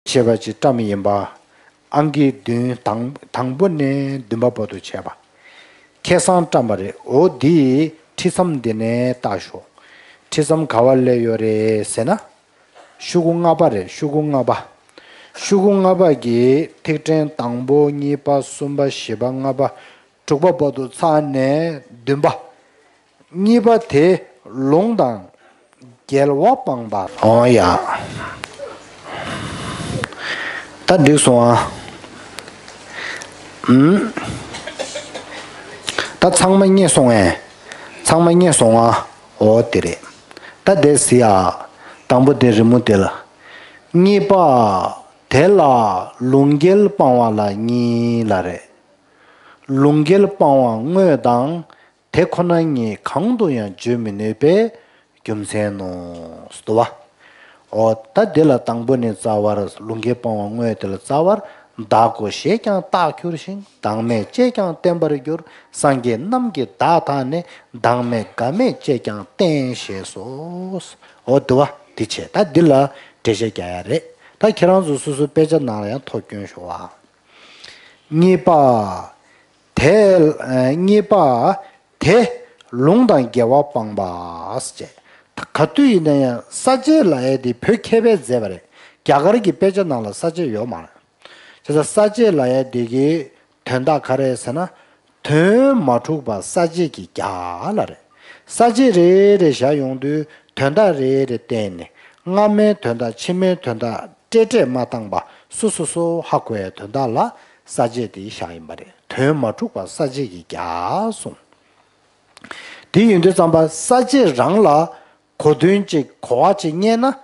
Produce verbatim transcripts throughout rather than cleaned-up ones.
བྱས་པ་ཅིག་བཀྲམ་ཡིན་པ། ཨང་ཀི་བདུན་དང་དང་པོ་ནས་བདུན་པ་བར་དུ་བྱས་པ། ཁ་སང་བཀྲམ་པ་རེད། འོ་འདི་ཁྲིད་མཚམས་འདི་ནས་བལྟ་ཤོག་ཁྲིད་མཚམས་ག་བ་སླེབས་ཡོད་རེད་ཟེར་ན། ཤོག་གུ་ལྔ་པ་རེད། ཤོག་གུ་ལྔ་པ། ཤོག་གུ་ལྔ་པ་གི་ཐིག་ཕྲེང་དང་པོ་གཉིས་པ་གསུམ་པ་བཞི་པ་ལྔ་པ་དྲུག་པ་བར་དུ་ཚར་ནས་བདུན་པ། གཉིས་པ་དེ་ལུང་དང་འགལ་བ་སྤངས་པ། འོ་ཡ། ད་འགྲིག་སོང་ཨ། ཨུམ། ད་ཚང་མ་རྙེད་སོང་ཨེ། ཚང་མ་རྙེད་སོང་ཨ། འོ་དེ་རེད། ད་དེ་ཟི་ཡ། དང་པོ་དེ་རི་མོ་དེ་ལ། གཉིས་པ། དེ་ལ་ལུང་འགལ་སྤང་བ་ལ་གཉིས་ལ་རེད། ལུང་འགལ་སྤང་བ་དངོས་དང་། དེ་ཁོ་ན་ཉིད་གང་དུ་ཡང་བརྗོད་མི་ནུས་པའི་རྒྱུ་མཚན་ནོ། ཟེར་དུ་བ། འོ་ད་དེ་ལ་དང་པོ་ནས་རྩ་བར་ལུང་འགལ་སྤང་བ་དངོས་དེ་ལ་རྩ་བར། བདག་གོ་ཞེས་ཀྱང་བཏགས་འགྱུར་ཞིང་། བདག་མེད་ཅེས་ཀྱང་བསྟན་པར་འགྱུར། སངས་རྒྱས་རྣམས་ཀྱིས་བདག་བཏགས་ནས། བདག་མེད་འགའ་མེད་ཅེས་ཀྱང་བསྟན་ཞེས་སོ། འོ་དུ་བ་དེ་བྱས་ད་འདི་ལ་འགྲེལ་བཤད་རྒྱག་ཡ་རེད། ད་ཁྱེད་རང་ཚོ་སོ་སོའི་དཔེ་ཆ་ནང་ལ་ཡང་ཐོ་སྐྱོན་ཤོག་ཨ། གཉིས་པ། དེ། གཉིས་པ། དེ་ལུང་དང་འགལ་བ་སྤངས་པ། ཟེར་བྱས། ག་དུས་ཡིན་ན་ཡང་ས་བཅད་ལབ་ཡ་དེ་བོད་མཁས་པས་མཛད་པ་རེད། རྒྱ་གར་གྱི་དཔེ་ཆ་ནང་ལ་ས་བཅད་ཡོད་མ་རེད། བྱས་ཙང་ས་བཅད་ལབ་ཡ་དེ་གི་དོན་དག་ག་རེ་ཟེར་ན། དོན་མ་འཁྲུགས་པ་ས་བཅད་ཀྱི་རྒྱ་ལ་རེད། ས་བཅད་རེ་རེ་བཞག་ཡོང་དུས་དོན་དག་རེ་རེ་བསྟན་ནས་སྔ་མའི་དོན་དག་ཕྱི་མའི་དོན་དག་སྤྲེལ་སྤྲེལ་མ་བཏང་པ་སོ་སོ་སོ་ཧ་གོ་ཡའི་དོན་དག་ལ་ས་བཅད་དེ་བཞག་ཡིན་པ་རེད། དོན་མ་འཁྲུགས་པ་ས་བཅད་ཀྱི་རྒྱ་གསུངས། དེ་ཡིན་དུས་ཙམ་པ་ས་བཅད་རང་ལ་གོ་དོན་ཅིག་གོ་བ་ཅིག་རྙེད་ན།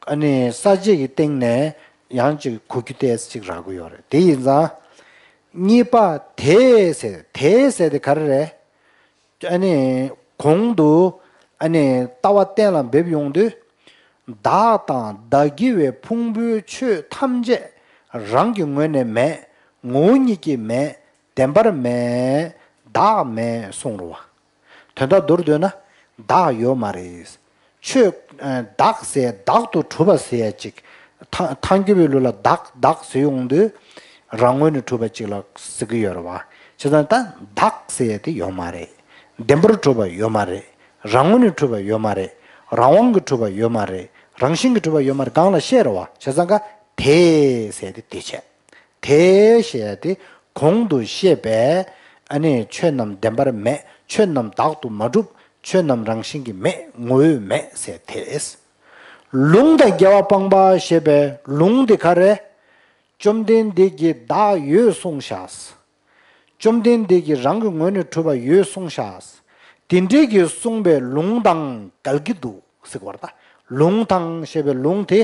ཨ་ནི་ས་བཅད་ཀྱི་སྟེང་ནས་ཡང་ཅིག་གོ་རྒྱུ་ཏོག་ཙམ་ཅིག་རག་གི་ཡོད་རེད། དེ་ཡིན་ཙང་། གཉིས་པ་དེ་ཟེར། དེ་ཟེར་དེ་ག་རེ་རེད། ཨ་ནི་གོང་དུ་ཨ་ནི་ལྟ་བ་གཏན་ལ་འབེབས་ཡོང་དུས། བདག་དང་བདག་གི་བའི་ཕུང་པོའི་ཆོས་ཐམས་ཅད་རང་གི་ངོས་ནས་མེད། ངོ་བོ་ཉིད་ཀྱིས་མེད། བདེན་པར་མེད། བདག་མེད་གསུངས་རོ། དོན་དག་མདོར་བསྡུས་ན་བདག་ཡོད་མ་རེད། ཆོས། བདག་ཟེར་བདག་ཏུ་གྲུབ་པ་ཟེར་ཡ་ཅིག་ཐ་ཐང་རྒྱུ་བའི་ལུགས་ལ་བདག་བདག་ཟེར་ཡོང་དུས། རང་ངོས་ནས་གྲུབ་པ་ཅིག་ལ་ཟེར་གི་ཡོད་རེད་བ། བྱས་ཙང་ད་བདག་ཟེར་ཡ་དེ་ཡོད་མ་རེད། བདེན་པར་གྲུབ་པ་ཡོད་མ་རེད། རང་ངོས་ནས་གྲུབ་པ་ཡོད་མ་རེད། རང་དབང་གིས་གྲུབ་པ་ཡོད་མ་རེད། རང་བཞིན་གྱིས་གྲུབ་པ་ཡོད་མ་རེད་གང་ལ་བཤད་རེད་བ། བྱས་ཙང་ཀ་དེ་ཟེར་ཡ་དེ་དེ་བྱས། དེ་ཞེས་ཏེ་གོང་དུ་བཤད་པའི་ཨ་ནི་ཆོས་རྣམས་བདེན་པར་མེད། ཆོས་རྣམས་བདག་ཏུ་མ་གྲུབ། ཆོས་རྣམས་རང་བཞིན་གྱིས་མེད། ངོ་བོས་མེད་ཟེར་དེས། ལུང་དང་འགལ་བ་སྤངས་པ་ཞེས་པའི་ལུང་དེ་ག་རེ། བཅོམ་ལྡན་འདས་ཀྱིས་བདག་ཡོད་གསུངས་ཤག་བཅོམ་ལྡན་འདས་ཀྱིས་རང་གི་ངོས་ནས་གྲུབ་པ་ཡོད་གསུངས་ཤག་དེ་འདྲའི་གི་གསུངས་པའི་ལུང་དང་འགལ་གྱི་འདུག་ཟེར་བར་ད། ལུང་དང་ཞེས་པའི་ལུང་དེ་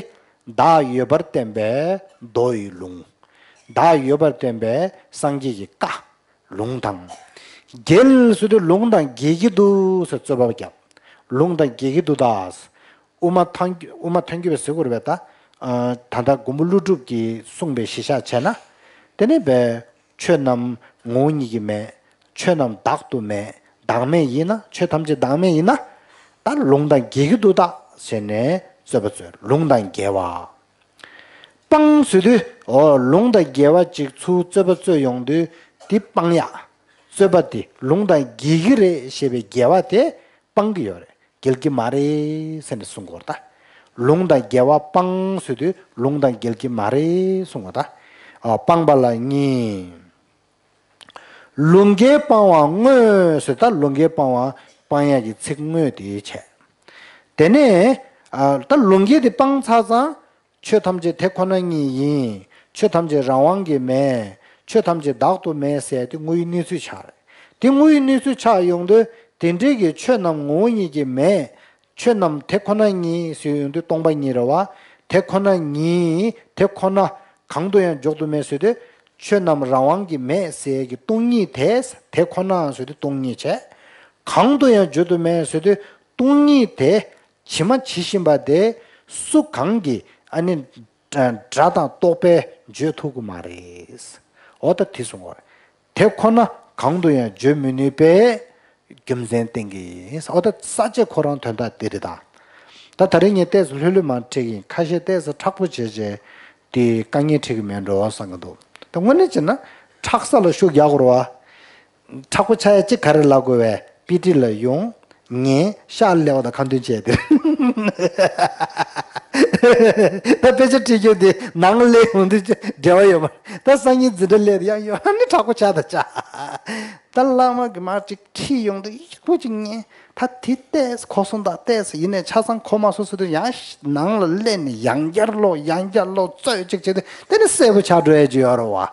བདག་ཡོད་པར་བསྟན་པའི་མདོ་ཡི་ལུང་། བདག་ཡོད་པར་བསྟན་པའི་སངས་རྒྱས་ཀྱི་བཀའ། ལུང་དང་། འགལ་ཟེར་དུས་ལུང་དང་འགལ་གྱི་འདུག་ཟེར་རྩོད་པ་བརྒྱབ། ལུང་དང་འགལ་གྱི་འདུག་ད། དབུ་མ་ཐང་དབུ་མ་ཐོན་གྱི་བས་ཟེར་དགོས་རེད་པས་ད། ད་ལྟ་མགོན་པོ་ཀླུ་སྒྲུབ་ཀྱིས་གསུངས་པའི་གཞི་བཞག་བྱས་ན། དེ་ནས་པས། ཆོས་རྣམས་ངོ་བོ་ཉིད་ཀྱིས་མེད། ཆོས་རྣམས་བདག་ཏུ་མེད། བདག་མེད་ཡིན་ན་ཆོས་ཐམས་ཅད་བདག་མེད་ཡིན་ན། ད་ལུང་དང་འགལ་གྱི་འདུག་ད་ཟེར་ནས་རྩོད་པ་རྩོད། ལུང་དང་འགལ་བ། སྤང་ཟེར་དུས་འོ་ལུང་དང་འགལ་བ་ཅིག་ཚུར་རྩོད་པ་རྩོད་ཡོང་དུས་དེ་སྤང་ཡ། རྩོད་པ་དེ་ལུང་དང་འགལ་གྱི་རེད་ཞེས་པའི་འགལ་བ་དེ་སྤང་གི་ཡོད་རེད། འགལ་གྱི་མ་རེད་ཟེར་ནས་གསུང་གི་ཡོད་རེད་ད། ལུང་དང་འགལ་བ་སྤང་ཟེར་དུས་ལུང་དང་འགལ་གྱི་མ་རེད་གསུང་གི་ཡོད་རེད་ད། ཨ་སྤངས་པ་ལ་གཉིས། ལུང་འགལ་སྤང་བ་དངོས་ཟེར་ད་ལུང་འགལ་སྤང་བ་སྤང་ཡག་གི་ཚིག་དངོས་དེ་བྱས། དེ་ནས་ཨ་ད་ལུང་འགལ་དེ་སྤངས་ཚར་ཙང་ཆོས་ཐམས་ཅད་དེ་ཁོ་ན་ཉིད་ཡིན། ཆོས་ཐམས་ཅད་རང་དབང་གིས་མེད། ཆོས་ཐམས་ཅད་བདག་ཏུ་མེད་ཟེར་དེ་དངོས་ཡོད་གནས་ཚུལ་ཆགས་རེད། དེ་དངོས་ཡོད་གནས་ཚུལ་ཆགས་ཡོང་དུས་དེ་འདྲའི་གི་ཆོས་རྣམས་ངོ་བོ་ཉིད་ཀྱིས་མེད། ཆོས་རྣམས་དེ་ཁོ་ན་ཉིད་ཟེར་ཡོང་དུས་སྟོང་པ་ཉིད་རེད་བ། དེ་ཁོ་ན་ཉིད་དེ་ཁོ་ན་གང་དུ་ཡང་འཇོག་ཏུ་མེད་ཟེར་དུས་ཆོས་རྣམས་རང་དབང་གིས་མེད་ཟེར་གྱི་སྟོང་ཉིད་དེ་དེ་ཁོ་ན་ཟེར་དུས་སྟོང་ཉིད་བྱས། གང་དུ་ཡང་འཇོག་ཏུ་མེད་ཟེར་དུས་སྟོང་ཉིད་དེ་ཇི་མ་ཇི་བཞིན་པ་དེ་སུ་གང་གིས་ཨ་ནི་སྒྲ་དང་རྟོག་པས་བརྗོད་ཐུབ་ཀྱི་མ་རེད། འོ་ད་དེ་གསུང་བ་རེད། དེ་ཁོ་ན་གང་དུ་ཡང་བརྗོད་མི་ནུས་པའི་རྒྱུ་མཚན་བསྟན་གྱི་ཡིན། འོ་ད་ས་བཅད་ཁོ་རང་དོན་དག་འདི་རེད་ད། ད་ད་རེས་ངས་ཏོག་ཙམ་ལྷོད་ལྷོད་མར་ཁྲིད་ཀྱི་ཡིན། ཁ་ཤས་ཏོག་ཙམ་མཁྲེགས་པོ་བྱས་བྱས་ དེ་དཀའ་ངལ་འཕྲད་ཀྱི་མེད་འགྲོ་བསམ་གྱི་འདུག་ད་དངོས་གནས་བྱས་ན་མཁྲེགས་ས་ལ་ཤུགས་རྒྱག་དགོས་རེད་བ། མཁྲེགས་པོ་ཆགས་ཡ་གཅིག་ག་རེ་ལབ་དགོས་པས། པི་ཊི་ལ་ཡོང་། ཉན། ཤག་སླེབས་པ་དང་ཁ་འདོན་བྱས་ཏེ། ད་དཔེ་ཆ་ཁྲིད་རྒྱུ་དེ་ནང་སླེབས་ཡོང་དུས་འབྲེལ་བ་ཡོད་མ་རེད། ད་སང་ཉིན་འཛིན་གྲྭ་སླེབས་དུས་ཡང་ཡོད། ཨ་ནི་མཁྲེགས་པོ་ཆགས་དང་ཆགས། ད་བླ་མ་གིས་མར་ཅིག་ཁྲིད་ཡོང་དུས་ཡག་པོ་ཅིག་ཉན། ད་དེ་ལྟས་གོ་སོང་དང་ལྟས་ཡིན་ནས་ཆ་ཚང་གོ་མ་སོང་ཟེར་དུས་ཡང་ནང་ལ་སླེབས་ནས་ཡང་བསྐྱར་ཀློག་ཡང་བསྐྱར་ཀློག་རྩོད་ཅིག་བྱས་དུས་དེ་ནི་གསལ་པོ་ཆགས་འགྲོ་ཡ་ཅིག་ཡོད་རེད་བ།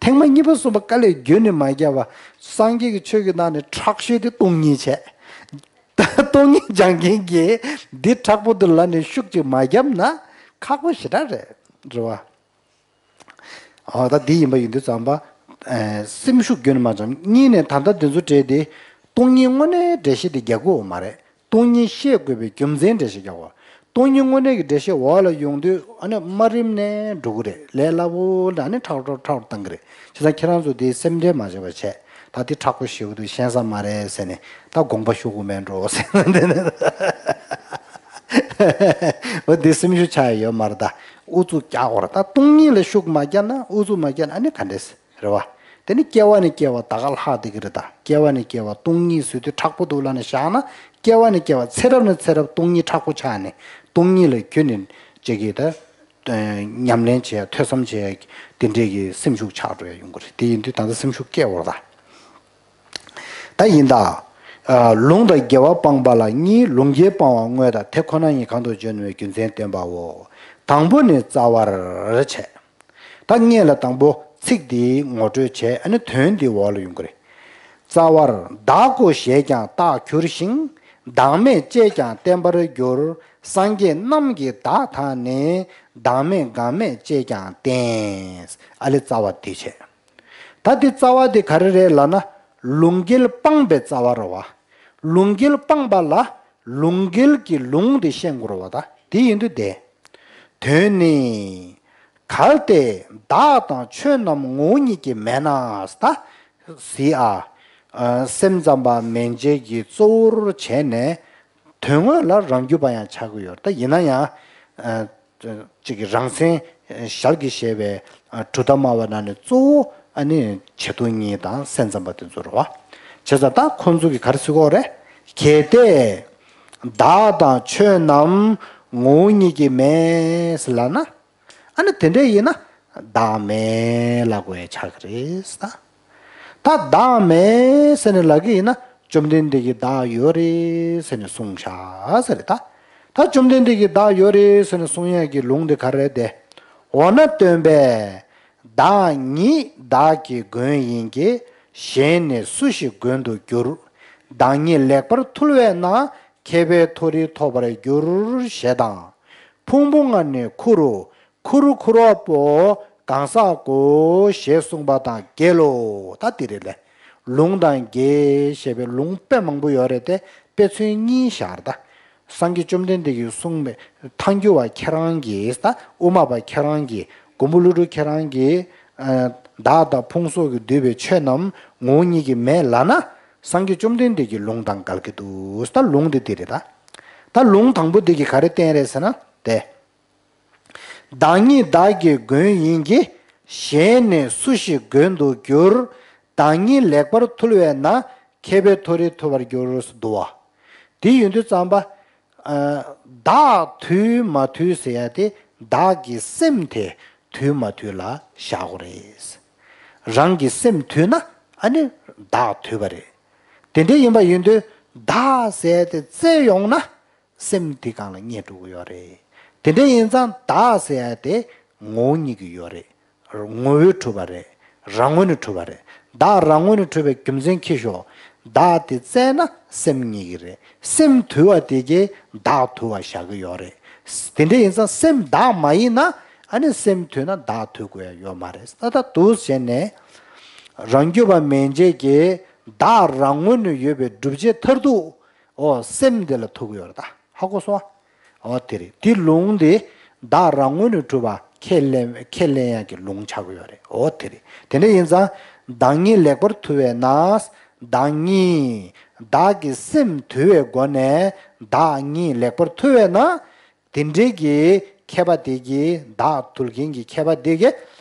ཐེངས་མ་གཉིས་པ་གསུམ་པ་དཀའ་ལས་ཁྱོན་ནས་མ་བརྒྱབ་པ། སངས་རྒྱས་ཀྱི་ཆོས་ཀྱི་ནང་ནས་མཁྲེགས་ཤོས་དེ་སྟོང་ཉིད་བྱས། ད་སྟོང་ཉིད་སྦྱང་མཁན་གྱིས་འདི་མཁྲེགས་པོ་འདི་ལ་ནི་ཤུགས་ཅིག་མ་བརྒྱབ་ན་ཁག་པོ་ཞེ་དྲག་རེད། རེད་བ། ཨོ་ད་འདི་ཡིན་པ་ཡིན་དུས་ཙམ་པ། ཨེ་སེམས་ཤུགས་ཁྱོན་ནས་མ་བཅངས། གཉིས་ནས་ད་ལྟ་འདི་ཚོ་བྲིས་ཏེ། སྟོང་ཉིད་དངོས་གནས་འགྲེལ་བཤད་དེ་རྒྱག་དགོས་མ་རེད། སྟོང་ཉིད་ཤེས་དགོས་པའི་རྒྱུ་མཚན་འགྲེལ་བཤད་རྒྱག་དགོས། སྟོང་ཉིད་དངོས་གནས་ཀྱི་འགྲེལ་བཤད་འོག་ལ་ཡོང་དུས་ཨ་ནི་དམའ་རིམ་ནས་འགྲོ་གི་རེད། ལས་སླ་པོ་འདྲ་ནི་མཁྲེགས་མཁྲེགས་མཁྲེགས་བཏང་གི་རེད། བྱས་ཙང་ཁྱེད་རང་ཚོ་དེ་སེམས་ཁྲལ་མ་བྱེད་པ་བྱས། ད་དེ་མཁྲེགས་པོ་ཞེ་པོ་འདུག་ཤེས་ས་མ་རེད་ཟེར་ནས་ད་དགོངས་པ་ཞུ་དགོས་མེད་འགྲོ་ཟེར་ནས། འོ་དེ་སེམས་ཤུགས་ཆག་ཡ་ཡོད་མ་རེད་ད། ཨུ་ཚུགས་རྒྱག་དགོས་རེད། ད་སྟོང་ཉིད་ལ་ཤུགས་མ་རྒྱག་ན་ཨུ་ཚུགས་མ་རྒྱག་ན་ཨ་ནི་ག་འདྲས་རེད་བ། དེ་ནི་སྐྱེ་བ་ནས་སྐྱེ་བ་ད་ག་ལྷག་བསྡད་ཀྱི་རེད་ད། སྐྱེ་བ་ནས་སྐྱེ་བ་སྟོང་ཉིད་ཟེར་དུས་མཁྲེགས་པོ་འདུག་ལབ་ནས་བཞག་ན། སྐྱེ་བ་ནས་སྐྱེ་བ་ཚེ་རབས་ནས་ཚེ་རབས་སྟོང་ཉིད་མཁྲེགས་པོ་ཆགས་ནས་སྟོང་ཉིད་ལ་ཁྱོན་ནས་ཅིག་གིས་ད། ཉམས་ལེན་བྱེད་ཡ་ཐོས་བསམ་བྱེད་ཡ་དེ་འདྲས་ཀྱི་སེམས་ཤུགས་ཆག་འགྲོ་ཡ་ཡོང་གི་རེད། དེ་ཡིན་དུས་ད་ལྟ་སེམས་ཤུགས་སྐྱེ་བར་ད། ད་ཡིན་ད། ལུང་དང་དགེ་བ་སྤངས་པ་ལ་གཉིས། ལུང་འགལ་སྤང་བ་དངོས་དང་དེ་ཁོ་ན་ཉིད་གང་དུ་འབྱོན་པའི་རྒྱུ་མཚན་བསྟན་པའོ། དང་པོ་ནི་རྩ་བར་བྱས། ད་སྔོན་ལ་དང་པོ་ཚིག་འདི་ངོ་སྤྲོད་བྱས། ཨ་ནི་དོན་འདི་འོག་ལ་ཡོང་གི་རེད། རྩ་བར་བདག་གོ་ཞེས་ཀྱང་བཏགས་འགྱུར་ཞིང་། བདག་མེད་ཅེས་ཀྱང་བསྟན་པར་འགྱུར། སངས་རྒྱས་རྣམས་ཀྱི་བདག་དག་ནི། བདག་མེད་འགག་མེད་ཅེས་ཀྱང་བསྟན། ཨ་ལེ་རྩ་བ་འདི་བྱས། ད་འདི་རྩ་བ་འདི་ག་རེ་རེད་ལབ་ན། ལུང་འགལ་སྤངས་པའི་རྩ་བ་རེད་བ། ལུང་འགལ་སྤངས་པ་ལ་ལུང་འགལ་གྱི་ལུང་འདི་ཤེས་དགོས་རེད་བ། ད་འདི་ཡིན་དུས་དེ། དོན་ནི། གལ་ཏེ་བདག་དང་ཆོས་རྣམས་ངོ་བོ་ཉིད་ཀྱིས་མེད་ན། ད་ཟེར་ཨ། སེམས་ཙམ་པ་མན་ཆད་ཀྱིས་གཙོ་བོར་བྱས་ནས་དོན་དངོས་ལ་རང་རྒྱུད་པ་ཡང་ཆགས་ཀྱི་ཡོད། ད་ཡིན་ན་ཡང་། གཅིག་གི་རང་མཚན་ཞལ་གྱིས་བཞེས་པའི་གྲུབ་མཐའ་སྨྲ་བའི་ནང་ནས་གཙོ་བོ་ཨ་ནི་བྱེ་ཐུང་གཉིས་དང་སེམས་ཙམ་པ་དེ་ཚོ་རེད་བ། བྱས་ཙང་ད་ཁོང་ཚོ་གིས་ག་རེ་ཟེར་གྱི་ཡོད་རེད། གལ་ཏེ་བདག་དང་ཆོས་རྣམས་ངོ་བོ་ཉིད་ཀྱིས་མེད་ཟེར་ལབ་ན། ཨ་ནི་དེ་འདྲ་ཡིན་ན་བདག་མེད་ལབ་དགོས་ཡ་ཆགས་ཀྱི་རེད་ད། ད་བདག་མེད་ཟེར་ནས་ལབ་ཀྱི་ཡིན་ན་བཅོམ་ལྡན་འདས་ཀྱིས་བདག་ཡོད་རེད་ཟེར་ནས་གསུངས་བཞག་ཟེར་རེད་ད། ད་བཅོམ་ལྡན་འདས་ཀྱིས་བདག་ཡོད་རེད་ཟེར་ནས་གསུང་ཡ་གི་ལུང་དེ་ག་རེ་རེད་དེ། འོ་ན་སྟོན་པས། བདག་ཉིད་བདག་གི་མགོན་ཡིན་གྱི། གཞན་ནི་སུ་ཞིག་མགོན་དུ་འགྱུར། བདག་ཉིད་ལེགས་པར་ཐུལ་བས་ན། མཁས་པའི་མཐོ་རིས་ཐོབ་པར་འགྱུར། ཞེས་དང་། ཕུང་པོ་ལྔ་ནི་ཁུ་རུ། ཁུ་རུ་ཁུ་རུ་པོ་གང་ཟག་གོ། ཞེས་གསུངས་པ་དང་འགལ་ལོ། ད་འདི་རེད་ལེ། ལུང་དང་འགལ་ཞེས་པའི་ལུང་དཔེ་མང་པོ་ཡོད་རེད་དེ། དཔེ་མཚོན་གཉིས་བཞག་རེད་ད། སངས་རྒྱས་བཅོམ་ལྡན་འདས་ཀྱིས་གསུངས་པའི་ཐལ་འགྱུར་བ་ཁྱེད་རང་གིས་ད་དབུ་མ་པ་ཁྱེད་རང་གིས་མགོན་པོ་ཀླུ་སྒྲུབ་ཁྱེད་རང་གིས། བདག་དང་ཕུང་སོགས་ཀྱིས་བསྡུས་པའི་ཆོས་རྣམས་ངོ་བོ་ཉིད་ཀྱིས་མེད་ལབ་ན། སངས་རྒྱས་བཅོམ་ལྡན་འདས་ཀྱི་ལུང་དང་འགལ་གྱི་འདུག་ད་ལུང་དེ་འདི་རེད་ད། ད་ལུང་དང་པོ་འདི་གིས་ག་རེ་བསྟན་རེད་ཟེར་ན་དེ། བདག་ཉིད་བདག་གི་མགོན་ཡིན་གྱི། གཞན་ནི་སུ་ཞིག་མགོན་དུ་འགྱུར། བདག་ཉིད་ལེགས་པར་ཐུལ་བས་ན། མཁས་པའི་མཐོ་རིས་ཐོབ་པར་འགྱུར། འདུག་བ། དེ་ཡིན་དུས་ཙམ་པ། བདག་ཐུལ་མ་ཐུལ་ཟེར་ཡ་དེ་བདག་གི་སེམས་དེ་ཐུལ་མ་ཐུལ་ལ་བཞག་དགོས་རེད། རང་གི་སེམས་ཐུལ་ན་ཨ་ནི་བདག་ཐུལ་བ་རེད། དེ་འདྲ་ཡིན་པ་ཡིན་དུས་བདག་ཟེར་ཡ་དེ་བཙལ་ཡོང་ན། སེམས་དེ་སྒང་ལ་རྙེད་འགྲོ་གི་ཡོད་རེད། དེ་འདྲ་ཡིན་ཙང་བདག་ཟེར་ཡ་དེ་ངོ་བོ་ཉིད་ཀྱི་ཡོད་རེད། ངོ་བོས་གྲུབ་པ་རེད། རང་ངོས་ནས་གྲུབ་པ་རེད། བདག་རང་ངོས་ནས་གྲུབ་པའི་རྒྱུ་མཚན་ཁྱེར་ཤོག་བདག་དེ་བཙལ་ན་སེམས་རྙེད་ཀྱི་རེད། སེམས་དུལ་བ་དེ་གས་བདག་དུལ་བ་བཞག་གི་ཡོད་རེད། དེ་འདྲ་ཡིན་ཙང་སེམས་བདག་མ་ཡིན་ན་ཨ་ནི་སེམས་དུལ་ན་བདག་དུལ་དགོས་ཡ་ཡོད་མ་རེད། ད་ལྟ་འདུག་བྱས་ནས་རང་རྒྱུད་པ་མན་ཆད་ཀྱིས་བདག་རང་ངོས་ནས་ཡོད་པའི་བསྒྲུབ་བྱའི་མཐར་ཐུག་འོ་སེམས་དེ་ལ་ཐུག་གི་ཡོད་རེད་ད། ཧ་གོ་སོང་ཨ། འོ་དེ་རེད། དེ་ལུང་དེ་བདག་རང་ངོས་ནས་གྲུབ་པ་ཁས་ལེན་ཁས་ལེན་ཡག་གི་ལུང་ཆགས་ཀྱི་ཡོད་རེད། འོ་དེ་རེད། དེ་འདྲ་ཡིན་ཙང་བདག་ཉིད་ལེགས་པར་ཐུལ་བས་ན། བདག་ཉིད་བདག་གི་སེམས་དུལ་བའི་སྒོ་ནས་བདག་ཉིད་ལེགས་པར་ཐུལ་བས་ན། དེ་འདྲའི་གི་ མཁས་པ་དེ་གིས་བདག་འདུལ་མཁན་གྱི་མཁས་པ་དེ་གིས་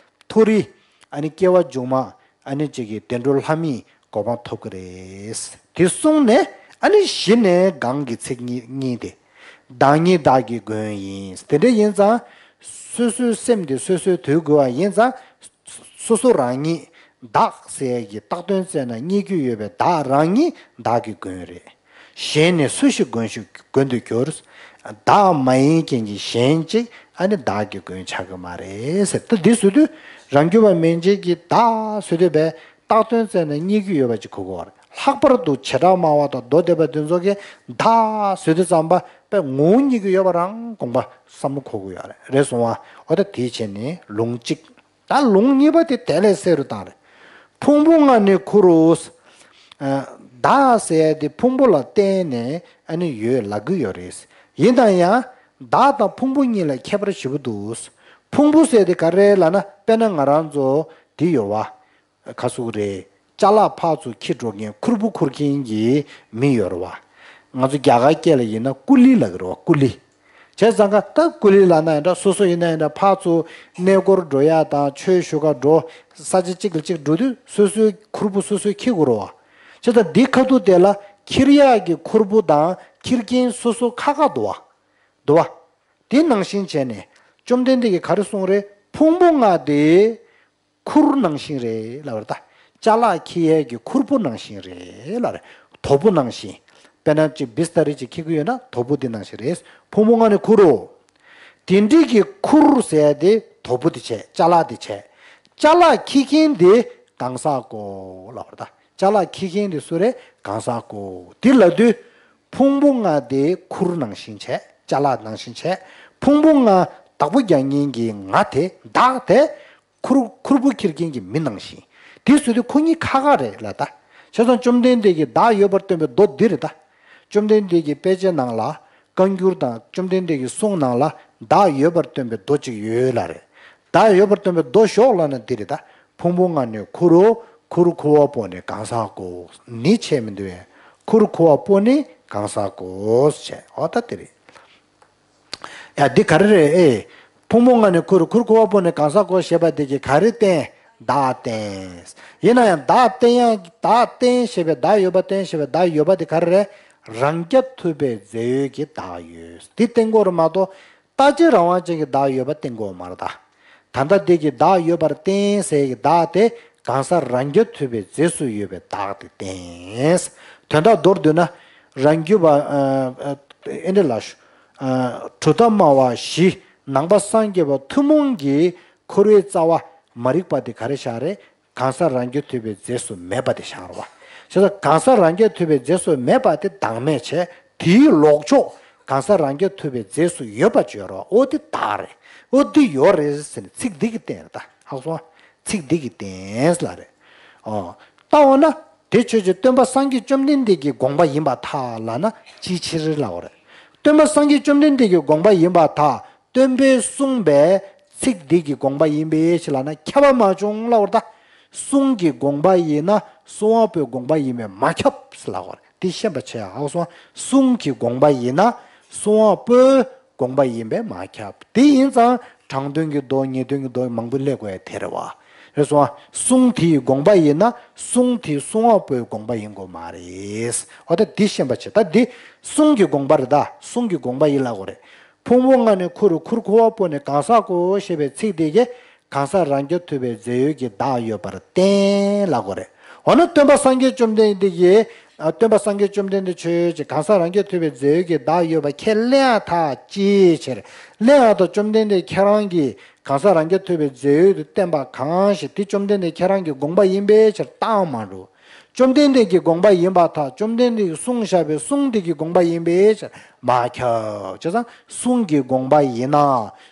མཐོ་རིས་ཨ་ནི་སྐྱེ་བ་མཇུག་མ་ཨ་ནི་གཅིག་གི་བདེ་འགྲོ་ལྷ་མིའི་གོ་འཕང་ཐོབ་ཀྱི་རེད། དེ་གསུངས་ནས་ཨ་ནི་གཞི་ནས་གང་གི་ཚིག་གཉིས་གཉིས་དེ། བདག་ཉིད་བདག་གི་མགོན་ཡིན། དེ་འདྲ་ཡིན་ཙང་། སོ་སོའི་སེམས་དེ་སོ་སོས་དུལ་དགོས་པ་ཡིན་ཙང་། སོ་སོ་རང་ཉིད་བདག་ཟེར་ཡས་ཀྱི་བཏགས་དོན་བཙལ་ན་རྙེད་རྒྱུ་ཡོད་པའི་བདག་རང་ཉིད་བདག་གི་མགོན་རེད། གཞན་ནི་སུ་ཞིག་མགོན་ཞིག་མགོན་དུ་གྱུར། བདག་མ་ཡིན་རྐྱེན་གྱིས་གཞན་གཅིག་ཨ་ནི་བདག་གི་མགོན་ཆགས་ཀྱི་མ་རེད་ཟེར། ད་འདི་ཟེར་དུས་རང་རྒྱུད་པ་མན་ཆད་ཀྱི་བདག་ཟེར་དུས་བས་བཏགས་དོན་བཙལ་ན་རྙེད་རྒྱུ་ཡོད་པ་ཅིག་གོ་དགོས་པ་རེད། ལྷག་པར་དུ་བྱེ་བྲག་སྨྲ་བ་དང་མདོ་སྡེ་པ་དེ་ཚོ་གིས་བདག་ཟེར་དུས་ཙམ་པ་པས་ངོ་བོ་རྙེད་ཀྱི་ཡོད་པ་རང་དགོངས་པ་བསམ་བློ་འཁོར་གྱི་ཡོད་རེད། རེད་སོང་བ། འོ་ད་དེའི་ཆེད་ནས་ལུང་གཅིག་ད་ལུང་གཉིས་པ་དེ་དེ་ལས་གསལ་རུ་བཏང་རེད། ཕུང་པོ་ལྔ་ནི་ཁུར་རོ། ཨ། བདག་ཟེར་ཡ་དེ་ཕུང་པོ་ལ་བརྟེན་ནས་ཨ་ནི་ཡོད་ལབ་ཀྱི་ཡོད་རེད། ཡིན་ན་ཡང་བདག་དང་ཕུང་པོ་གཉིས་ལ་ཁྱད་པར་ཞེ་པོ་འདུག་ཕུང་པོ་ཟེར་དེ་ག་རེ་ལབ་ན། དཔེར་ན་ང་རང་ཚོ་འདི་ཡོད་བ། ག་ཟེར་དགོས་རེད། ཅ་ལག་ཕར་ཚུར་འཁྱེར་འགྲོ་མཁན་ཁུར་པོ་འཁུར་མཁན་གྱི་མི་ཡོད་རེད་བ། ང་ཚོ་རྒྱ་གར་སྐད་ལ་ཡིན་ན་ཀུ་ལི་ལབ་ཀྱི་རེད་བ། ཀུ་ལི། བྱས་ཙང་ཀ་ད་ཀུ་ལི་ལབ་ན་ཡིན་འདྲ། སོ་སོ་ཡིན་ན་ཡིན་འདྲ། ཕར་ཚུར་གནས་སྐོར་འགྲོ་ཡ་དང་ཆོས་ཞུ་ག་འགྲོ། ས་ཆ་གཅིག་ལ་གཅིག་འགྲོ་དུས་སོ་སོའི་ཁུར་པོ་སོ་སོས་འཁྱེར་དགོས་རེད་བ། བྱས་ཙང་འདི་ཁ་ཐུག་དེ་ལ་འཁྱེར་ཡག་གི་ཁུར་པོ་དང་འཁྱེར་མཁན་སོ་སོ་ཁག་ཁག་འདུག་བ། འདུག་བ། དེ་ནང་བཞིན་བྱས་ནས་བཅོམ་ལྡན་འདས་ཀྱིས་ག་རེ་གསུངས་རེད། ཕུང་པོ་ལྔ་དེ་ཁུར་ནང་བཞིན་རེད་ལབ་རེད་ད། ཅ་ལག་འཁྱེར་ཡས་ཀྱི་ཁུར་པོ་ནང་བཞིན་རེད་ལབ་རེད། དོ་པོ་ནང་བཞིན། དཔེར་ན་ཅིག་བི་སྟ་རི་ཅིག་འཁྱེར་གྱི་ཡོད་ན་དོ་པོ་དེ་ནང་བཞིན་རེད། ཕུང་པོ་ལྔ་ནི་ཁུར་རོ། དེ་འདྲའི་གི་ཁུར་ཟེར་ཡ་དེ་དོ་པོ་དེ་བྱས། ཅ་ལག་དེ་བྱས། ཅ་ལག་འཁྱེར་མཁན་དེ་གང་ཟག་གོ་ལབ་རེད་ད། ཅ་ལག་འཁྱེར་མཁན་དེ་སུ་རེད། གང་ཟག་གོ། དེ་ལབ་དུས་ཕུང་པོ་ལྔ་དེ་ཁུར་ནང་བཞིན་བྱས། ཅ་ལག་ནང་བཞིན་བྱས། ཕུང་པོ་ལྔ་བདག་པོ་རྒྱག་མཁན་གྱི་ང་དེ་བདག་དེ་ཁུར་ཁུར་པོ་འཁྱེར་མཁན་གྱི་མི་ནང་བཞིན། དེ་ཟེར་དུས་ཁོ་གཉིས་ཁག་ཁག་རེད་ལ་ད། བྱས་ཙང་བཅོམ་ལྡན་འདས་ཀྱིས་བདག་ཡོད་པར་སྟོན་པའི་མདོ་འདི་རེད་ད། བཅོམ་ལྡན་འདས་ཀྱི་དཔེ་ཆའི་ནང་ལ། བཀའ་འགྱུར་དང་བཅོམ་ལྡན་འདས་ཀྱི་གསུང་ནང་ལ་བདག་ཡོད་པར་སྟོན་པའི་མདོ་གཅིག་ཡོད་ལ་རེད། བདག་ཡོད་པར་སྟོན་པའི་མདོ་ཞོག་ལབ་ན་འདི་རེད་ད། ཕུང་པོ་ལྔ་ནི་ཁུར་རོ། ཁུར་ཁུ་བ་པོ་ནི་གང་ཟག་གོ། ནི་བྱས་མི་འདུག་ཡ། ཁུར་ཁུ་བ་པོ་ནི་གང་ཟག་གོ་ཞེས། འོ་ད་འདི་རེད། ཡ་འདི་ག་རེ་རེད་ཨེ། ཕུང་པོ་ལྔ་ནི་ཁུར་རོ། ཁུར་ཁུ་བ་པོ་ནི་གང་ཟག་གོ་ཞེས་པ་འདི་གིས་ག་རེ་བསྟན། བདག་བསྟན། ཡིན་ན་ཡང་བདག་བསྟན་ཡང་བདག་བསྟན་ཞེས་པའི་བདག་ཡོད་པ་བསྟན་ཞེས་པའི་བདག་ཡོད་པ་འདི་ག་རེ་རེད། རང་རྐྱ་ཐུབ་པའི་རྫས་ཡོད་ཀྱི་བདག་ཡོད་འདི་བསྟན་དགོས་རེད་མ་གཏོགས། རྟག་གཅིག་རང་དབང་ཅན་གྱི་བདག་ཡོད་པ་བསྟན་དགོས་མ་རེད་ད། ད་ལྟ་འདི་གི་བདག་ཡོད་པར་བསྟན་ཟེར་གྱི་བདག་དེ་གང་ཟག་རང་རྐྱ་ཐུབ་པའི་རྫས་སུ་ཡོད་པའི་བདག་དེ་བསྟན། དོན་དག་མདོར་བསྡུས་ན། རང་རྒྱུད་པ། ཨ་ཨ་ཨེ་འདྲ་ལ་ཞུ། ཨ་གྲུབ་མཐའ་སྨྲ་བ་བཞི། ནང་པ་སངས་རྒྱས་པ་ཐུན་མོང་གི་འཁོར་བའི་རྩ་བ་མ་རིག་པ་དེ་ག་རེ་བཞག་རེད། གང་ཟག་རང་རྐྱ་ཐུབ་པའི་རྫས་སུ་མེད་པ་དེ་བཞག་རེད་བ། བྱས་ཙང་གང་ཟག་རང་རྐྱ་ཐུབ་པའི་རྫས་སུ་མེད་པ་དེ་བདག་མེད་བྱས། དེའི་ལོག་ཕྱོགས་གང་ཟག་རང་རྐྱ་ཐུབ་པའི་རྫས་སུ་ཡོད་པ་ཅིག་ཡོད་རེད་བ། ཨོ་དེ་བདག་རེད། ཨོ་དེ་ཡོད་རེད་ཟེར་ནས་ཚིག་འདི་གིས་བསྟན་རེད་ད། ཧ་གོ་སོང་ང་། ཚིག་འདི་གིས་བསྟན་ལ་རེད། ཨོ། ལྟ་འོ་ན་དེ་ཆོས་ཀྱི་སྟོན་པ་སངས་རྒྱས་བཅོམ་ལྡན་འདས་ཀྱི་དགོངས་པ་ཡིན་པར་ཐལ་ལབ་ན་ཅིའི་ཕྱིར་ལབ་པ་རེད། སྟོན་པ་སངས་རྒྱས་བཅོམ་ལྡན་འདས་ཀྱི་དགོངས་པ་ཡིན་པར་ཐལ། སྟོན་པས་གསུངས་པའི་ཚིག་འདི་གི་དགོངས་པ་ཡིན་པའི་ཕྱིར་ལབ་ན་ཁྱབ་པ་མ་བྱུང་ལབ་པ་རེད་ད། གསུང་གི་དགོངས་པ་ཡིན་ན་གསུང་བ་པོའི་དགོངས་པ་ཡིན་པས་མ་ཁྱབ་ལབ་པ་རེད། འདི་ཤེས་པ་བྱས་ཧ་གོ་སོང་ང་། གསུང་གི་དགོངས་པ་ཡིན་ན་གསུང་བ་པོའི་དགོངས་པ་ཡིན་པས་མ་ཁྱབ། དེ་ཡིན་ཙང་དྲང་དོན་གྱི་མདོ་ངེས་དོན་གྱི་མདོ་མང་པོ་སླེབས་དགོས་ཡ་དེ་རེད་བ། རེད་སོང་ང་། གསུང་དེའི་དགོངས་པ་ཡིན་ན་གསུང་དེ་གསུང་བ་པོའི་དགོངས་པ་ཡིན་དགོས་མ་རེད། འོ་ད་འདི་ཤེས་པ་བྱས། ད་འདི་གསུང་གི་དགོངས་པ་རེད་ད། གསུང་གི་དགོངས་པ་ཡིན་ལབ་དགོས་རེད། ཕུང་པོ་ལྔ་ནི་ཁུར་རོ། ཁུར་ཁུ་བ་པོ་ནི་གང་ཟག་གོ་ཞེས་པའི་ཚིག་དེ་གིས་གང་ཟག་རང་རྐྱ་ཐུབ་པའི་རྫས་ཡོད་ཀྱི་བདག་ཡོད་པར་བསྟན་ལབ་དགོས་རེད། འོ་ན་སྟོན་པ་སངས་རྒྱས་བཅོམ་ལྡན་འདས་ཀྱིས། ཨ་སྟོན་པ་སངས་རྒྱས་བཅོམ་ལྡན་འདས་ཆོས་ཀྱི་གང་ཟག་རང་རྐྱ་ཐུབ་པའི་རྫས་ཡོད་ཀྱི་བདག་ཡོད་པ་ཁས་ལེན་ཡང་ཐག་ཅིའི་ཕྱིར། ལེན་ཡང་དང་བཅོམ་ལྡན་འདས་ཁྱེད་རང་གིས་གང་ཟག་རང་རྐྱ་ཐུབ་པའི་རྫས་ཡོད་དུ་བསྟན་པ་གང་ཞིག་དེ་བཅོམ་ལྡན་འདས་ཁྱེད་རང་གི་དགོངས་པ་ཡིན་པའི་ཕྱིར་བཏང་མ་འགྲོ། བཅོམ་ལྡན་འདས་ཀྱི་དགོངས་པ་ཡིན་པར་ཐལ། བཅོམ་ལྡན་འདས་ཀྱིས་གསུངས་བཞག་པའི་གསུང་དེ་གི་དགོངས་པ་ཡིན་པའི་ཕྱིར་མ་ཁྱབ། བྱས་ཙང་གསུང་གི་དགོངས་པ་ཡིན་ན་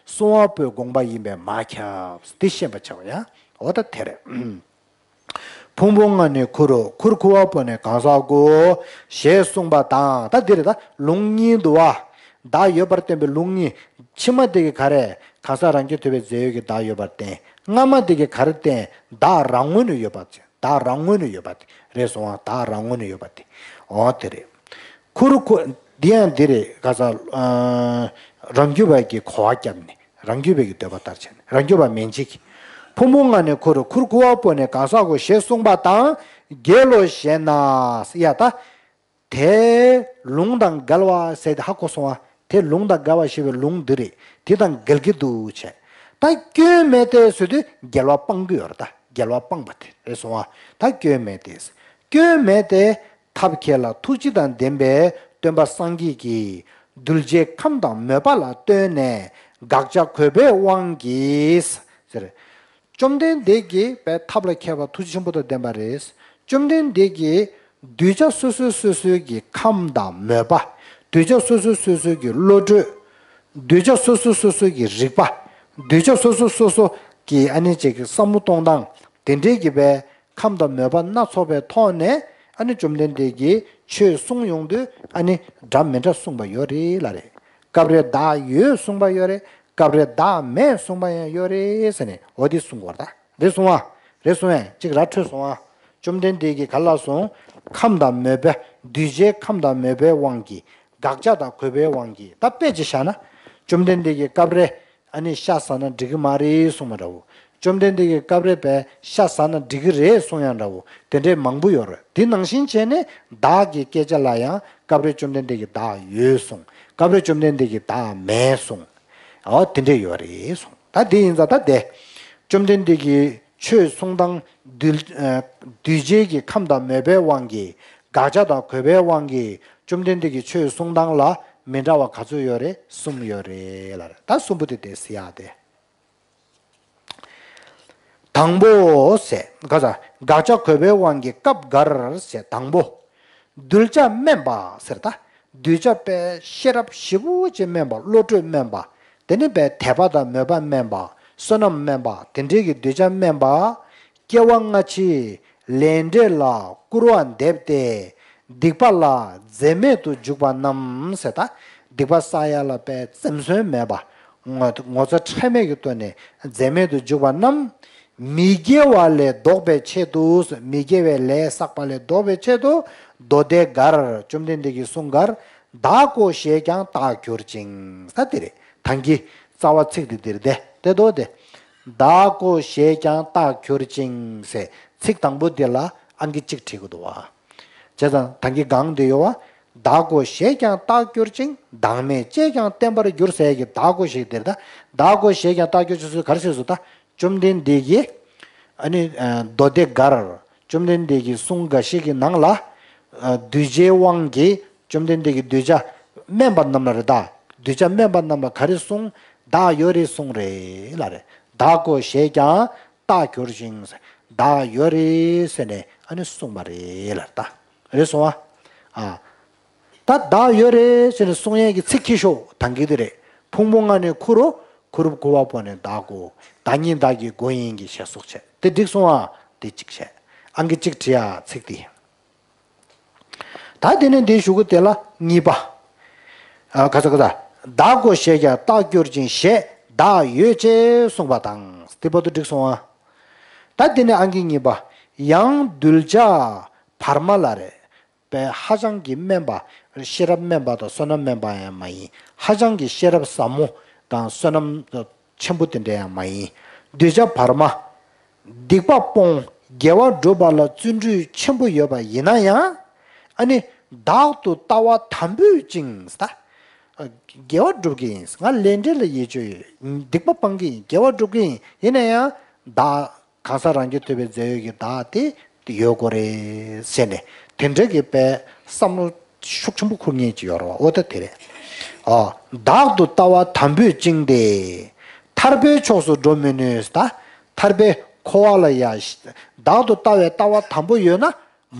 གསུང་བ་པོའི་དགོངས་པ་ཡིན་པས་མ་ཁྱབ། འདི་ཤེས་པ་བྱ་བ་ཡང་འོ་ད་དེ་རེད། ཕུང་པོ་ལྔ་ནི་ཁུར་རོ། ཁུར་ཁུ་བ་པོ་ནི་གང་ཟག་གོ། ཞེས་གསུངས་པ་དང་། ད་འདི་རེད་ད། ལུང་གཉིས་འདུག་བ། བདག་ཡོད་པར་བསྟན་པའི་ལུང་གཉིས། ཕྱི་མ་དེ་གིས་ག་རེ། གང་ཟག་རང་རྐྱ་ཐུབ་པའི་རྫས་ཡོད་ཀྱི་བདག་ཡོད་པར་བསྟན། སྔ་མ་དེ་གིས་ག་རེ་བསྟན། བདག་རང་ངོས་ནས་ཡོད་པ་ཅིག་བདག་རང་ངོས་ནས་ཡོད་པ་དེ་རེད་སོང་བ། བདག་རང་ངོས་ནས་ཡོད་པ་དེ། འོ་དེ་རེད། ཁུར་ཁུ། འདི་ཡང་འདི་རེད། ག་ས། ཨ་རང་རྒྱུད་པ་གི་གོ་བ་བརྒྱབ་ནས། རང་རྒྱུད་པའི་གི་འདོད་པ་ལྟར་བྱས་ནས། རང་རྒྱུད་པ་མན་ཆད་ཀྱི། ཕུང་པོ་ལྔ་ནི་ཁུར། ཁུར་ཁུ་བ་པོ་ནི་གང་ཟག་གོ་ཞེས་གསུངས་པ་དང་། དགེ་ལོ་ཞེ་ན། ཡ་ད། དེ་ལུང་དང་འགལ་བ་ཟེར་དེ་ཧ་གོ་སོང་བ། དེ་ལུང་དང་འགལ་བ་ཞེས་པའི་ལུང་འདི་རེད། དེ་དང་འགལ་གྱི་འདུག་བྱས། ད་སྐྱོན་མེད་དེ་ཟེར་དུས་འགལ་བ་སྤང་གི་ཡོད་རེད། ད་འགལ་བ་སྤངས་པ་དེ་རེད་སོང་བ། ད་སྐྱོན་མེད་དེ། སྐྱོན་མེད་དེ། ཐབས་མཁས་ལ་ཐུགས་རྗེ་དང་ལྡན་པའི་སྟོན་པ་སངས་རྒྱས་ཀྱིས་གདུལ་བྱའི་ཁམས་དང་མོས་པ་ལ་ལྟོས་ནས་དགག་བྱ་གོས་པའི་དབང་གིས་ཟེར། བཅོམ་ལྡན་འདས་ཀྱིས་པའི་ཐབས་ལ་མཁས་པ་ཐུགས་རྗེ་ཆེན་པོ་དང་ལྡན་པ་རེད། བཅོམ་ལྡན་འདས་ཀྱིས་གདུལ་བྱ་སོ་སོ་སོ་སོའི་གི་ཁམས་དང་མོས་པ། གདུལ་བྱ་སོ་སོ་སོ་སོའི་གི་བློ་གྲོས། གདུལ་བྱ་སོ་སོ་སོ་སོའི་གི་རིག་པ། གདུལ་བྱ་སོ་སོ་སོ་སོ་གི་ཨ་ནི་ཅིག་གི་བསམ་བློ་གཏོང་སྟངས་དེ་འདྲའི་གི་པའི་ཁམས་དང་མོས་པ་སྣ་ཚོགས་པའི་ཐོག་ནས་ཨ་ནི་བཅོམ་ལྡན་འདས་ཀྱིས་ཆོས་གསུངས་ཡོང་དུས་ཨ་ནི་འདྲ་མི་འདྲ་གསུངས་པ་ཡོད་རེད་ལ་རེད། སྐབས་རེ་བདག་ཡོད་གསུངས་པ་ཡོད་རེད། སྐབས་རེ་བདག་མེད་གསུངས་པ་ཡང་ཡོད་རེད་ཟེར་ནས་འོ་དེ་གསུང་དགོས་རེད་ད། རེད་སོང་བ། རེད་སོང་བས་གཅིག་ར་འཕྲོད་སོང་བ། བཅོམ་ལྡན་འདས་ཀྱིས་ག་ལ་སོང་། ཁམས་དང་མོས་པའི་གདུལ་བྱའི་ཁམས་དང་མོས་པའི་དབང་གིས་དགག་བྱ་དང་གོས་པའི་དབང་གིས་ད་དཔེ་ཅིག་བཞག་ན། བཅོམ་ལྡན་འདས་ཀྱིས་སྐབས་རེ་ཨ་ནི་ཤ་ཟ་ན་འགྲིག་གི་མ་རེད་གསུངས་པ་འདྲ་བོ། བཅོམ་ལྡན་འདས་ཀྱིས་སྐབས་རེ་བས་ཤ་ཟ་ན་འགྲིག་གི་རེད་གསུངས་ཡང་འདྲ་བོ་དེ་འདྲའི་མང་པོ་ཡོད་རེད། དེ་ནང་བཞིན་བྱས་ནས་བདག་གི་སྐད་ཆ་ལ་ཡང་སྐབས་རེ་བཅོམ་ལྡན་འདས་ཀྱིས་བདག་ཡོད་གསུངས། སྐབས་རེ་བཅོམ་ལྡན་འདས་ཀྱིས་བདག་མེད་གསུངས། འོ་དེ་འདྲས་ཡོད་རེད་གསུངས། ད་དེ་ཡིན་ཙང་ད་དེ། བཅོམ་ལྡན་འདས་ཀྱིས་ཆོས་གསུང་སྟངས་གདུལ་ཨ་གདུལ་བྱའི་གི་ཁམས་དང་མོས་པའི་དབང་གིས་དགག་བྱ་དང་གོས་པའི་དབང་གིས་བཅོམ་ལྡན་འདས་ཀྱིས་ཆོས་གསུང་སྟངས་ལ་མི་འདྲ་བ་ག་ཚོད་ཡོད་རེད། གསུམ་ཡོད་རེད་ལ། ད་གསུམ་པོ་དེ་དེ་ཟེར་ཡག་དེ། དང་པོ་ཟེར་ག་ས་དགག་བྱ་གོས་པའི་དབང་གིས་སྐབས་འགར་ཟེར་དང་པོ། གདུལ་བྱ་དམན་པ་ཟེར་ད། གདུལ་བྱ་པའི་ཤེས་རབ་ཞེ་པོ་ཅིག་དམན་པ། བློ་གྲོས་དམན་པ། དེ་ནི་པའི་དད་པ་དང་མོས་པ་དམན་པ། བསོད་ནམས་དམན་པ། དེ་འདྲའི་གི་གདུལ་བྱ་དམན་པ། སྐྱེ་བ་སྔ་ཕྱིའི་ལས་འབྲས་ལ་སྐུར་བ་འདེབས་ཏེ། སྡིག་པ་ལ་འཛེམ་མེད་དུ་འཇུག་པ་རྣམས་ཟེར་ད། སྡིག་པ་བསགས་ཡ་ལ་པའི་འཛེམ་ཟོན་མེད་པ། ངོ་ངོ་ཚ་ཁྲེལ་མེད་ཀྱི་ཐོག་ནས་འཛེམ་མེད་དུ་འཇུག་པ་རྣམས། མི་དགེ་བ་ལས་ལྡོག་པའི་ཆེད་དུ། མི་དགེ་བའི་ལས་བསགས་པ་ལས་ལྡོག་པའི་ཆེད་དུ། མདོ་སྡེ་འགར། བཅོམ་ལྡན་འདས་ཀྱི་གསུང་འགར། བདག་གོ་ཞེས་ཀྱང་བཏགས་གྱུར་ཅིང་། ས་དེ་རེད། ད་གིན་རྩ་བ་ཚིག་འདི་འདིར་བསྡད་དེ་དོ་དེ། བདག་གོ་ཞེས་ཀྱང་བཏགས་གྱུར་ཅིང་ཟེར་ཚིག་དང་པོ་འདི་ལ་ཨང་ཀི་གཅིག་བྲིས་དགོས་འདུག་བ། བྱས་ཙང་ད་གིན་གང་འདི་ཡོད་བ། བདག་གོ་ཞེས་ཀྱང་བཏགས་གྱུར་ཅིང་བདག་མེད་ཅེས་ཀྱང་བསྟན་པར་འགྱུར་ཟེར་གྱི་བདག་གོ་ཞེས་འདིར་ད། བདག་གོ་ཞེས་ཀྱང་བཏགས་གྱུར་ཅིང་ཟེར་ག་རེ་ཟེར་སོང་ད། བཅོམ་ལྡན་འདས་ཀྱིས་ཨ་ནི་མདོ་སྡེ་འགར། བཅོམ་ལྡན་འདས་ཀྱི་གསུང་འགའ་ཞིག་གི་ནང་ལ། གདུལ་བྱའི་དབང་གིས་བཅོམ་ལྡན་འདས་ཀྱིས་གདུལ་བྱ་དམན་པ་རྣམས་ལ་རེད་ད། གདུལ་བྱ་དམན་པ་རྣམས་ལ་ག་རེ་གསུངས། བདག་ཡོད་རེད་གསུངས་རེད་ལ་རེད། བདག་གོ་ཞེས་ཀྱང་བཏགས་གྱུར་ཅིང་། བདག་ཡོད་རེད་ཟེར་ནས་ཨ་ནི་གསུངས་པ་རེད་ལ་ད། རེད་སོང་བ། ཨ། ད་བདག་ཡོད་རེད་ཟེར་ནས་གསུང་ཡས་ཀྱི་ཚིག་ཁྱི་ཤོག་དང་གི་དེ་རེད། ཕུང་པོ་ལྔ་ནི་ཁུ་རུ། ཁུ་རུ་ཁུ་བ་པོ་ནི་བདག་གོ། བདག་ཉིད་བདག་གི་སྒོ་ཡིན་གྱི་ཞེས་སོགས་བྱས། དེ་འགྲིག་སོང་ཨ། དེ་གཅིག་བྱས། ཨང་ཀི་གཅིག་བྲིས་ཨ་ཚིག་དེ། ད་དེ་ནས་འདིའི་གཞུག་གུ་དེ་ལ་གཉིས་པ། ཨ་ག་ས་ག་ས། བདག་གོ་ཞེས་ཀྱང་བཏགས་གྱུར་ཅིང་ཞེས་བདག་ཡོད་ཅེས་གསུངས་པ་དང་། དེ་བར་དུ་འགྲིག་སོང་ཨ། ད་དེ་ནས་ཨང་ཀི་གཉིས་པ། ཡང་གདུལ་བྱ་བར་མ་ལ་རེད། པའི་ཧ་ཅང་གི་དམན་པ། ཤེས་རབ་དམན་པ་དང་བསོད་ནམས་དམན་པ་ཡང་མ་ཡིན། ཧ་ཅང་གི་ཤེས་རབ་ཟབ་མོ་དང་བསོད་ནམས་ཆེན་པོ་དེ་འདྲ་ཡང་མ་ཡིན། གདུལ་བྱ་བར་མ། སྡིག་པ་སྤོང་དགེ་བ་སྒྲུབ་པ་ལ་བརྩོན་འགྲུས་ཆེན་པོ་ཡོད་པ་ཡིན་ན་ཡང་། ཨ་ནི་བདག་ཏུ་ལྟ་བ་དམ་པོས་བཅིངས་ད། དགེ་བ་སྒྲུབ་ཀྱི་ཡིན། ང་ལས་འབྲས་ལ་ཡིད་དཔྱོད་ཡོད། སྡིག་པ་སྤང་གི་ཡིན། དགེ་བ་སྒྲུབ་ཀྱི་ཡིན། ཡིན་ན་ཡང་བདག་གང་ཟག་རང་རྒྱུད་ཐོས་པའི་རྫས་ཡོད་ཀྱི་བདག་དེ་ཡོད་དགོས་རེད་ཟེར་ནས་དེ་འདྲ་གི་པའི་བསམ་བློ་ཤུགས་ཆེན་པོ་འཁུར་མཁན་ཅིག་ཡོད་རེད་བ། འོ་ད་དེ་རེད། ཨ། བདག་ཏུ་ལྟ་བ་དམ་པོས་བཅིངས་ཏེ། ཐར་པའི་ཕྱོགས་སུ་འགྲོ་མི་ནུས་ད། ཐར་པའི་འཁོར་བ་ལ་ཡ། བདག་ཏུ་ལྟ་བའི་ལྟ་བ་དམ་པོ་ཡོད་ན་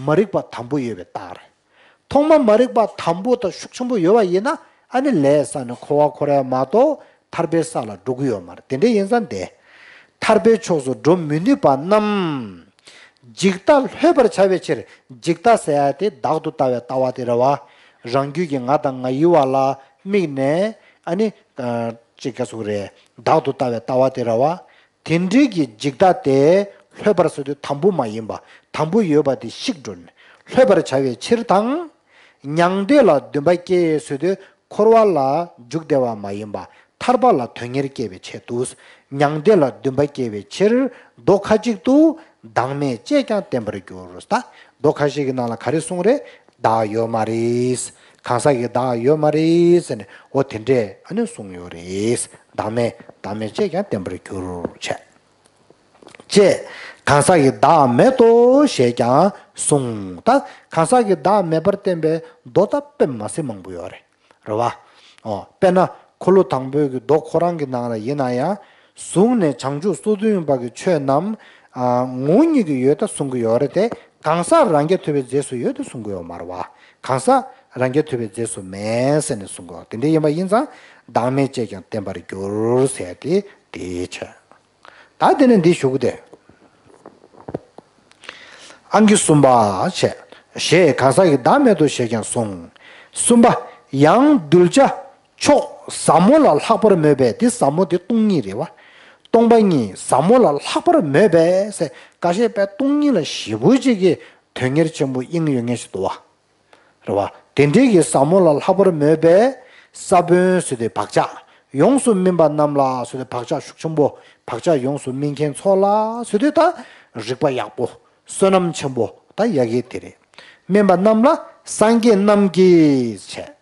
མ་རིག་པ་དམ་པོ་ཡོད་པའི་རྟགས་རེད། ཐོག་མ་མ་རིག་པ་དམ་པོ་དང་ཤུགས་ཆེན་པོ་ཡོད་པ་ཡིན་ན་ཨ་ནི་ལས་བསགས་ནས་འཁོར་བ་འཁོར་ཡ་མ་གཏོགས་ཐར་པའི་ས་ལ་འགྲོ་གི་ཡོད་མ་རེད། དེ་འདྲ་ཡིན་ཙང་དེ། ཐར་པའི་ཕྱོགས་སུ་འགྲོ་མི་ནུས་པ་རྣམས། འཇིག་ལྟ་ལྷོད་པར་བྱ་བའི་ཕྱིར། འཇིག་ལྟ་ཟེར་ཡ་དེ་བདག་ཏུ་ལྟ་བའི་ལྟ་བ་དེ་རེད་བ། རང་རྒྱུད་ཀྱི་ང་དང་ང་ཡི་བ་ལ་དམིགས་ནས་ཨ་ནི། ཅིག་ག་ཟུག་རེད། བདག་ཏུ་ལྟ་བའི་ལྟ་བ་དེ་རེད་བ། དེ་འདྲའི་གི་འཇིག་ལྟ་དེ་ལྷོད་པར་ཟེར་དུས་དམ་པོ་མ་ཡིན་པ། དམ་པོ་ཡོད་པ་དེ་བཤིག་འགྲོ་ནས་ལྷོད་པར་བྱ་བའི་ཕྱིར་དང་། མྱང་འདས་ལ་འདུན་པ་སྐྱེ་ཟེར་དུས་འཁོར་བ་ལ་འཇུག་བདེ་བ་མ་ཡིན་པ། ཐར་པ་ལ་དོན་གཉེར་སྐྱེ་བའི་ཆེད་དུ། མྱང་འདས་ལ་འདུན་པ་སྐྱེ་བའི་ཕྱིར། མདོ་ཁ་ཅིག་ཏུ། བདག་མེད་ཅེས་ཀྱང་བསྟན་པར་འགྱུར། ད་མདོ་ཁ་ཤས་ཀྱི་ནང་ལ་ག་རེ་གསུངས་རེད། བདག་ཡོད་མ་རེད། གང་ཟག་གི་བདག་ཡོད་མ་རེད་ཟེར་ནས་འོ་དེ་འདྲས་ཨ་ནི་གསུངས་ཡོད་རེད། བདག་མེད་བདག་མེད་ཅེས་ཀྱང་བསྟན་པར་འགྱུར་བྱས། ཅེས་གང་ཟག་གི་བདག་མེད་དོ་ཞེས་ཀྱང་གསུངས། ད་གང་ཟག་གི་བདག་མེད་པར་བསྟན་པའི་མདོ་ད་དཔེ་མ་སྲིད་མང་པོ་ཡོད་རེད། རེད་བ། ཨོ། དཔེར་ན། འཁོར་ལོ་དང་པོའི་གི་མདོ་ཁོ་རང་གི་ནང་ལ་ཡིན་ན་ཡང་། གཟུགས་ནས་བྱང་ཆུབ་སོ་བདུན་པ་གི་ཆོས་རྣམས། ཨ། ངོ་བོ་ཉིད་ཀྱིས་ཡོད་དོ་གསུང་གི་ཡོད་རེད་དེ། གང་ཟག་རང་རྐྱ་ཐུབ་པའི་རྗེས་སུ་ཡོད་དོ་གསུང་གི་ཡོད་མ་རེད་བ། གང་ཟག་རང་རྐྱ་ཐུབ་པའི་རྗེས་སུ་མེད་ཟེར་ནས་གསུང་གི་ཡོད། དེ་འདྲ་ཡིན་པ་ཡིན་ཙང་། བདག་མེད་ཅེས་ཀྱང་བསྟན་པར་འགྱུར་ཟེར་ཏེ་དེའི་ཆོས། ད་དེ་ནས་འདི་ཞུ་གི་དེ། ཨང་ཀི་གསུམ་པ་བྱས། ཞེས་གང་ཟག་གི་བདག་མེད་དོ་ཞེས་ཀྱང་གསུངས། གསུམ་པ། ཡང་གདུལ་བྱ་མཆོག་ཟབ་མོ་ལ་ལྷག་པར་མོས་པས། འདི་ཟབ་མོ་འདི་སྟོང་ཉིད་རེད་བ། སྟོང་པ་ཉིད་ཟབ་མོ་ལ་ལྷག་པར་མོས་པས་ཟེར་ཁ་ཤས་པས་སྟོང་ཉིད་ལ་ཞེ་པོ་ཅིག་གི་དོན་གཉེར་ཆེན་པོ་དབྱིངས་ཡོད་མཁན་ཞིག་འདུག་བ། རེད་བ། དེ་འདྲའི་གི་ཟབ་མོ་ལ་ལྷག་པར་མོས་པའི་ས་བོན་ཟེར་དུས་བག་ཆགས་ཡོངས་སུ་སྨིན་པ་རྣམས་ལ་ཟེར་དུས་བག་ཆགས་ཤུགས་ཆེན་པོ་བག་ཆགས་ཡོངས་སུ་སྨིན་མཁན་ཚོ་ལ་ཟེར་དུས་ད་རིག་པ་ཡག་པོ་བསོད་ནམས་ཆེན་པོ་ད་ཡ་གི་དེ་རེད། སྨིན་པ་རྣམས་ལ་སངས་རྒྱས་རྣམས་ཀྱིས་བྱས།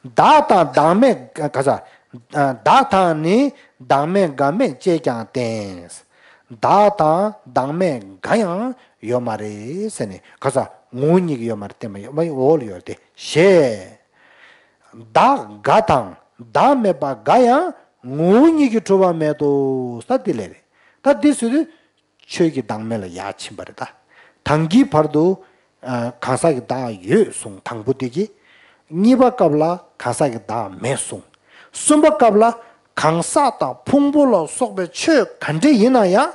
བདག་དང་བདག་མེད་ག་ས། བདག་དང་ནི་བདག་མེད་འགའ་མེད་ཅེས་ཀྱང་བསྟན། བདག་དང་བདག་མེད་འགའ་ཡང་ཡོད་མ་རེད་ཟེར་ནས་ག་ས་ངོ་བོ་ཉིད་ཀྱིས་ཡོད་མ་རེད་བསྟན་པ་ཡོད་མ་ཡིན་འོག་ལ་ཡོད་དེ་ཞེས། བདག་འགའ་དང་བདག་མེད་པ་འགའ་ཡང་ངོ་བོ་ཉིད་ཀྱིས་གྲུབ་པ་མེད་དོ་ས་དེ་ལས་རེད། ད་འདི་ཟེར་དུས། ཆོས་ཀྱི་བདག་མེད་ལ་ཡར་ཕྱིན་པ་རེད་ད། དང་གི་བར་དུ། ཨ། གང་ཟག་གི་བདག་ཡོད་གསུངས་དང་པོ་དེ་གི། གཉིས་པ་སྐབས་ལ་གང་ཟག་གི་བདག་མེད་གསུངས། གསུམ་པ་སྐབས་ལ་གང་ཟག་དང་ཕུང་པོ་ལ་སོགས་པའི་ཆོས་ག་འདྲ་ཡིན་ན་ཡང་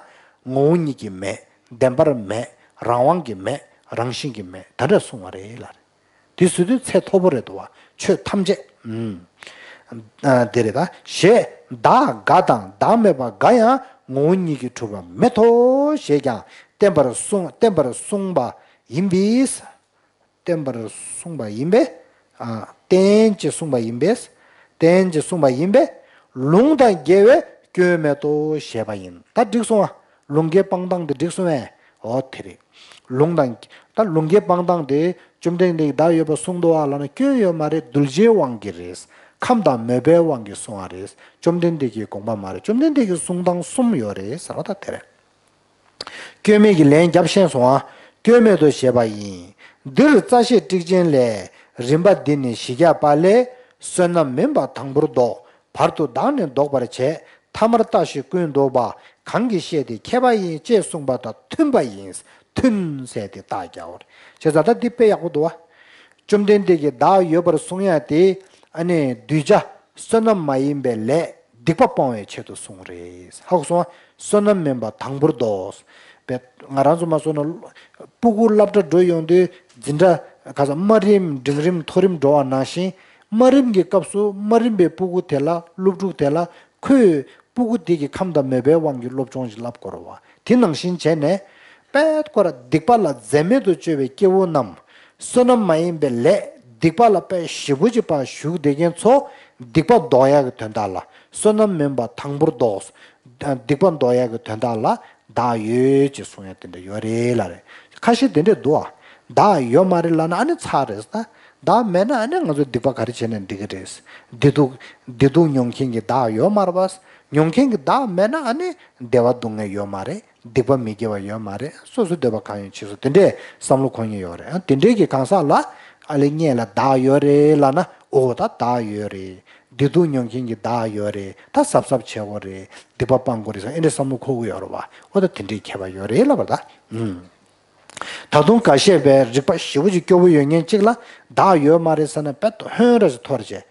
ངོ་བོ་ཉིད་ཀྱིས་མེད། བདེན་པར་མེད། རང་དབང་གིས་མེད། རང་བཞིན་གྱིས་མེད། ད་འདྲ་གསུངས་པ་རེད་ལ། དེ་ཟེར་དུས་ཚད་མཐོ་པོ་རེད་འདུག་བ། ཆོས་ཐམས་ཅད། ཨུམ། ཨ། དེ་རེད་ད། ཞེས་བདག་འགའ་དང་བདག་མེད་པ་འགའ་ཡང་ངོ་བོ་ཉིད་ཀྱིས་གྲུབ་པ་མེད་དོ་ཞེས་ཀྱང་བསྟན་པར་གསུངས་བསྟན་པར་གསུངས་པ་ཡིན་པས། བསྟན་པར་གསུངས་པ་ཡིན་པས། ཨ། བསྟན་ཅེས་གསུངས་པ་ཡིན་པས། བསྟན་ཅེས་གསུངས་པ་ཡིན་པས། ལུང་དང་འགལ་བའི་སྐྱོན་མེད་དོ་ཞེས་པ་ཡིན། ད་འགྲིག་སོང་ཨ། ལུང་འགལ་སྤང་ཐངས་དེ་འགྲིག་སོང་ཨེ། འོ་དེ་རེད། ལུང་དང་། ད་ལུང་འགལ་སྤང་ཐངས་དེ་བཅོམ་ལྡན་འདས་ཀྱིས་བདག་ཡོད་པར་གསུངས་འདུག་བ་ལབ་ན་སྐྱོན་ཡོད་མ་རེད། གདུལ་བྱའི་དབང་གིས་རེད། ཁམས་དང་མོས་པའི་དབང་གིས་གསུངས་པ་རེད། བཅོམ་ལྡན་འདས་ཀྱི་དགོངས་པ་མ་རེད། བཅོམ་ལྡན་འདས་ཀྱི་གསུང་སྟངས་གསུམ་ཡོད་རེད་ཟེར་བ་ད་དེ་རེད། སྐྱོན་མེད་ཀྱི་ལན་རྒྱབ་ཤེས་སོང་ཨ། སྐྱོན་མེད་དོ་ཞེས་པ་ཡིན། འདིར་རྩ་ཤེས་ཊཱིཀ་ཆེན་ལས། རིམ་པ་འདི་ནི་བཞི་བརྒྱ་པ་ལས། བསོད་ནམས་མིན་པ་དང་པོར་ལྡོག། བར་དུ་བདག་ནི་ལྡོག་པར་བྱེད། ཐ་མར་ལྟ་ཞིག་ཀུན་ལྡོག་པ། གང་གིས་ཤེས་ཏེ་མཁས་པ་ཡིན། ཅེས་གསུངས་པ་དང་མཐུན་པ་ཡིན། མཐུན་ཟེར་ཏེ་རྟགས་རྒྱག་དགོས་རེད། བྱས་ཙང་ད་འདི་དཔེ་ཡག་པོ་འདུག་བ། བཅོམ་ལྡན་འདས་ཀྱིས་བདག་ཡོད་པར་གསུང་ཡ་དེ་ཨ་ནི་གདུལ་བྱ་བསོད་ནམས་མ་ཡིན་པའི་ལས་སྡིག་པ་སྤང་བའི་ཆེད་དུ་གསུངས་རེད། ཧ་གོ་སོང་ང་། བསོད་ནམས་མིན་པ་དང་པོར་ལྡོག། པས་ང་རང་ཚོ་མ་སོང་ན་སྤུ་གུ་སློབ་གྲྭ་འགྲོ་ཡོང་དུས་འཛིན་གྲྭ་ག་ས་དམའ་རིམ་འབྲིང་རིམ་མཐོ་རིམ་འགྲོ་བ་ནང་བཞིན་དམའ་རིམ་གྱི་སྐབས་སུ་དམའ་རིམ་པའི་སྤུ་གུ་དེ་ལ་སློབ་ཕྲུག་དེ་ལ་ཁོས་སྤུ་གུ་དེ་གི་ཁམས་དང་མོས་པའི་དབང་གིས་སློབ་སྦྱོང་ཞིག་བསླབ་དགོས་རེད་བ། དེ་ནང་བཞིན་བྱས་ནས་དཔེ་ཁོ་ར་སྡིག་པ་ལ་འཛེམ་མེད་དུ་སྤྱོད་པའི་སྐྱེ་བོ་རྣམས་བསོད་ནམས་མ་ཡིན་པའི་ལས་སྡིག་པ་ལ་དཔེ་ཞེ་པོ་ཅིག་ཕར་ཞུགས་བསྡད་མཁན་ཚོ་སྡིག་པ་ལྡོག་ཡག་གི་དོན་དག་ལ་བསོད་ནམས་མིན་པ་དང་པོར་ལྡོག། སྡིག་པ་ལྡོག་ཡག་གི་དོན་དག་ལ་བདག་ཡོད་ཅེས་གསུང་ཡ་དེ་འདྲ་ཡོད་རེད་ལ་རེད། ཁ་ཤས་དེ་འདྲས་འདུག་ཨ། བདག་ཡོད་མ་རེད་ལབ་ན་ཨ་ནི་ཚར་རེད་ད། བདག་མེད་ན་ཨ་ནི་ང་ཚོ་སྡིག་པ་ག་རེ་བྱས་ནས་འགྲིག་གི་རེད། བདེ་སྡུག་བདེ་སྡུག་མྱོང་མཁན་གྱི་བདག་ཡོད་མ་རེད་པ། མྱོང་མཁན་གྱི་བདག་མེད་ན་ཨ་ནི་བདེ་བ་སྡུག་བསྔལ་ཡོད་མ་རེད། སྡིག་པ་མི་དགེ་བ་ཡོད་མ་རེད། སོ་སོའི་འདོད་པ་གང་ཡོད་བྱེད་སོ་དེ་འདྲས་བསམ་བློ་འཁོར་མཁན་ཡོད་རེད། ཨ་དེ་འདྲས་ཀྱི་གང་ཟག་ལ་ཨ་ལེ་སྔོན་ལ་བདག་ཡོད་རེད་ལབ་ན་འོ་ད་བདག་ཡོད་རེད། བདེ་སྡུག་མྱོང་མཁན་གྱི་བདག་ཡོད་རེད། ད་གཟབ་གཟབ་བྱེད་དགོས་རེད། སྡིག་པ་སྤང་དགོས་རེད་ཟེར་ཨེ་འདྲས་བསམ་བློ་འཁོར་གྱི་ཡོད་རེད་བ། འོ་ད་དེ་འདྲའི་མཁས་པ་ཡོད་རེད་ལབ་པ་ད། ཨུམ། ད་དུང་འགའ་ཤས་པའི་རིག་པ་ཞེ་པོ་ཅིག་སྐྱོ་པོ་ཡོད་མཁན་གཅིག་ལ་བདག་ཡོད་མ་རེད་ཟེར་ན་དཔེ་ཧོན་ར་ཞིག་འཐོར་བྱས།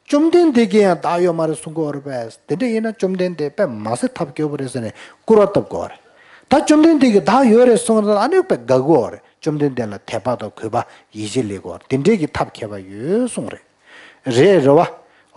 བཅོམ་ལྡན་འདས་ཀྱིས་ཡང་བདག་ཡོད་མ་རེད་གསུང་གི་ཡོད་རེད་པས། དེ་འདྲ་ཡིན་ན་བཅོམ་ལྡན་འདས་དཔེ་མ་སྲིད་ཐབས་སྐྱོ་པོ་རེད་ཟེར་ནས་སྐུར་བ་བཏབ་དགོས་རེད། ད་བཅོམ་ལྡན་འདས་ཀྱིས་བདག་ཡོད་རེད་གསུངས་ན་ཨ་ནི་དཔེ་དགའ་གི་ཡོད་རེད། བཅོམ་ལྡན་འདས་ལ་དད་པ་དང་གུས་པ་ཡིད་ཆེས་སླེབས་གི་ཡོད་རེད། དེ་འདྲས་ཀྱི་ཐབས་མཁས་པ་ཡོད་གསུངས་རེད། རེད་རེད་བ།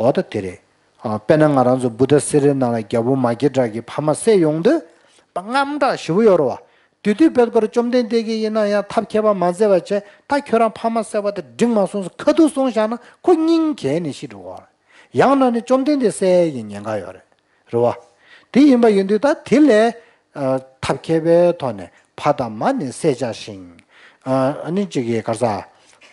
འོ་ད་དེ་རེད། ཨ། དཔེར་ན་ང་རང་ཚོ་བུདྡྷ་སི་རི་ནང་ལ་རྒྱལ་པོ་མ་སྐྱེས་དགྲ་གི་ཕ་མ་བསད་ཡོང་དུས་དཔེ་དངངས་སྐྲག་ཞེ་པོ་ཡོད་རེད་བ། དེ་དུས་དཔེ་སྐོར་བཅོམ་ལྡན་འདས་ཀྱིས་ཡིན་ན་ཡང་ཐབས་མཁས་པ་མ་མཛད་པ་བྱས། ད་ཁྱོད་རང་ཕ་མ་བསད་པ་དེ་འགྲིག་མ་སོང་ཟེར་ཁ་ཐུག་གསུངས་བཞག་ན་ཁོ་སྙིང་གས་ནས་ཤི་འགྲོ་གི་ཡོད་རེད། ཡང་ན་ནི་བཅོམ་ལྡན་འདས་བསད་ཡས་ཀྱི་ཉེན་ཁ་ཡོད་རེད། རེད་བ། དེ་ཡིན་པ་ཡིན་དུས་ད་དེ་ལས་ཨ་ཐབས་མཁས་པའི་ཐོག་ནས་ཕ་དང་མ་ནི་བསད་བྱ་ཞིང་། ཨ་ཨ་ནི་གཅིག་གིས་ག་རེ་ཟ།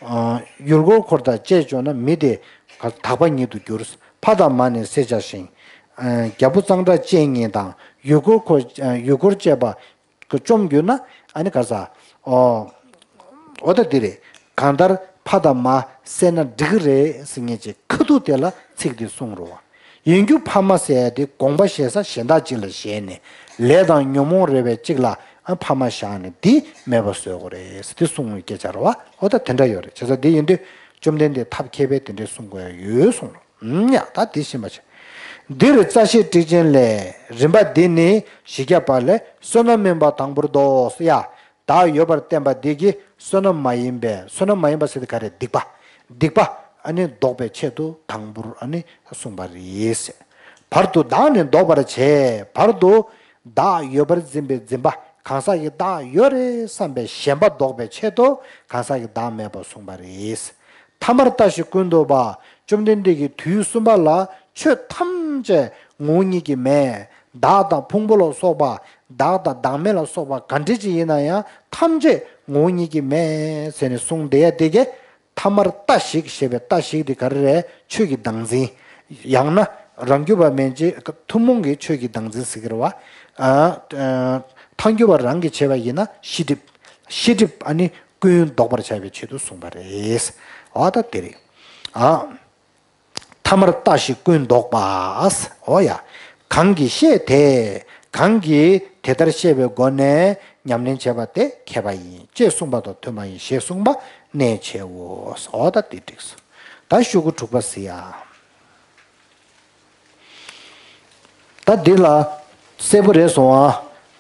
ཨ་ཡུལ་འཁོར་འཁོར་དང་བཅས་བྱུང་ན་མི་དེ་དག་པ་ཉིད་དུ་འགྱུར། ཕ་དང་མ་ནི་བསད་བྱ་ཞིང་། ཨ་རྒྱལ་པོ་གཙང་སྦྲ་ཅན་ཉིད་དང་ཡུལ་འཁོར་འཁོར་ཡུལ་འཁོར་བཅས་པ། ཁོ་བཅོམ་གྱུར་ན་ཨ་ནི་ག་རེ་ཟ། ཨོ། འོ་ད་འདི་རེད། གང་ལྟར་ཕ་དང་མ་བསད་ན་འགྲིག་གི་རེད་ཟེར་མཁན་གྱི་ཁ་ཐུག་དེ་ལ་ཚིག་འདི་གསུངས་རོ། ཡིན་རྒྱུ་ཕ་མ་ཟེར་ཡ་དེ་དགོངས་པ་བཞེས་ས་གཞན་དག་ཅིག་ལ་བཞེས་ནས་ལས་དང་ཉོན་མོངས་རེ་བའི་གཅིག་ལ་ཨ་ཕ་མ་བཞག་ནས་འདི་མེད་པ་བཟོ་དགོས་རེད་ཟེར་འདི་གསུངས་པའི་སྐད་ཆ་རེད་བ། འོ་ད་དེ་འདྲ་ཡོད་རེད། བྱས་ཙང་འདི་ཡིན་དུས་བཅོམ་ལྡན་འདས་ཐབས་མཁས་པས་དེ་འདྲས་གསུང་དགོས་ཡ་ཡོད་གསུངས་རོ། ཡ་ད་འདི་ཤེས་པ་བྱ། འདིར་རྩ་ཤེ་ཊཱིཀ་ཆེན་ལས། རིམ་པ་འདི་ནི་བཞི་བརྒྱ་པ་ལས་བསོད་ནམས་མིན་པ་དང་པོར་བཟློག་ཡ། བདག་ཡོད་པར་བསྟན་པ་འདི་གིས་བསོད་ནམས་མ་ཡིན་པའི་བསོད་ནམས་མ་ཡིན་པ་ཟེར་དེ་ག་རེ་སྡིག་པ། སྡིག་པ་ཨ་ནི་བཟློག་པའི་ཆེད་དུ་དང་པོར་ཨ་ནི་གསུངས་པ་རེད། བར་དུ་བདག་ནི་ལྡོག་པར་བྱེད། བར་དུ་བདག་ཡོད་པར་འཛིན་པའི་འཛིན་པ་གང་ཟག་གི་བདག་ཡོད་རེད་བསམ་པའི་ཞེན་པ་ལྡོག་པའི་ཆེད་དུ་གང་ཟག་གི་བདག་མེད་པར་གསུངས་པ་རེད། ཐ་མར་ལྟ་ཞིག་ཀུན་རྟོག་པ། བཅོམ་ལྡན་འདས་ཀྱིས་དུས་གསུམ་པ་ལ་ཆོས་ཐམས་ཅད་ངོ་བོ་ཉིད་ཀྱིས་མེད། བདག་དང་ཕུང་པོ་ལ་སོགས་པ། བདག་དང་བདག་མེད་ལ་སོགས་པ་ག་འདྲ་ཅིག་ཡིན་ན་ཡང་ཐམས་ཅད་ངོ་བོ་ཉིད་ཀྱིས་མེད་ཟེར་ནས་གསུངས་བསྡད་ཡ་དེ་གས། ཐ་མར་ལྟ་ཞིག་ཞེས་པའི་ལྟ་ཞིག་དེ་ག་རེ་རེད། ཆོས་ཀྱི་བདག་འཛིན། ཡང་ན་རང་རྒྱུད་པ་མན་ཆད་ཐུན་མོང་གི་ཆོས་ཀྱི་བདག་འཛིན་ཟེར་གྱི་རེད་བ། ཨ་ཨ་ཐལ་འགྱུར་བ་རང་གིས་བྱས་པ་ཡིན་ན་ཤེས་སྒྲིབ། ཤེས་སྒྲིབ་ཨ་ནི་ཀུན་ལྡོག་པར་བྱ་བའི་ཆེད་དུ་གསུངས་པ་རེད། འོ་ད་དེ་རེད། ཨ། ཐ་མར་ལྟ་ཞིག་ཀུན་ལྡོག་པ། འོ་ཡ། གང་གིས་ཤེས་དེས། གང་གིས་དེ་ལྟར་ཤེས་པའི་སྒོ་ནས་ཉམས་ལེན་བྱས་པ་དེ་མཁས་པ་ཡིན། ཅེས་གསུངས་པ་དང་མཐུན་པ་ཡིན་ཞེས་གསུངས་པ་གནས་ཆེའོ། འོ་ད་དེ་འགྲིགས་སོ། ད་ཤོག་གུ་དྲུག་པ་ཟེར་ཡ། ད་འདི་ལ་གསལ་པོ་རེད་སོང་ཨ།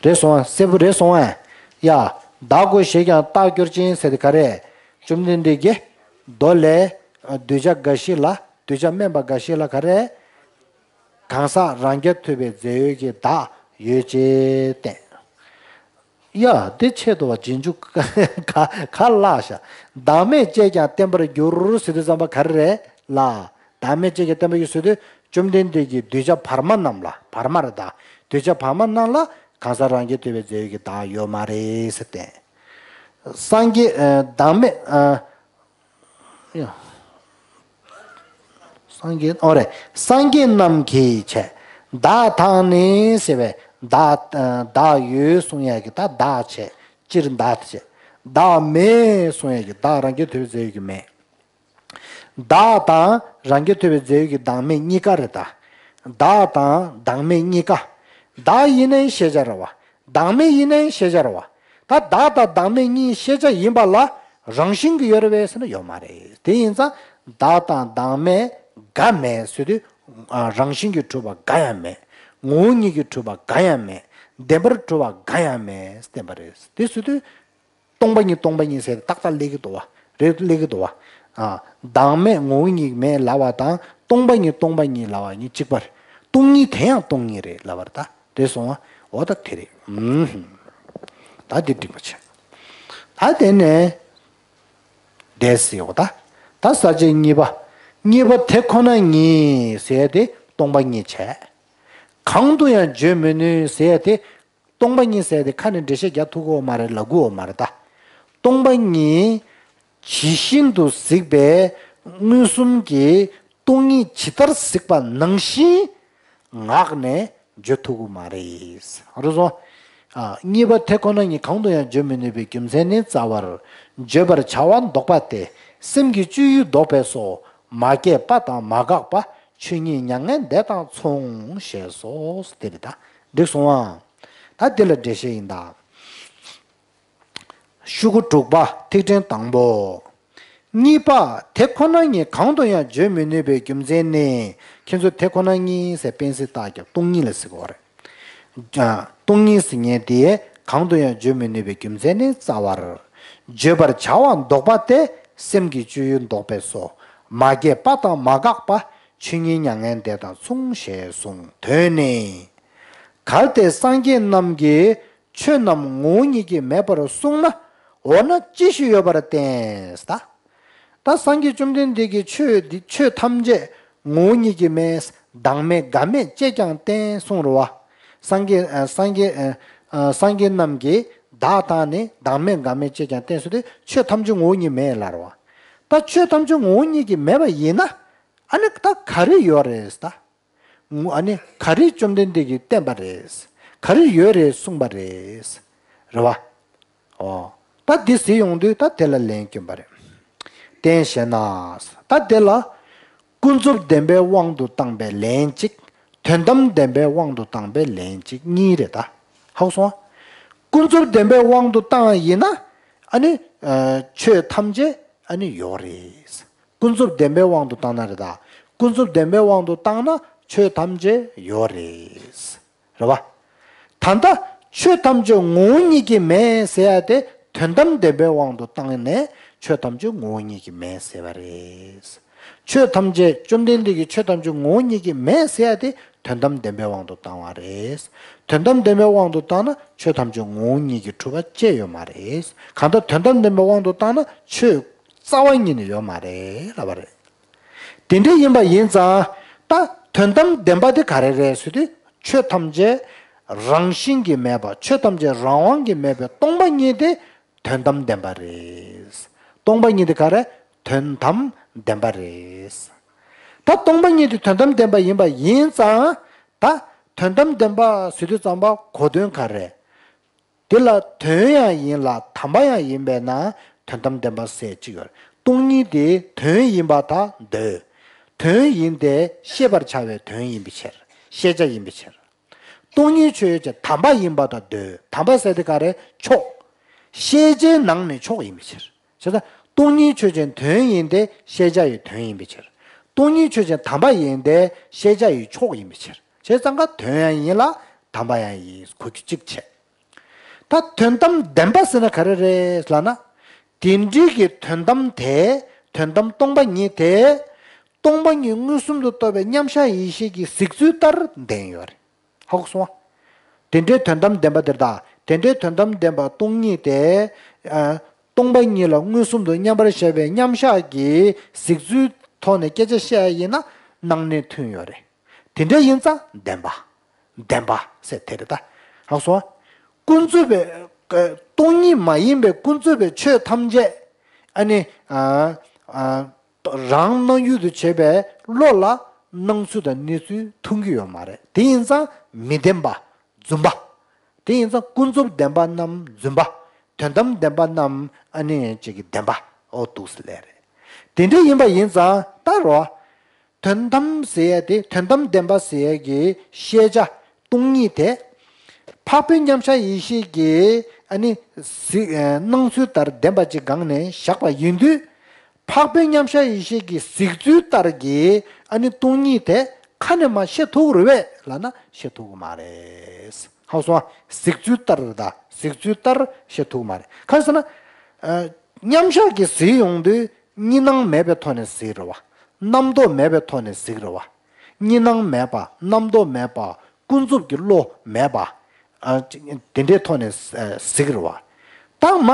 རེད་སོང་ཨ། གསལ་པོ་རེད་སོང་ཨ། ཡ། བདག་གོ་ཞེས་ཀྱང་རྟགས་སྐྱོར་ཅན་ཟེར་དེ་ག་རེ། བཅོམ་ལྡན་འདས་ཀྱིས་མདོ་ལས་གདུལ་བྱ་འགའ་ཞིག་ལ་གདུལ་བྱ་དམན་པ་འགའ་ཞིག་ལ་ག་རེ། གང་ཟག་རང་རྐྱ་ཐུབ་པའི་རྫས་ཡོད་ཀྱི་བདག་ཡོད་ཅེས་བསྟན། ཡ། འདི་ཆེད་དུ་བ་རྗེས་འཇུག་ག་ག་ལ་ཤ། བདག་མེད་ཅེས་ཀྱང་བསྟན་པར་འགྱུར་ཟེར་དུས་ཙམ་པ་ག་རེ་རེད་ལ། བདག་མེད་ཅེས་ཀྱང་བསྟན་པར་འགྱུར་ཟེར་དུས་བཅོམ་ལྡན་འདས་ཀྱིས་གདུལ་བྱ་བར་མ་རྣམས་ལ་བར་མ་རེད་ད། གདུལ་བྱ་བར་མ་རྣམས་ལ་གང་ཟག་རང་རྐྱ་ཐུབ་པའི་རྫས་ཡོད་ཀྱི་བདག་ཡོད་མ་རེད་ཟེར་བསྟན། སངས་རྒྱས་ཨ་བདག་མེད་ཨ། ཡ། སངས་རྒྱས་ཨོ་རེད། སངས་རྒྱས་རྣམས་ཀྱིས་བྱས། བདག་དང་ནི་ཟེར་བའི་བདག་བདག་ཡོད་གསུང་ཡ་གི་ད་བདག་བྱས། སྤྱིར་བདག་དེ་བྱས། བདག་མེད་གསུང་ཡ་གི་བདག་རང་རྐྱ་ཐུབ་པའི་རྫས་ཡོད་ཀྱི་མེད། བདག་དང་རང་རྐྱ་ཐུབ་པའི་རྫས་ཡོད་ཀྱི་བདག་མེད་གཉིས་ཀ་རེད་ད། བདག་དང་བདག་མེད་གཉིས་ཀ། བདག་ཡིན་ནའི་ཤེས་བྱ་རེད་བ། བདག་མེད་ཡིན་ནའི་ཤེས་བྱ་རེད་བ། ད་བདག་དང་བདག་མེད་གཉིས་ཤེས་བྱ་ཡིན་པ་ལ་རང་བཞིན་གྱིས་ཡོད་རེད་པས་ཟེར་ན་ཡོད་མ་རེད། དེ་ཡིན་ཙང་བདག་དང་བདག་མེད་འགའ་མེད་ཟེར་དུས་ཨ་རང་བཞིན་གྱིས་གྲུབ་པ་འགའ་ཡང་མེད། ངོ་བོ་ཉིད་ཀྱིས་གྲུབ་པ་འགའ་ཡང་མེད། བདེན་པར་གྲུབ་པ་འགའ་ཡང་མེད་བསྟན་པ་རེད། དེ་ཟེར་དུས་སྟོང་པ་ཉིད་སྟོང་པ་ཉིད་ཟེར་ཏེ་ཏག་ཏག་སླེབས་ཀྱི་འདུག་བ། རེད་སླེབས་ཀྱི་འདུག་བ། ཨ། བདག་མེད་ངོ་བོ་ཉིད་མེད་ལབ་པ་དང་སྟོང་པ་ཉིད་སྟོང་པ་ཉིད་ལབ་པ་གཉིས་གཅིག་པ་རེད། སྟོང་ཉིད་དེ་ཡང་སྟོང་ཉིད་རེད་ལབ་པ་རེད་ད། རེད་སོང་བ། འོ་ད་དེ་རེད། ཨུམ། ད་དེ་འགྲིག་པ་བྱས། ད་དེ་ནས་འདས་ཟེར་བ་ད། ད་ས་བཅད་གཉིས་པ། གཉིས་པ་དེ་ཁོ་ན་ཉིད་ཟེར་ཏེ་སྟོང་པ་ཉིད་བྱས། གང་དུ་ཡང་བརྗོད་མི་ནུས་ཟེར་ཏེ། སྟོང་པ་ཉིད་ཟེར་དེ་ཁ་ནས་འགྲེལ་བཤད་རྒྱག་ཐུབ་ཀྱི་ཡོད་མ་རེད་ལབ་ཀྱི་ཡོད་མ་རེད་ད། སྟོང་པ་ཉིད་ཇི་བཞིན་དུ་གཟིགས་པའི་མངོན་སུམ་གྱི་སྟོང་ཉིད་ཇི་ལྟར་གཟིགས་པ་ནང་བཞིན་ངག་ནས་བརྗོད་ཐུབ་ཀྱི་མ་རེད། རེད་སོང་། ཨ། གཉིས་པ་དེ་ཁོ་ན་ཉིད་གང་དུ་ཡང་བརྗོད་མི་ནུས་པའི་རྒྱུ་མཚན་ནི་རྩ་བར་བརྗོད་པར་བྱ་བ་ལྡོག་པ་སྟེ་སེམས་ཀྱི་སྤྱོད་ཡུལ་ལྡོག་པས་སོ། མ་སྐྱེས་པ་དང་མ་འགགས་པ་ཆོས་ཉིད་མྱ་ངན་འདས་དང་མཚུངས་ཞེས་སོ། དེ་རེད་ད། འགྲིག་སོང་ཨ། ད་འདི་ལ་འགྲེལ་བཤད་ཡིན་ད། ཤོག་གུ་དྲུག་པ་ཐིག་ཕྲེང་དང་པོ། གཉིས་པ་དེ་ཁོ་ན་ཉིད་གང་དུ་ཡང་བརྗོད་མི་ནུས་པའི་རྒྱུ་མཚན་ནི། ཁྱེད་ཚོས་དེ་ཁོ་ན་ཉིད་ཟེར་དཔེ་སྲིད་བཏགས་ཀྱང་སྟོང་ཉིད་ལ་ཟེར་གྱི་ཡོད་རེད། ཨ། སྟོང་ཉིད་ཟེར་མཁན་དེ་གང་དུ་ཡང་བརྗོད་མི་ནུས་པའི་རྒྱུ་མཚན་ནི་རྩ་བར། བརྗོད་པར་བྱ་བ་ལྡོག་པ་སྟེ་སེམས་ཀྱི་སྤྱོད་ཡུལ་ལྡོག་པས་སོ། མ་སྐྱེས་པ་དང་མ་འགགས་པ་ཆོས་ཉིད་མྱ་ངན་འདས་དང་མཚུངས་ཞེས་གསུངས། དོན་ནི། གལ་ཏེ་སངས་རྒྱས་རྣམས་ཀྱིས་ཆོས་རྣམས་ངོ་བོ་ཉིད་ཀྱིས་མེད་པར་གསུངས་ན། འོ་ན་ཅི་ཞིག་ཡོད་པར་བསྟན། ད་སངས་རྒྱས་བཅོམ་ལྡན་འདས་ཀྱིས་ཆོས་འདི་ཆོས་ཐམས་ཅད་ ངོ་བོ་ཉིད་ཀྱིས་མེད། བདག་མེད་འགའ་མེད་ཅེས་ཀྱང་བསྟན་གསུངས་རེད་བ། སངས་རྒྱས་ཨ་སངས་རྒྱས་ཨ་ཨ་སངས་རྒྱས་རྣམས་ཀྱིས་བདག་དང་ནི་བདག་མེད་འགའ་མེད་ཅེས་ཀྱང་བསྟན་གསུངས་ཏེ་ཆོས་ཐམས་ཅད་ངོ་བོ་ཉིད་མེད་ལབ་རེད་བ། ད་ཆོས་ཐམས་ཅད་ངོ་བོ་ཉིད་ཀྱིས་མེད་པ་ཡིན་ན་ཨ་ནི་ད་ག་རེ་ཡོད་རེད་ད། ངོ་ཨ་ནི་ག་རེ་བཅོམ་ལྡན་འདས་ཀྱིས་བསྟན་པ་རེད། ག་རེ་ཡོད་རེད་གསུངས་པ་རེད། རེད་བ། ཨོ། ད་འདི་ཟེར་ཡོང་དུས་ད་དེ་ལ་ལན་བསྐྱོན་པ་རེད། བསྟན་ཞེ་ན། ད་དེ་ལ། ཀུན་རྫོབ་བདེན་པའི་དབང་དུ་བཏང་པའི་ལན་གཅིག་དོན་དམ་བདེན་པའི་དབང་དུ་བཏང་པའི་ལན་གཅིག་གཉིས་རེད་ད། ཧ་གོ་སོང་ཨ། ཀུན་རྫོབ་བདེན་པའི་དབང་དུ་བཏང་བ་ཡིན་ན། ཨ་ནི། ཆོས་ཐམས་ཅད་ཨ་ནི་ཡོད་རེད། ཀུན་རྫོབ་བདེན་པའི་དབང་དུ་བཏང་ན་རེད་ད། ཀུན་རྫོབ་བདེན་པའི་དབང་དུ་བཏང་ན་ཆོས་ཐམས་ཅད་ཡོད་རེད། རེད་བ། ད་ལྟ་ཆོས་ཐམས་ཅད་ངོ་བོ་ཉིད་ཀྱིས་མེད་ཟེར་ཡ་དེ་དོན་དམ་བདེན་པའི་དབང་དུ་བཏང་ནས་ཆོས་ཐམས་ཅད་ངོ་བོ་ཉིད་ཀྱིས་མེད་ཟེར་བ་རེད། ཆོས་ཐམས་ཅད་བཅོམ་ལྡན་འདས་ཀྱིས་ཆོས་ཐམས་ཅད་ངོ་བོ་ཉིད་ཀྱིས་མེད་ཟེར་ཡ་དེ་དོན་དམ་བདེན་པའི་དབང་དུ་བཏང་བ་རེད། དོན་དམ་བདེན་པའི་དབང་དུ་བཏང་ན་ཆོས་ཐམས་ཅད་ངོ་བོ་ཉིད་ཀྱིས་གྲུབ་པ་ཅི་ཡོད་མ་རེད། གང་ལྟར་དོན་དམ་བདེན་པའི་དབང་དུ་བཏང་ན་ཆོས་རྩ་བ་ཉིད་ནས་ཡོད་མ་རེད་ལབ་པ་རེད། དེ་འདྲ་ཡིན་པ་ཡིན་ཙང་ད་དོན་དམ་བདེན་པ་དེ་ག་རེ་རེད་ཟེར་དུས་ཆོས་ཐམས་ཅད་རང་བཞིན་གྱིས་མེད་པ་ཆོས་ཐམས་ཅད་རང་དབང་གིས་མེད་པའི་སྟོང་པ་ཉིད་དེ་དོན་དམ་བདེན་པ་རེད། སྟོང་པ་ཉིད་དེ་ག་རེ། དོན་དམ་བདེན་པ་རེད། ད་སྟོང་པ་ཉིད་དེ་དོན་དམ་བདེན་པ་ཡིན་པ་ཡིན་ཙང་ད་དོན་དམ་བདེན་པ་ཟེར་དུས་ཙམ་པ་གོ་དོན་ག་རེ། དེ་ལ་དོན་ཡང་ཡིན་ལ་དམ་པ་ཡང་ཡིན་པས་ན་དོན་དམ་བདེན་པ་ཟེར་གཅིག་ཡོད་རེད། སྟོང་ཉིད་དེ་དོན་ཡིན་པར་ཐལ་འདོད། དོན་ཡིན་ཏེ་ཤེས་པར་བྱ་བའི་དོན་ཡིན་པའི་ཕྱིར། ཤེས་བྱ་ཡིན་པའི་ཕྱིར། སྟོང་ཉིད་ཆོས་ཡོད་ཅིང་དམ་པ་ཡིན་པར་ཐལ་འདོད། དམ་པ་ཟེར་དེ་ག་རེ་མཆོག་ཤེས་བྱའི་ནང་ནས་མཆོག་ཡིན་པའི་ཕྱིར། བྱས་ཙང་སྟོང་ཉིད་ཆོས་ཅན་དོན་ཡིན་ཏེ་ཤེས་བྱ་ཡི་དོན་ཡིན་པའི་ཕྱིར། སྟོང་ཉིད་ཆོས་ཅན་དམ་པ་ཡིན་ཏེ་ཤེས་བྱ་ཡི་མཆོག་ཡིན་པའི་ཕྱིར། བྱས་ཙང་ཀ་དོན་ཡང་ཡིན་ལ་དམ་པ་ཡང་ཡིན་གོ་རྒྱུ་གཅིག་བྱས། ད་དོན་དམ་བདེན་པ་ཟེར་ན་ག་རེ་རེད་ལབ་ན། དེ་འདྲའི་གི་དོན་དམ་དེ་དོན་དམ་སྟོང་པ་ཉིད་དེ་སྟོང་པ་ཉིད་མངོན་སུམ་དུ་རྟོགས་པའི་མཉམ་གཞག་ཡེ་ཤེས་ཀྱི་གཟིགས་ཚུལ་ལྟར་ལྡན་ཡོད་རེད། ཧ་གོ་སོང་ཨ། དེ་འདྲའི་དོན་དམ་བདེན་པ་དེ་དང་དེ་འདྲའི་དོན་དམ་བདེན་པ་སྟོང་ཉིད་དེ། ཨ། སྟོང་པ་ཉིད་ལ་མངོན་སུམ་དུ་མཉམ་པར་བཞག་པའི་མཉམ་གཞག་གི་གཟིགས་ཚུལ་ཐོག་ནས་སྐད་ཆ་བཤད་ཡ་ཡིན་ན་སྣང་གནས་མཐུན་ཡོད་རེད། དེ་འདྲ་ཡིན་ཙང་བདེན་པ། བདེན་པ་ཟེར་དེ་རེད་ད། ཧ་གོ་སོང་ཨ། ཀུན་རྫོབ་པའི་ཀ་སྟོང་ཉིད་མ་ཡིན་པའི་ཀུན་རྫོབ་པའི་ཆོས་ཐམས་ཅད་ཨ་ནི་ཨ་ཨ། རང་སྣང་ཡུལ་དུ་བྱེད་པའི་བློ་ལ་སྣང་ཚུལ་དང་གནས་ཚུལ་མཐོང་གི་ཡོད་མ་རེད། དེ་ཡིན་ཙང་མི་བདེན་པ། རྫུན་པ། དེ་ཡིན་ཙང་ཀུན་རྫོབ་བདེན་པ་རྣམས་རྫུན་པ། དོན་དམ་བདེན་པ་རྣམས་ཨ་ནི་ཅིག་གི་བདེན་པ། ཨོ་འདུག་སེ་ལབ་རེད། དེ་འདྲ་ཡིན་པ་ཡིན་ཙང་ད་རོ། དོན་དམ་ཟེར་ཡ་དེ་དོན་དམ་བདེན་པ་ཟེར་ཡ་གི་ཤེས་བྱ། སྟོང་ཉིད་དེ། འཕགས་པའི་མཉམ་གཞག་ཡེ་ཤེས་ཀྱི་ཨ་ནི་གཟིགས་སྣང་ཚུལ་ལྟར་བདེན་པ་ཅིག་སྒང་ནས་བཞག་པ་ཡིན་དུས། འཕགས་པའི་མཉམ་གཞག་ཡེ་ཤེས་ཀྱི་གཟིགས་ཚུལ་ལྟར་གྱི་ཨ་ནི་སྟོང་ཉིད་དེ་ཁ་ནས་མར་བཤད་ཐུབ་ཀྱི་རེད་པས་ལབ་ན་བཤད་ཐུབ་ཀྱི་མ་རེད། ཧ་གོ་སོང་ཨ། གཟིགས་ཚུལ་ལྟར་རེད་ད། གཟིགས་ཚུལ་ལྟར་བཤད་ཐུབ་ཀྱི་མ་རེད། གང་ཟེར་ན། མཉམ་གཞག་གི་གཟིགས་ཡོང་དུས་གཉིས་སྣང་མེད་པའི་ཐོག་ནས་གཟིགས་རེད་བ། རྣམ་རྟོག་མེད་པའི་ཐོག་ནས་གཟིགས་རེད་བ། གཉིས་སྣང་མེད་པ། རྣམ་རྟོག་མེད་པ། ཀུན་རྫོབ་ཀྱི་བློ་མེད་པ། ཨ་དེ་འདྲའི་ཐོག་ནས་གཟིགས་རེད་བ། ད་མ་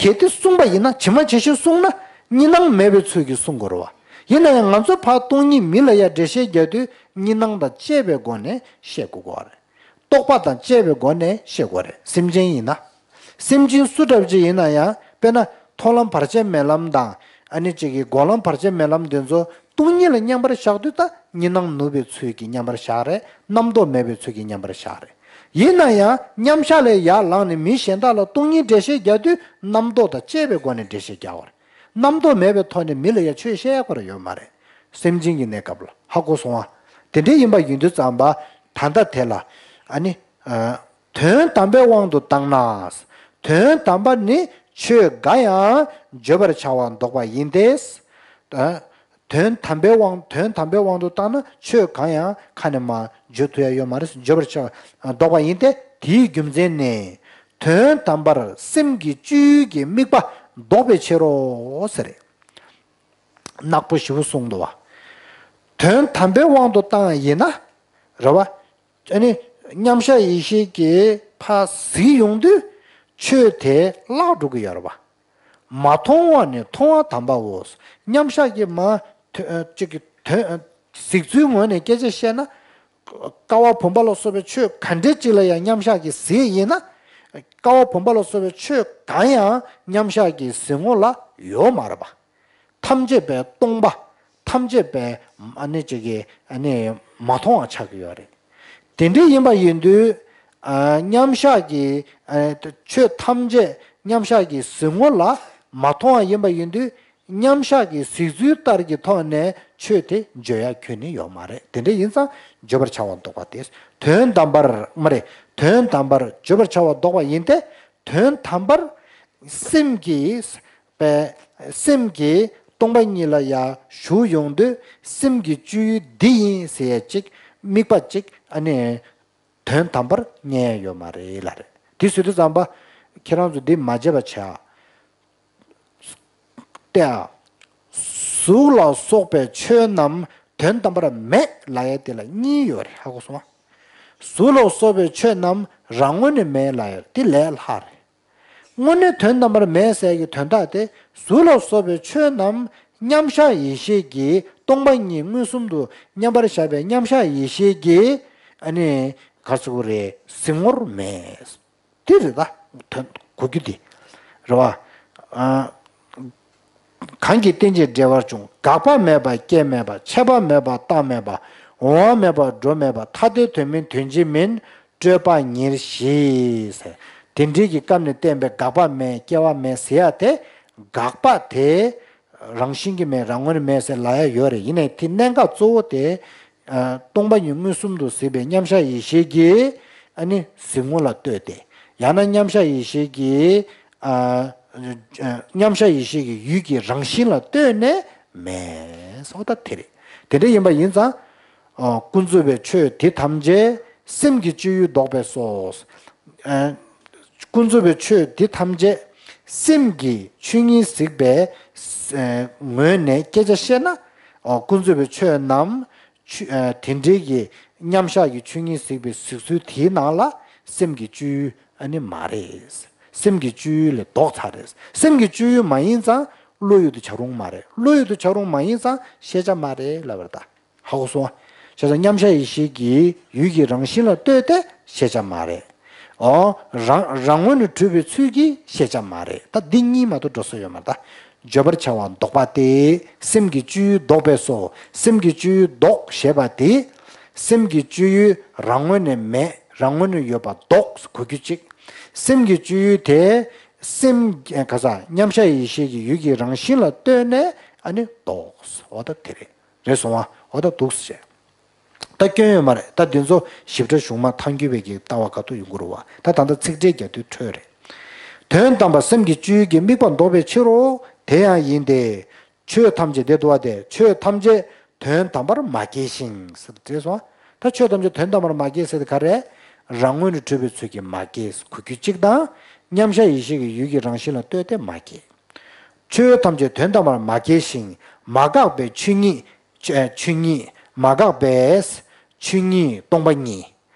གལ་ཏེ་གསུངས་པ་ཡིན་ན་ཇི་མ་ཇི་བཞིན་གསུངས་ན་གཉིས་སྣང་མེད་པའི་ཚུལ་གྱིས་གསུང་དགོས་རེད་བ། ཡིན་ན་ཡང་ང་ཚོ་ཕར་སྟོང་ཉིད་མི་ལ་ཡ་འགྲེལ་བཤད་རྒྱག་དུས་གཉིས་སྣང་དང་བཅས་པའི་སྒོ་ནས་བཤད་དགོས་ཀྱི་རེད། རྟོག་པ་དང་བཅས་པའི་སྒོ་ནས་བཤད་དགོས་རེད། སེམས་ཅན་ཡིན་ན། སེམས་ཅན་སུ་འདྲ་ཅིག་ཡིན་ན་ཡང་དཔེར་ན་མཐོང་ལམ་བར་ཆད་མེད་ལམ་དང་ཨ་ནི་གཅིག་གི་སྒོམ་ལམ་བར་ཆད་མེད་ལམ་དེ་ཚོ་སྟོང་ཉིད་ལ་མཉམ་པར་བཞག་དུས་ད་གཉིས་སྣང་ནུབ་པའི་ཚུལ་གྱིས་མཉམ་པར་བཞག་རེད། རྣམ་རྟོག་མེད་པའི་ཚུལ་གྱིས་མཉམ་པར་བཞག་རེད། ཡིན་ན་ཡང་མཉམ་གཞག་ལས་ཡར་ལངས་ནས་མི་གཞན་དག་ལ་སྟོང་ཉིད་འགྲེལ་བཤད་རྒྱག་དུས་རྣམ་རྟོག་དང་བཅས་པའི་སྒོ་ནས་འགྲེལ་བཤད་རྒྱག་པ་རེད། རྣམ་རྟོག་མེད་པའི་ཐོག་ནས་མི་ལ་ཡ་ཆོས་བཤད་ཡག་པར་ཡོད་མ་རེད། སེམས་ཅན་གྱི་གནས་སྐབས་ལ་ཧ་གོ་སོང་ཨ། དེ་འདྲའི་ཡིན་པ་ཡིན་དུས་ཙམ་པ་ད་ལྟ་དེ་ལ་ཨ་ནི་ཨ་དོན་དམ་པའི་དབང་དུ་བཏང་ན། དོན་དམ་པ་ནི་ཆོས་འགའ་ཡང་བརྗོད་པར་བྱ་བ་འདོགས་པ་ཡིན་ཏེ། ཨ་དོན་དམ་པའི་དབང་དོན་དམ་པའི་དབང་དུ་བཏང་ན་ཆོས་གང་ཡང་ཁ་ནས་མ་བརྗོད་ཐུབ་ཡ་ཡོད་མ་རེད། བརྗོད་པར་བྱ་བ་འདོགས་པ་ཡིན་ཏེ། དེའི་རྒྱུ་མཚན་ནི། དོན་དམ་པར་སེམས་ཀྱི་སྤྱོད་ཡུལ་གྱི་དམིགས་པ་ལྡོག་པའི་ཕྱིར་རོ་ཟེར། ནག་པོ་ཞེ་པོ་གསུངས་འདུག་བ། དོན་དམ་པའི་དབང་དུ་བཏང་ཡིན་ན། རེད་བ། ཨ་ནི། མཉམ་གཞག་ཡེ་ཤེས་ཀྱི་ཕར་གཟིགས་ཡོང་དུས། ཆོས་དེ་བརླག་འགྲོ་གི་ཡོད་རེད་བ། མ་མཐོང་བ་ནི་མཐོང་བ་དམ་པའོ། མཉམ་གཞག་གི་མ། དོན་གཅིག་གི་དོན། གཟིགས་ཚུལ་ངོས་ནས་སྐད་ཆ་བཤད་ན། ཀ་བ་བུམ་པ་ལ་སོགས་པའི་ཆོས་ག་འདྲ་ཅིག་ལ་ཡང་མཉམ་བཞག་གི་གཟིགས་ཡིན་ན། ཀ་བ་བུམ་པ་ལ་སོགས་པའི་ཆོས་གང་ཡང་མཉམ་བཞག་གི་གཟིགས་ངོ་ལ་ཡོད་མ་རེད་པ། ཐམས་ཅད་པའི་སྟོང་པ། ཐམས་ཅད་པའི་ཨ་ནི་ཅིག་གི་ཨ་ནི་མ་མཐོང་བ་ཆགས་ཀྱི་ཡོད་རེད། དེ་འདྲ་ཡིན་པ་ཡིན་དུས། ཨ། མཉམ་བཞག་གི། ཨ། ཆོས་ཐམས་ཅད་མཉམ་བཞག་གི་གཟིགས་ངོ་ལ་མ་མཐོང་བ་ཡིན་པ་ཡིན་དུས། མཉམ་བཞག་གི་གཟིགས་ཚུལ་ལྟར་གྱི་ཐོག་ནས་ཆོས་དེ་བརྗོད་ཡ་ཁྱོན་ནས་ཡོད་མ་རེད། དེ་འདྲ་ཡིན་ཙང་བརྗོད་པར་བྱ་བ་ལྡོག་པ་སྟེ། དོན་དམ་པར་མ་རེད། དོན་དམ་པར་བརྗོད་པར་བྱ་བ་ལྡོག་པ་ཡིན་ཏེ། དོན་དམ་པར་སེམས་ཀྱིས་པའི་སེམས་ཀྱིས་སྟོང་པ་ཉིད་ལ་ཡང་ཞུགས་ཡོང་དུས། སེམས་ཀྱི་སྤྱོད་ཡུལ་འདི་ཡིན་ཟེར་ཡ་གཅིག་དམིགས་པ་གཅིག་ཨ་ནི་དོན་དམ་པར་རྙེད་ཡ་ཡོད་མ་རེད་ལབ་རེད། དེ་ཟེར་དུས་ཙམ་པ་ཁྱེད་རང་ཚོ་འདི་མ་བརྗེད་པ་བྱ། ཏེ། གཟུགས་ལ་སོགས་པའི་ཆོས་རྣམས་དོན་དམ་པར་མེད་ལབ་ཡ་དེ་ལ་གཉིས་ཡོད་རེད། ཧ་གོ་སོང་ང་། གཟུགས་ལ་སོགས་པའི་ཆོས་རྣམས་རང་ངོས་ནས་མེད་ལབ་ཡ་དེ་ལས་སླ་རེད། དངོས་གནས་དོན་དམ་པར་མེད་ཟེར་གྱི་དོན་དག་དེ། གཟུགས་ལ་སོགས་པའི་ཆོས་རྣམས་མཉམ་གཞག་ཡེ་ཤེས་ཀྱིས་སྟོང་པ་ཉིད་མངོན་སུམ་དུ་མཉམ་པར་བཞག་པའི་མཉམ་གཞག་ཡེ་ཤེས་ཀྱིས། ཨ་ནི་ག་རེ་ཟེར་དགོས་རེད། གཟིགས་ངོར་མེད། དེ་རེད་ད། དོན་གོ་རྒྱུ་དེ་རེད་བ། ཨ། གང་གིས་རྟེན་ཅིང་འབྲེལ་བར་འབྱུང་། འགག་པ་མེད་པ་སྐྱེ་མེད་པ། ཆད་པ་མེད་པ་རྟག་མེད་པ། འོང་བ་མེད་པ་འགྲོ་མེད་པ། ཐ་དད་དོན་མིན་དོན་གཅིག་མིན། སྤྲོས་པ་ཉེར་ཞི། ཟེར། དེ་འདྲའི་གི་སྐབས་ནས་བསྟན་པའི་འགག་པ་མེད་སྐྱེ་བ་མེད་ཟེར་ཡ་དེ། འགག་པ་དེ་རང་བཞིན་གྱིས་མེད། རང་ངོས་ནས་མེད་ཟེར་ལབ་ཡ་ཡོད་རེད། ཡིན་ནའི་དེ་གནད་འགག་གཙོ་བོ་དེ། ཨ། སྟོང་པ་ཉིད་མངོན་སུམ་དུ་གཟིགས་པའི་མཉམ་གཞག་ཡེ་ཤེས་ཀྱིས་ཨ་ནི་གཟིགས་ངོ་ལ་ལྟོས་ཏེ། ཡང་ན་མཉམ་གཞག་ཡེ་ཤེས་ཀྱིས། ཨ། མཉམ་གཞག་ཡེ་ཤེས་ཀྱི་ཡུལ་གྱི་རང་བཞིན་ལ་ལྟོས་ནས་མེད། སོ་ད་དེ་རེད། དེ་འདྲ་ཡིན་པ་ཡིན་ཙང་། ཨ། ཀུན་རྫོབ་པའི་ཆོས་དེ་ཐམས་ཅད་སེམས་ཀྱི་སྤྱོད་ཡུལ་ལྡོག་པས་སོ། ཨ། ཀུན་རྫོབ་པའི་ཆོས་དེ་ཐམས་ཅད་སེམས་ཀྱི་ཆོས་ཉིད་གཟིགས་པའི་ངོས་ནས་སྐད་ཆ་བཤད་ན། ཨ། ཀུན་རྫོབ་པའི་ཆོས་རྣམས་ཆོས། ཨ། དེ་འདྲའི་གི་མཉམ་གཞག་གི་ཆོས་ཉིད་གཟིགས་པའི་གཟིགས་ཚུལ་དེའི་ནང་ལ་སེམས་ཀྱི་སྤྱོད་ཡུལ་ཨ་ནི་མ་རེད། སེམས་ཀྱི་སྤྱོད་ཡུལ་ལས་ལྡོག་ཚར་རེད། སེམས་ཀྱི་སྤྱོད་ཡུལ་མ་ཡིན་ཙང་བློ་ཡུལ་དུ་བྱ་རུང་མ་རེད། བློ་ཡུལ་དུ་བྱ་རུང་མ་ཡིན་ཙང་ཤེས་བྱ་མ་རེད་ལབ་པ་རེད་ད། ཧ་གོ་སོང་ང་། བྱས་ཙང་མཉམ་གཞག་ཡེ་ཤེས་ཀྱི་ཡུལ་གྱི་རང་བཞིན་ལ་ལྟོས་ཏེ་ཤེས་བྱ་མ་རེད། ཨོ། རང་རང་ངོས་ནས་གྲུབ་པའི་ཚུལ་གྱིས་ཤེས་བྱ་མ་རེད། ད་འདི་གཉིས་མ་གཏོགས་འགྲོ་ས་ཡོད་མ་རེད་ད། བརྗོད་པར་བྱ་བ་ལྡོག་པ་སྟེ། སེམས་ཀྱི་སྤྱོད་ཡུལ་ལྡོག་པས་སོ། སེམས་ཀྱི་སྤྱོད་ཡུལ་ལྡོག་ཞེས་པ་དེ། སེམས་ཀྱི་སྤྱོད་ཡུལ་རང་ངོས་ནས་མེད། རང་ངོས་ནས་ཡོད་པ་ལྡོག་གོ་རྒྱུ་གཅིག་སེམས་ཀྱི་སྤྱོད་ཡུལ་དེ། སེམས་ག་ས་མཉམ་གཞག་ཡེ་ཤེས་ཀྱི་ཡུལ་གྱི་རང་བཞིན་ལ་ལྟོས་ནས་ཨ་ནི་ལྡོག་འོ་ད་དེ་རེད། རེད་སོང་ང་། འོ་ད་འདུག་སེ་བྱས། ད་སྐྱོན་ཡོད་མ་རེད། ད་འདི་ཚོ་ཞིབ་ཕྲ་གཞུང་མ་ཐང་རྒྱུད་པའི་གི་ལྟ་བ་ག་ཏུ་ཡོང་གི་རེད་བ། ད་ད་ལྟ་ཚིག་ཕྲད་རྒྱག་དུས་འཕྲོས་རེད། དོན་དམ་པར་སེམས་ཀྱི་སྤྱོད་ཡུལ་གྱི་དམིགས་པ་ལྡོག་པའི་ཕྱིར་རོ། དེ་ཡང་ཡིན་ཏེ། ཆོས་ཐམས་ཅད་དེ་འདུག་བ་སྟེ། ཆོས་ཐམས་ཅད་དོན་དམ་པར་མ་སྐྱེས་ཤིང་། ཟེར་དེ་སོང་། ད་ཆོས་ཐམས་ཅད་དོན་དམ་པར་མ་སྐྱེས་ཟེར་དེ་ག་རེ། རང་ངོས་ནས་གྲུབ་པའི་ཚུལ་གྱིས་མ་སྐྱེས་གོ་རྒྱུ་གཅིག་དང་། མཉམ་གཞག་ཡེ་ཤེས་ཀྱི་ཡུལ་གྱི་རང་བཞིན་ལ་ལྟོས་ཏེ་མ་སྐྱེས། ཆོས་ཐམས་ཅད་དོན་དམ་པར་མ་སྐྱེས་ཤིང་། མ་འགགས་པའི་ཆོས་ཉིད། ཆོས་ཉིད་མ་འགགས་པས། ཆོས་ཉིད་སྟོང་པ་ཉིད།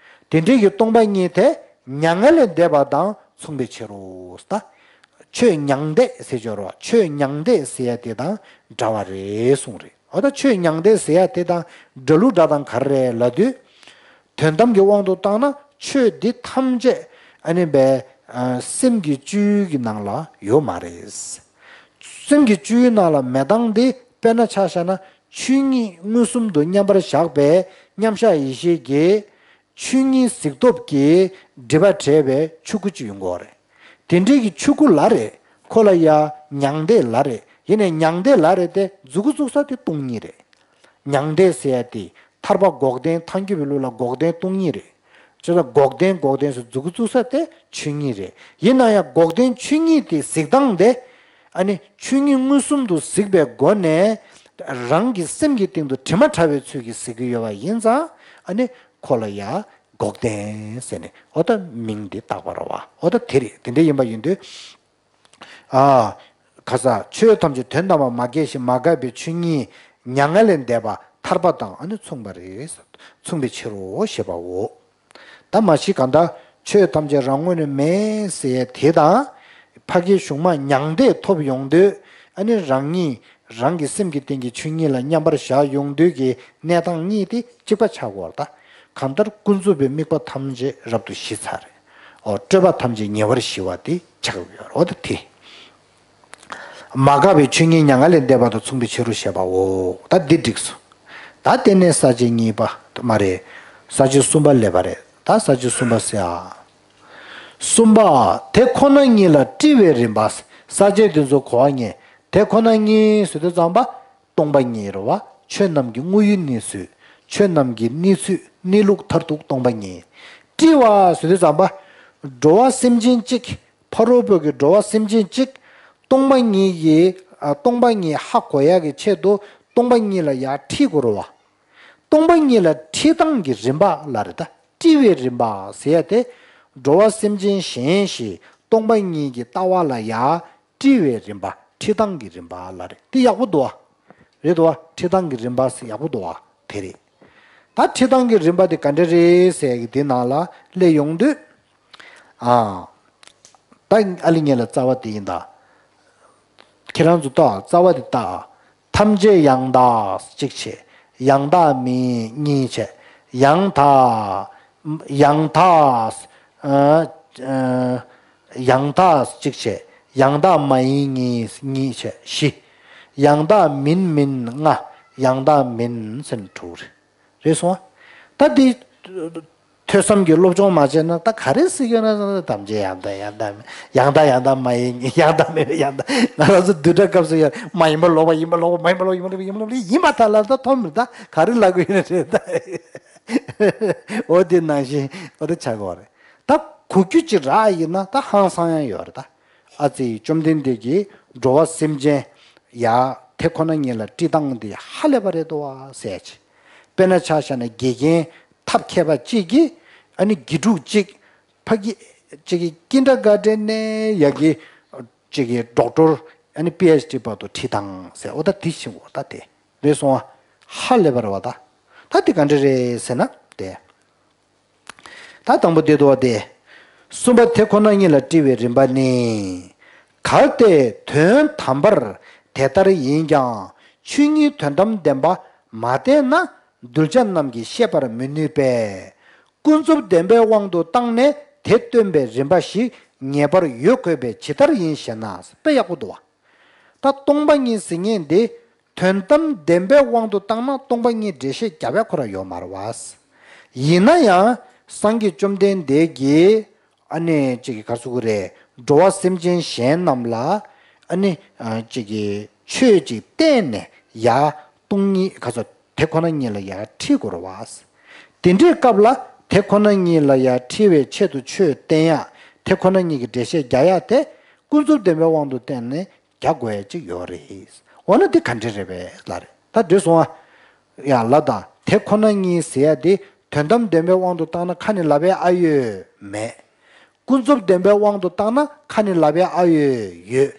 དེ་འདྲའི་གི་སྟོང་པ་ཉིད་དེ་མྱ་ངན་ལས་འདས་པ་དང་མཚུངས་པའི་ཕྱིར་རོ། ད་ཆོས་མྱང་འདས་ཟེར་ཆོག་རོ། ཆོས་མྱང་འདས་ཟེར་ཡ་དེ་དང་འདྲ་བ་རེད་གསུངས་རེད། འོ་ད་ཆོས་མྱང་འདས་ཟེར་ཡ་དེ་དང་འདྲ་ལུགས་འདྲ་དང་ག་རེ་རེད་ལབ་དུས། དོན་དམ་གྱི་དབང་དུ་བཏང་ན་ཆོས་འདི་ཐམས་ཅད་ཨ་ནི་བའི་སེམས་ཀྱི་སྤྱོད་ཡུལ་གྱི་ནང་ལ་ཡོད་མ་རེད། སེམས་ཀྱི་སྤྱོད་ཡུལ་ནང་ལ་མེད་སྟངས་འདི་དཔེར་ན་ཆ་བཞག་ན། ཆོས་ཉིད་མངོན་སུམ་དུ་མཉམ་པར་བཞག་པའི་མཉམ་གཞག་ཡེ་ཤེས་ཀྱི་ཆོས་ཉིད་གཟིགས་སྟོབས་ཀྱིས་སྒྲིབ་པ་བྲལ་བའི་ཆོས་སྐུ་ཅིག་ཡོང་གི་ཡོད་རེད། དེ་འདྲའི་གི་ཆོས་སྐུ་ལ་རེད། ཁོ་ལ་ཡ་མྱང་འདས་ལ་རེད། ཡིན་ནའི་མྱང་འདས་ལ་རེད་དེ་མཛུབ་གུ་བཙུགས་ས་དེ་སྟོང་ཉིད་རེད། མྱང་འདས་ཟེར་ཡ་དེ་ཐར་པ་འགོག་བདེན་ཐལ་འགྱུར་བའི་ལུགས་ལ་འགོག་བདེན་སྟོང་ཉིད་རེད། ཅེས་དང་འགོག་བདེན་འགོག་བདེན་ཟེར་མཛུབ་གུ་བཙུགས་ས་དེ་ཆོས་ཉིད་རེད། ཡིན་ན་ཡང་འགོག་བདེན་ཆོས་ཉིད་དེ་གཟིགས་སྟངས་དེ། ཨ་ནི་ཆོས་ཉིད་མངོན་སུམ་དུ་གཟིགས་པའི་སྒོ་ནས། རང་གི་སེམས་ཀྱི་སྟེང་དུ་དྲི་མ་བྲལ་བའི་ཚུལ་གྱིས་གཟིགས་ཀྱི་ཡོད་པ་ཡིན་ཙང་། ཨ་ནི་ཁོ་ལ་ཡང་འགོག་བདེན་ཟེར་ནས་འོ་ད་མིང་དེ་བཏགས་པ་རེད་བ། འོ་ད་དེ་རེད། དེ་འདྲ་ཡིན་པ་ཡིན་དུས། ཨ། ག་ས་ཆོས་ཐམས་ཅད་དོན་དམ་པར་མ་སྐྱེས་ཤིང་མ་འགགས་པའི་ཆོས་ཉིད་མྱ་ངན་ལས་འདས་པ་ཐར་པ་དང་ཨ་ནི་མཚུངས་པ་རེད། མཚུངས་པའི་ཕྱིར་རོ་ཞེས་པའོ། ད་མ་གཞི་གང་ལྟར་ཆོས་ཐམས་ཅད་རང་ངོས་ནས་མེད་ཟེར་ཡས་དེ་དང་། ཕ་གིའི་གཞུང་མ་མྱང་འདས་ཐོབ་ཡོང་དུས་ཨ་ནི་རང་ཉིད་ རང་གི་སེམས་ཀྱི་སྟེང་གི་ཆོས་ཉིད་ལ་མཉམ་པར་བཞག་ཡོང་དུས་ཀྱི་གནས་སྟངས་གཉིས་དེ་གཅིག་པ་ཆགས་ཀྱི་ཡོད་རེད་ད། གང་ལྟར་ཀུན་རྫོབ་པའི་དམིགས་པ་ཐམས་ཅད་རབ་ཏུ་ཞི་ཚར་རེད། ཨོ་སྤྲོས་པ་ཐམས་ཅད་ཉེ་བར་ཞི་བ་དེ་ཆགས་ཀྱི་ཡོད་རེད། འོ་ད་དེ། མ་འགགས་པའི་ཆོས་ཉིད་མྱ་ངན་ལས་འདས་པ་དང་མཚུངས་པའི་ཕྱིར་རོ་ཞེས་པའོ། ད་འདི་འགྲིགས་སོ། ད་དེ་ནས་ས་བཅད་གཉིས་པ་མ་རེད། ས་བཅད་གསུམ་པ་སླེབས་པ་རེད། ད་ས་བཅད་གསུམ་པ་ཟེར་ཨ། གསུམ་པ། དེ་ཁོ་ན་ཉིད་ལ་དཀྲི་བའི་རིམ་པ། ས་བཅད་འདི་ཚོ་གོ་བ་ངེས། དེ་ཁོ་ན་ཉིད་ཟེར་དུས་ཙམ་པ། སྟོང་པ་ཉིད་རེད་བ། ཆོས་རྣམས་ཀྱི་དངོས་ཡུལ་གནས་ཚུལ། ཆོས་རྣམས་ཀྱི་གནས་ཚུལ་གནས་ལུགས་མཐར་ཐུག་སྟོང་པ་ཉིད། དཀྲི་བ་ཟེར་དུས་ཙམ་པ། འགྲོ་བ་སེམས་ཅན་གཅིག་ཕ་རོལ་པོ་གི་འགྲོ་བ་སེམས་ཅན་གཅིག་སྟོང་པ་ཉིད་ཀྱི་ཨ། སྟོང་པ་ཉིད་ཧ་གོ་ཡག་གི་ཆེད་དུ་སྟོང་པ་ཉིད་ལ་ཡར་དཀྲི་དགོས་རེད་བ། སྟོང་པ་ཉིད་ལ་དཀྲི་སྟངས་ཀྱི་རིམ་པ་ལ་རེད་ད། དཀྲི་བའི་རིམ་པ་ཟེར་ཡ་དེ། འགྲོ་བ་སེམས་ཅན་གཞན་ཞིག་སྟོང་པ་ཉིད་ཀྱི་ལྟ་བ་ལ་ཡར་དཀྲི་བའི་རིམ་པ། དཀྲི་སྟངས་ཀྱི་རིམ་པ་ལ་རེད། དེ་ཡག་པོ་འདུག་བ། རེད་འདུག་བ། དཀྲི་སྟངས་ཀྱི་རིམ་པ་ཟེར་ཡག་པོ་འདུག་བ། དེ་རེད། ད་དཀྲི་སྟངས་ཀྱི་རིམ་པ་དེ་ག་འདྲ་རེད་ཟེར་ཡ་གི་དེ་ནང་ལ་སླེབས་ཡོང་དུས། ཨ། ད་ཨ་ལི་ངེད་ལ་རྩ་བ་དེ་ཡིན་ད། ཁྱེད་རང་ཚོ་ལྟ་རྩ་བ་དེ་ལྟ། ཐམས་ཅད་ཡང་དག་གཅིག་བྱས། ཡང་དག་མིན་གཉིས་བྱས། ཡང་དག་ཡང་དག་ཨ། ཨ། ཡང་དག་གཅིག་བྱས། ཡང་དག་མ་ཡིན་གཉིས་གཉིས་བྱས་བཞི། ཡང་དག་མིན་མིན་ལྔ། ཡང་དག་མིན་ཟེར་ན་དྲུག་རེད། རེད་སོང་ཨ། ད་འདི། ཐོས་བསམ་གྱི་སློབ་སྦྱོང་མ་བྱས་ན་ད་ག་རེ་སྲིད་ཡོད་ན། ཐམས་ཅད་ཡང་དག་ཡང་དག་མིན། ཡང་དག་ཡང་དག་མ་ཡིན། ཡང་དག་མིན་པའི་ཡང་དག་ང་རང་ཚོ་བསྡུས་གྲྭ་སྐབས་སུ་ཡང་མ་ཡིན་པ་ལོག་པ། ཡིན་པ་ལོག་པ། མ་ཡིན་པ་ལོག་པ། ཡིན་པ་ལོག་པ། ཡིན་པ་ལོག་པ། ཡིན་པ་ལོག་པ། ཡིན་པ་ད་ལ་ད་མཐོང་མི་ད་ག་རེ་ལབ་དགོས་ཡིན་ན་རེད་ད། འོ་དེ་ནང་བཞིན་འོ་དེ་ཆགས་ཀྱི་ཡོད་རེད། ད་གོ་རྒྱུ་ཅིག་རག་ཡིན་ན་ད་ཧང་སང་ཡང་ཡོད་རེད་ད། ཨ་ཙི། བཅོམ་ལྡན་འདས་ཀྱིས་འགྲོ་བ་སེམས་ཅན་ཡ་དེ་ཁོ་ན་ཉིད་ལ་དཀྲི་སྟངས་འདི་ཧ་ལས་པ་རེད་དོ་བ་ཟེར་ཅིག་དཔེར་ན་ཆ་བཞག་ན་དགེ་རྒན་ཐབས་མཁས་པ་གཅིག་གིས་ཨ་ནི་དགེ་ཕྲུག་གཅིག་ཕ་གི་གཅིག་གི་ཀིན་ཌར་གྷར་ཌེན་ནས་ཡ་གི་གཅིག་གི་ཌོག་ཊར་ཨ་ནི་པི་ཨེཆ་ཌི་བར་དུ་ཁྲིད་སྟངས་ཟེར། འོ་ད་དེ་ཤེས་དགོས། ད་དེ་རེད་སོང་བ། ཧ་ལས་པ་རེད་བ་ད། ད་དེ་ག་འདྲ་རེད་ཟེར་ན་དེ། ད་དང་པོ་དེ་དོ་སྟེ། གསུམ་པ་དེ་ཁོ་ན་ཉིད་ལ་དཀྲི་བའི་རིམ་པ་ནི། གལ་ཏེ་དོན་དམ་པར་དེ་ལྟར་ཡིན་ཀྱང་ཆོས་ཉིད་དོན་དམ་བདེན་པ་མ་བསྟན་ན་གདུལ་བྱ་རྣམས་ཀྱིས་ཤེས་པར་མི་ནུས་པས། ཀུན་རྫོབ་བདེན་པའི་དབང་དུ་བཏང་ནས་དེ་སྟོན་པའི་རིམ་པ་ཞིག་ངེས་པར་ཡོད་དགོས་པས་ཇི་ལྟར་ཡིན་ཞེ་ན། དཔེ་ཡག་པོ་འདུག་བ། ད་སྟོང་པ་ཉིད་ཟེར་མཁན་འདི་དོན་དམ་བདེན་པའི་དབང་དུ་བཏང་ན་སྟོང་པ་ཉིད་འགྲེལ་བཤད་རྒྱབ་ཡ་ཁོ་རང་ཡོད་མ་རེད་བ། ཡིན་ན་ཡང་སངས་རྒྱས་བཅོམ་ལྡན་འདས་ཀྱིས་ཨ་ནི་ཅིག་གི་ག་རེ་ཟེར་དགོས་རེད། འགྲོ་བ་སེམས་ཅན་གཞན་རྣམས་ལ་ཨ་ནི་ཨ་ཅིག་གི་ཆོས་ཅིག་བསྟན་ནས་ཡ་སྟོང་ཉིད་ག་ཚོད་དེ་ཁོ་ན་ཉིད་ལ་ཡ་ཁྲིད་དགོས་རེད་བ། དེ་འདྲའི་སྐབས་ལ་དེ་ཁོ་ན་ཉིད་ལ་ཡ་ཁྲིད་པའི་ཆེད་དུ་ཆོས་བསྟན་ཡ་དེ་ཁོ་ན་ཉིད་ཀྱི་འགྲེལ་བཤད་རྒྱག་ཡ་དེ་ཀུན་རྫོབ་བདེན་པའི་དབང་དུ་བཏང་ནས་རྒྱག་དགོས་ཡ་ཅིག་ཡོད་རེད། འོ་ན་འདི་ག་འདྲ་རེད་པས་ལབ་རེད། ད་འདི་སོང་ཨ། ཡ་ལ་ད་དེ་ཁོ་ན་ཉིད་ཟེར་ཡ་དེ་དོན་དམ་བདེན་པའི་དབང་དུ་བཏང་ན་ཁ་ནས་ལབ་ཡ་ཨ་ཡོད་མེད། ཀུན་རྫོབ་བདེན་པའི་དབང་དུ་བཏང་ན་ཁ་ནས་ལབ་ཡ་ཨ་ཡོད་ཡོད།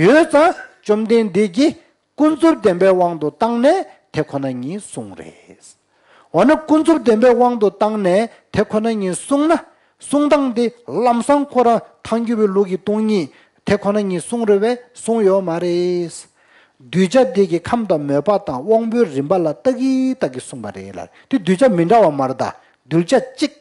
ཡོད་ཙང་བཅོམ་ལྡན་འདས་ཀྱིས་ཀུན་རྫོབ་བདེན་པའི་དབང་དུ་བཏང་ནས་དེ་ཁོ་ན་ཉིད་གསུངས་རེད། འོ་ན་ཀུན་རྫོབ་བདེན་པའི་དབང་དུ་བཏང་ནས་དེ་ཁོ་ན་ཉིད་གསུངས་ན། གསུང་སྟངས་དེ་ལམ་སང་ཁོ་རང་ཐལ་འགྱུར་བའི་ལུགས་ཀྱི་སྟོང་ཉིད་དེ་ཁོ་ན་ཉིད་གསུངས་རེད་པས། གསུངས་ཡོད་མ་རེད། གདུལ་བྱ་དེ་གི་ཁམས་དང་མོས་པ་དང་དབང་པོའི་རིམ་པ་ལ་ལྟ་གིན་ལྟ་གིན་གསུངས་པ་རེད་ལ། དེ་གདུལ་བྱ་མི་འདྲ་བ་མ་རེད་ད། གདུལ་བྱ་གཅིག་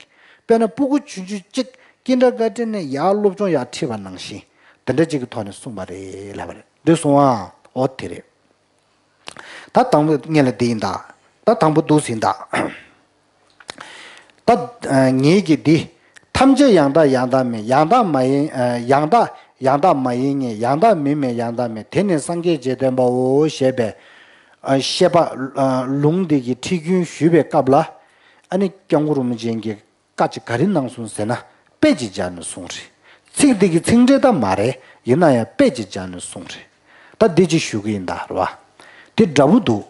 དཔེར་ན་སྤུ་གུ་ཆུང་ཆུང་གཅིག་ཀིན་ཌར་གྷར་ཌེན་ནས་ཡར་སློབ་སྦྱོང་ཡར་ཁྲིད་པ་ནང་བཞིན་དེ་འདྲ་གཅིག་གི་ཐོག་ནས་གསུངས་པ་རེད་ལབ་པ་རེད། འདི་གསུང་ཨ། འོ་དེ་རེད། ད་དང་པོ་ངེད་ལ་འདི་ཡིན་ད། ད་དང་པོ་འདུག་ཟིན་ད། ད་ངེད་ཀྱི་འདི། ཐམས་ཅད་ཡང་དག་ཡང་དག་མིན། ཡང་དག་མ་ཡིན། ཡང་དག་ཡང་དག་མ་ཡིན་ངེས། ཡང་དག་མིན་མེད་ཡང་དག་མིན། དེ་ནི་སངས་རྒྱས་རྗེས་བསྟན་པའོ་ཞེས་པའི་བཤད་པ་ལུང་འདི་གི་ཁྲིད་རྒྱུན་ཞུས་པའི་སྐབས་ལ། ཨ་ནི་སྐྱབས་མགོན་རིན་པོ་ཆེ་གིས། བཀའ་ཅིག་ག་རེ་གནང་སོང་ཟེར་ན། དཔེ་ཅིག་སྦྱར་ནས་གསུངས་རེད། ཚིག་འདི་གི་ཚིག་འགྲེལ་ད་མ་རེད། ཡིན་ན་ཡང་དཔེ་ཅིག་སྦྱར་ནས་གསུངས་རེད། ད་འདི་ཅིག་ཞུ་གི་ཡིན་ད་རེད་བ། དེ་འདྲ་པོ་འདུག་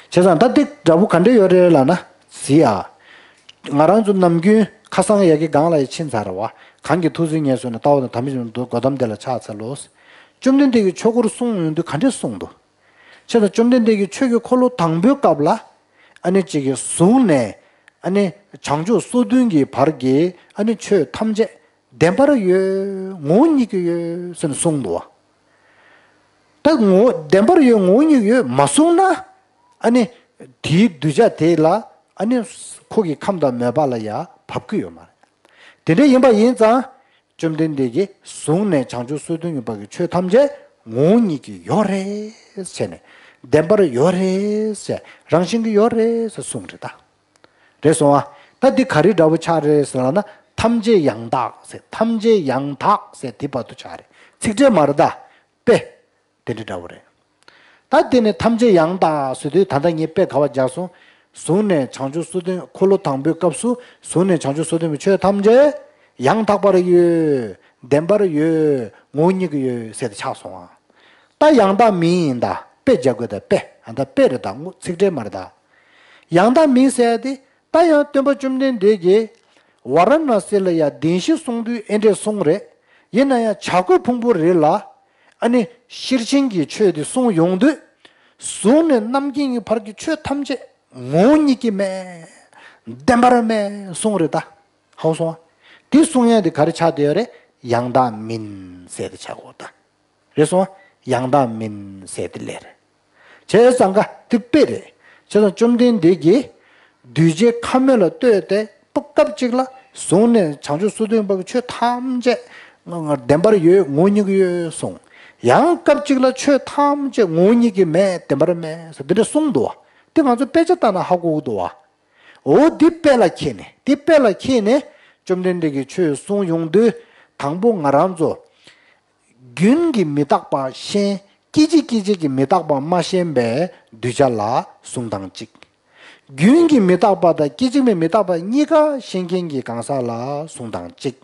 བྱས་ཙང་ད་འདི་འདྲ་པོ་ག་འདྲ་ཡོད་རེད་ལབ་ན། གཟིགས་ཨ། ང་རང་ཚོ་ནམ་རྒྱུན་ཁ་སང་ཡ་གི་སྒང་ལ་ཡ་ཕྱིན་ཚར་རེད་བ། གང་གི་ཐུགས་སྲས་ངལ་གསོ་ནས་ལྟ་བ་དང་དམ་པའི་ཆོས་འདུལ་དགོས་གཏམ་དེ་ལ་ཕྱག་འཚལ་ལོ། བཅོམ་ལྡན་འདས་ཀྱིས་ཆོས་འཁོར་གསུངས་ཡོང་དུས་ག་འདྲས་གསུངས་འདུག་བྱས་ཙང་བཅོམ་ལྡན་འདས་ཀྱིས་ཆོས་ཀྱི་འཁོར་ལོ་དང་པོའི་སྐབས་ལ། ཨ་ནི་གཅིག་གི་གཟུགས་ནས་ཨ་ནི་བྱང་ཆུབ་སོ་བདུན་གྱི་བར་གྱི་ཨ་ནི་ཆོས་ཐམས་ཅད་བདེན་པར་ཡོད། ངོ་བོ་ཉིད་ཀྱིས་ཡོད་ཟེར་ནས་གསུངས་འདུག་བ། ད་ངོ་བོ་བདེན་པར་ཡོད་ངོ་བོ་ཉིད་ཡོད་མ་གསུངས་ན། ཨ་ནི་དེའི་གདུལ་བྱ་དེ་ལ་ཨ་ནི་ཁོ་གི་ཁམས་དང་མོས་པ་ལ་ཡང་བབ་ཀྱི་ཡོད་མ་རེད། དེ་འདྲ་ཡིན་པ་ཡིན་ཙང་། བཅོམ་ལྡན་འདས་ཀྱིས་བཟུང་ནས་བྱང་ཆུབ་སོ་བདུན་ཡོད་པ་གི་ཆོས་ཐམས་ཅད་ངོ་བོ་ཉིད་ཀྱིས་ཡོད་རེད་ཟེར་ནས། བདེན་པར་ཡོད་རེད་ཟེར། རང་བཞིན་གྱིས་ཡོད་རེད་ཟེར་གསུངས་རེད་ད། རེད་སོང་ཨ། ད་འདི་ག་རེ་འདྲ་བོ་ཆགས་རེད་ཟེར་ལབ་ན། ཐམས་ཅད་ཡང་དག་ཟེར། ཐམས་ཅད་ཡང་དག་ཟེར་དེ་བར་དུ་ཆགས་རེད། ཚིག་འགྲེལ་མ་རེད་ད། དཔེ། དེ་འདྲ་འདྲ་བོ་རེད། ད་དེ་ནས་ཐམས་ཅད་ཡང་དག་ཟེར་དུས་ད་ལྟ་ངས་དཔེ་ག་བ་སྦྱར་སོང་། བཟུང་ནས་བྱང་ཆུབ་སོ་བདུན། འཁོར་ལོ་དང་པོའི་སྐབས་སུ་བཟུང་ནས་བྱང་ཆུབ་སོ་བདུན་པའི་ཆོས་ཐམས་ཅད་ཡང་དག་པར་ཡོད། བདེན་པར་ཡོད། ངོ་བོ་ཉིད་ཀྱིས་ཡོད་ཟེར་ཏེ་ཆགས་སོང་ཨ། ད་ཡང་དག་མིན་ཡིན་ད། དཔེ་སྦྱར་དགོས་ད་དཔེ། ཨ་ད་དཔེ་རེད་ད། ཚིག་འགྲེལ་མ་རེད་ད། ཡང་དག་མིན་ཟེར་ཡ་དེ། ད་ཡང་སྟོན་པ་བཅོམ་ལྡན་འདས་ཀྱིས་ཝཱ་ར་ཎ་སི་ལ་ཡང་བདེན་བཞི་གསུང་དུས་ཨེ་འདྲས་གསུང་རེད། ཡིན་ན་ཡང་བྱ་རྒོད་ཕུང་པོ་རེ་ལ་ཨ་ནི་ཤེར་ཕྱིན་གྱི་ཆོས་དེ་གསུང་ཡོང་དུས། གཟུགས་ནས་རྣམ་མཁྱེན་གྱི་བར་གྱི་ཆོས་ཐམས་ཅད་ངོ་བོ་ཉིད་ཀྱིས་མེད། བདེན་པར་མེད་གསུང་རེད་ད། ཧ་གོ་སོང་ཨ། དེ་གསུང་ཡ་དེ་ག་རེ་ཆགས་བསྡད་ཡོད་རེད། ཡང་དག་མིན་ཟེར་དེ་ཆགས་ཡོད་ད། རེད་སོང་། ཡང་དག་མིན་ཟེར་དེ་ལས་རེད། བྱས་ཙང་ཀ་དེ་དཔེ་རེད། བྱས་ཙང་བཅོམ་ལྡན་འདས་ཀྱིས་གདུལ་བྱའི་ཁམས་མོས་ལ་ལྟོས་ཏེ་སྐབས་གཅིག་ལ་བཟུང་ནས་བྱང་ཆུབ་སོ་བདུན་པ་གི་ཆོས་ཐམས་ཅད་བདེན་པར་ཡོད། ངོ་བོ་ཉིད་ཀྱིས་ཡོད་གསུངས། ཡང་སྐབས་གཅིག་ལ་ཆོས་ཐམས་ཅད་ངོ་བོ་ཉིད་ཀྱིས་མེད། བདེན་པར་མེད་ཟེར་འདི་འདྲ་གསུངས་འདུག་བ། དེ་ང་ཚོ་དཔེ་ཆ་ལྟ་ན་ཧ་གོ་གི་འདུག་བ། འོ་འདི་དཔེ་ལ་མཁྱེན་ནས། འདི་དཔེ་ལ་མཁྱེན་ནས་བཅོམ་ལྡན་འདས་ཀྱིས་ཆོས་གསུང་ཡོང་དུས། དང་པོ་ང་རང་ཚོ་རྒྱུན་གྱི་མི་རྟག་པ་ཤེས། སྐད་ཅིག་སྐད་ཅིག་གི་མི་རྟག་པ་མ་ཤེས་པའི་གདུལ་བྱ་ལ་གསུང་སྟངས་གཅིག་རྒྱུན་གྱི་མི་རྟག་པ་དང་སྐད་ཅིག་མའི་མི་རྟག་པ་གཉིས་ཀ་ཤེས་མཁན་གྱི་གང་ཟག་ལ་གསུང་སྟངས་གཅིག་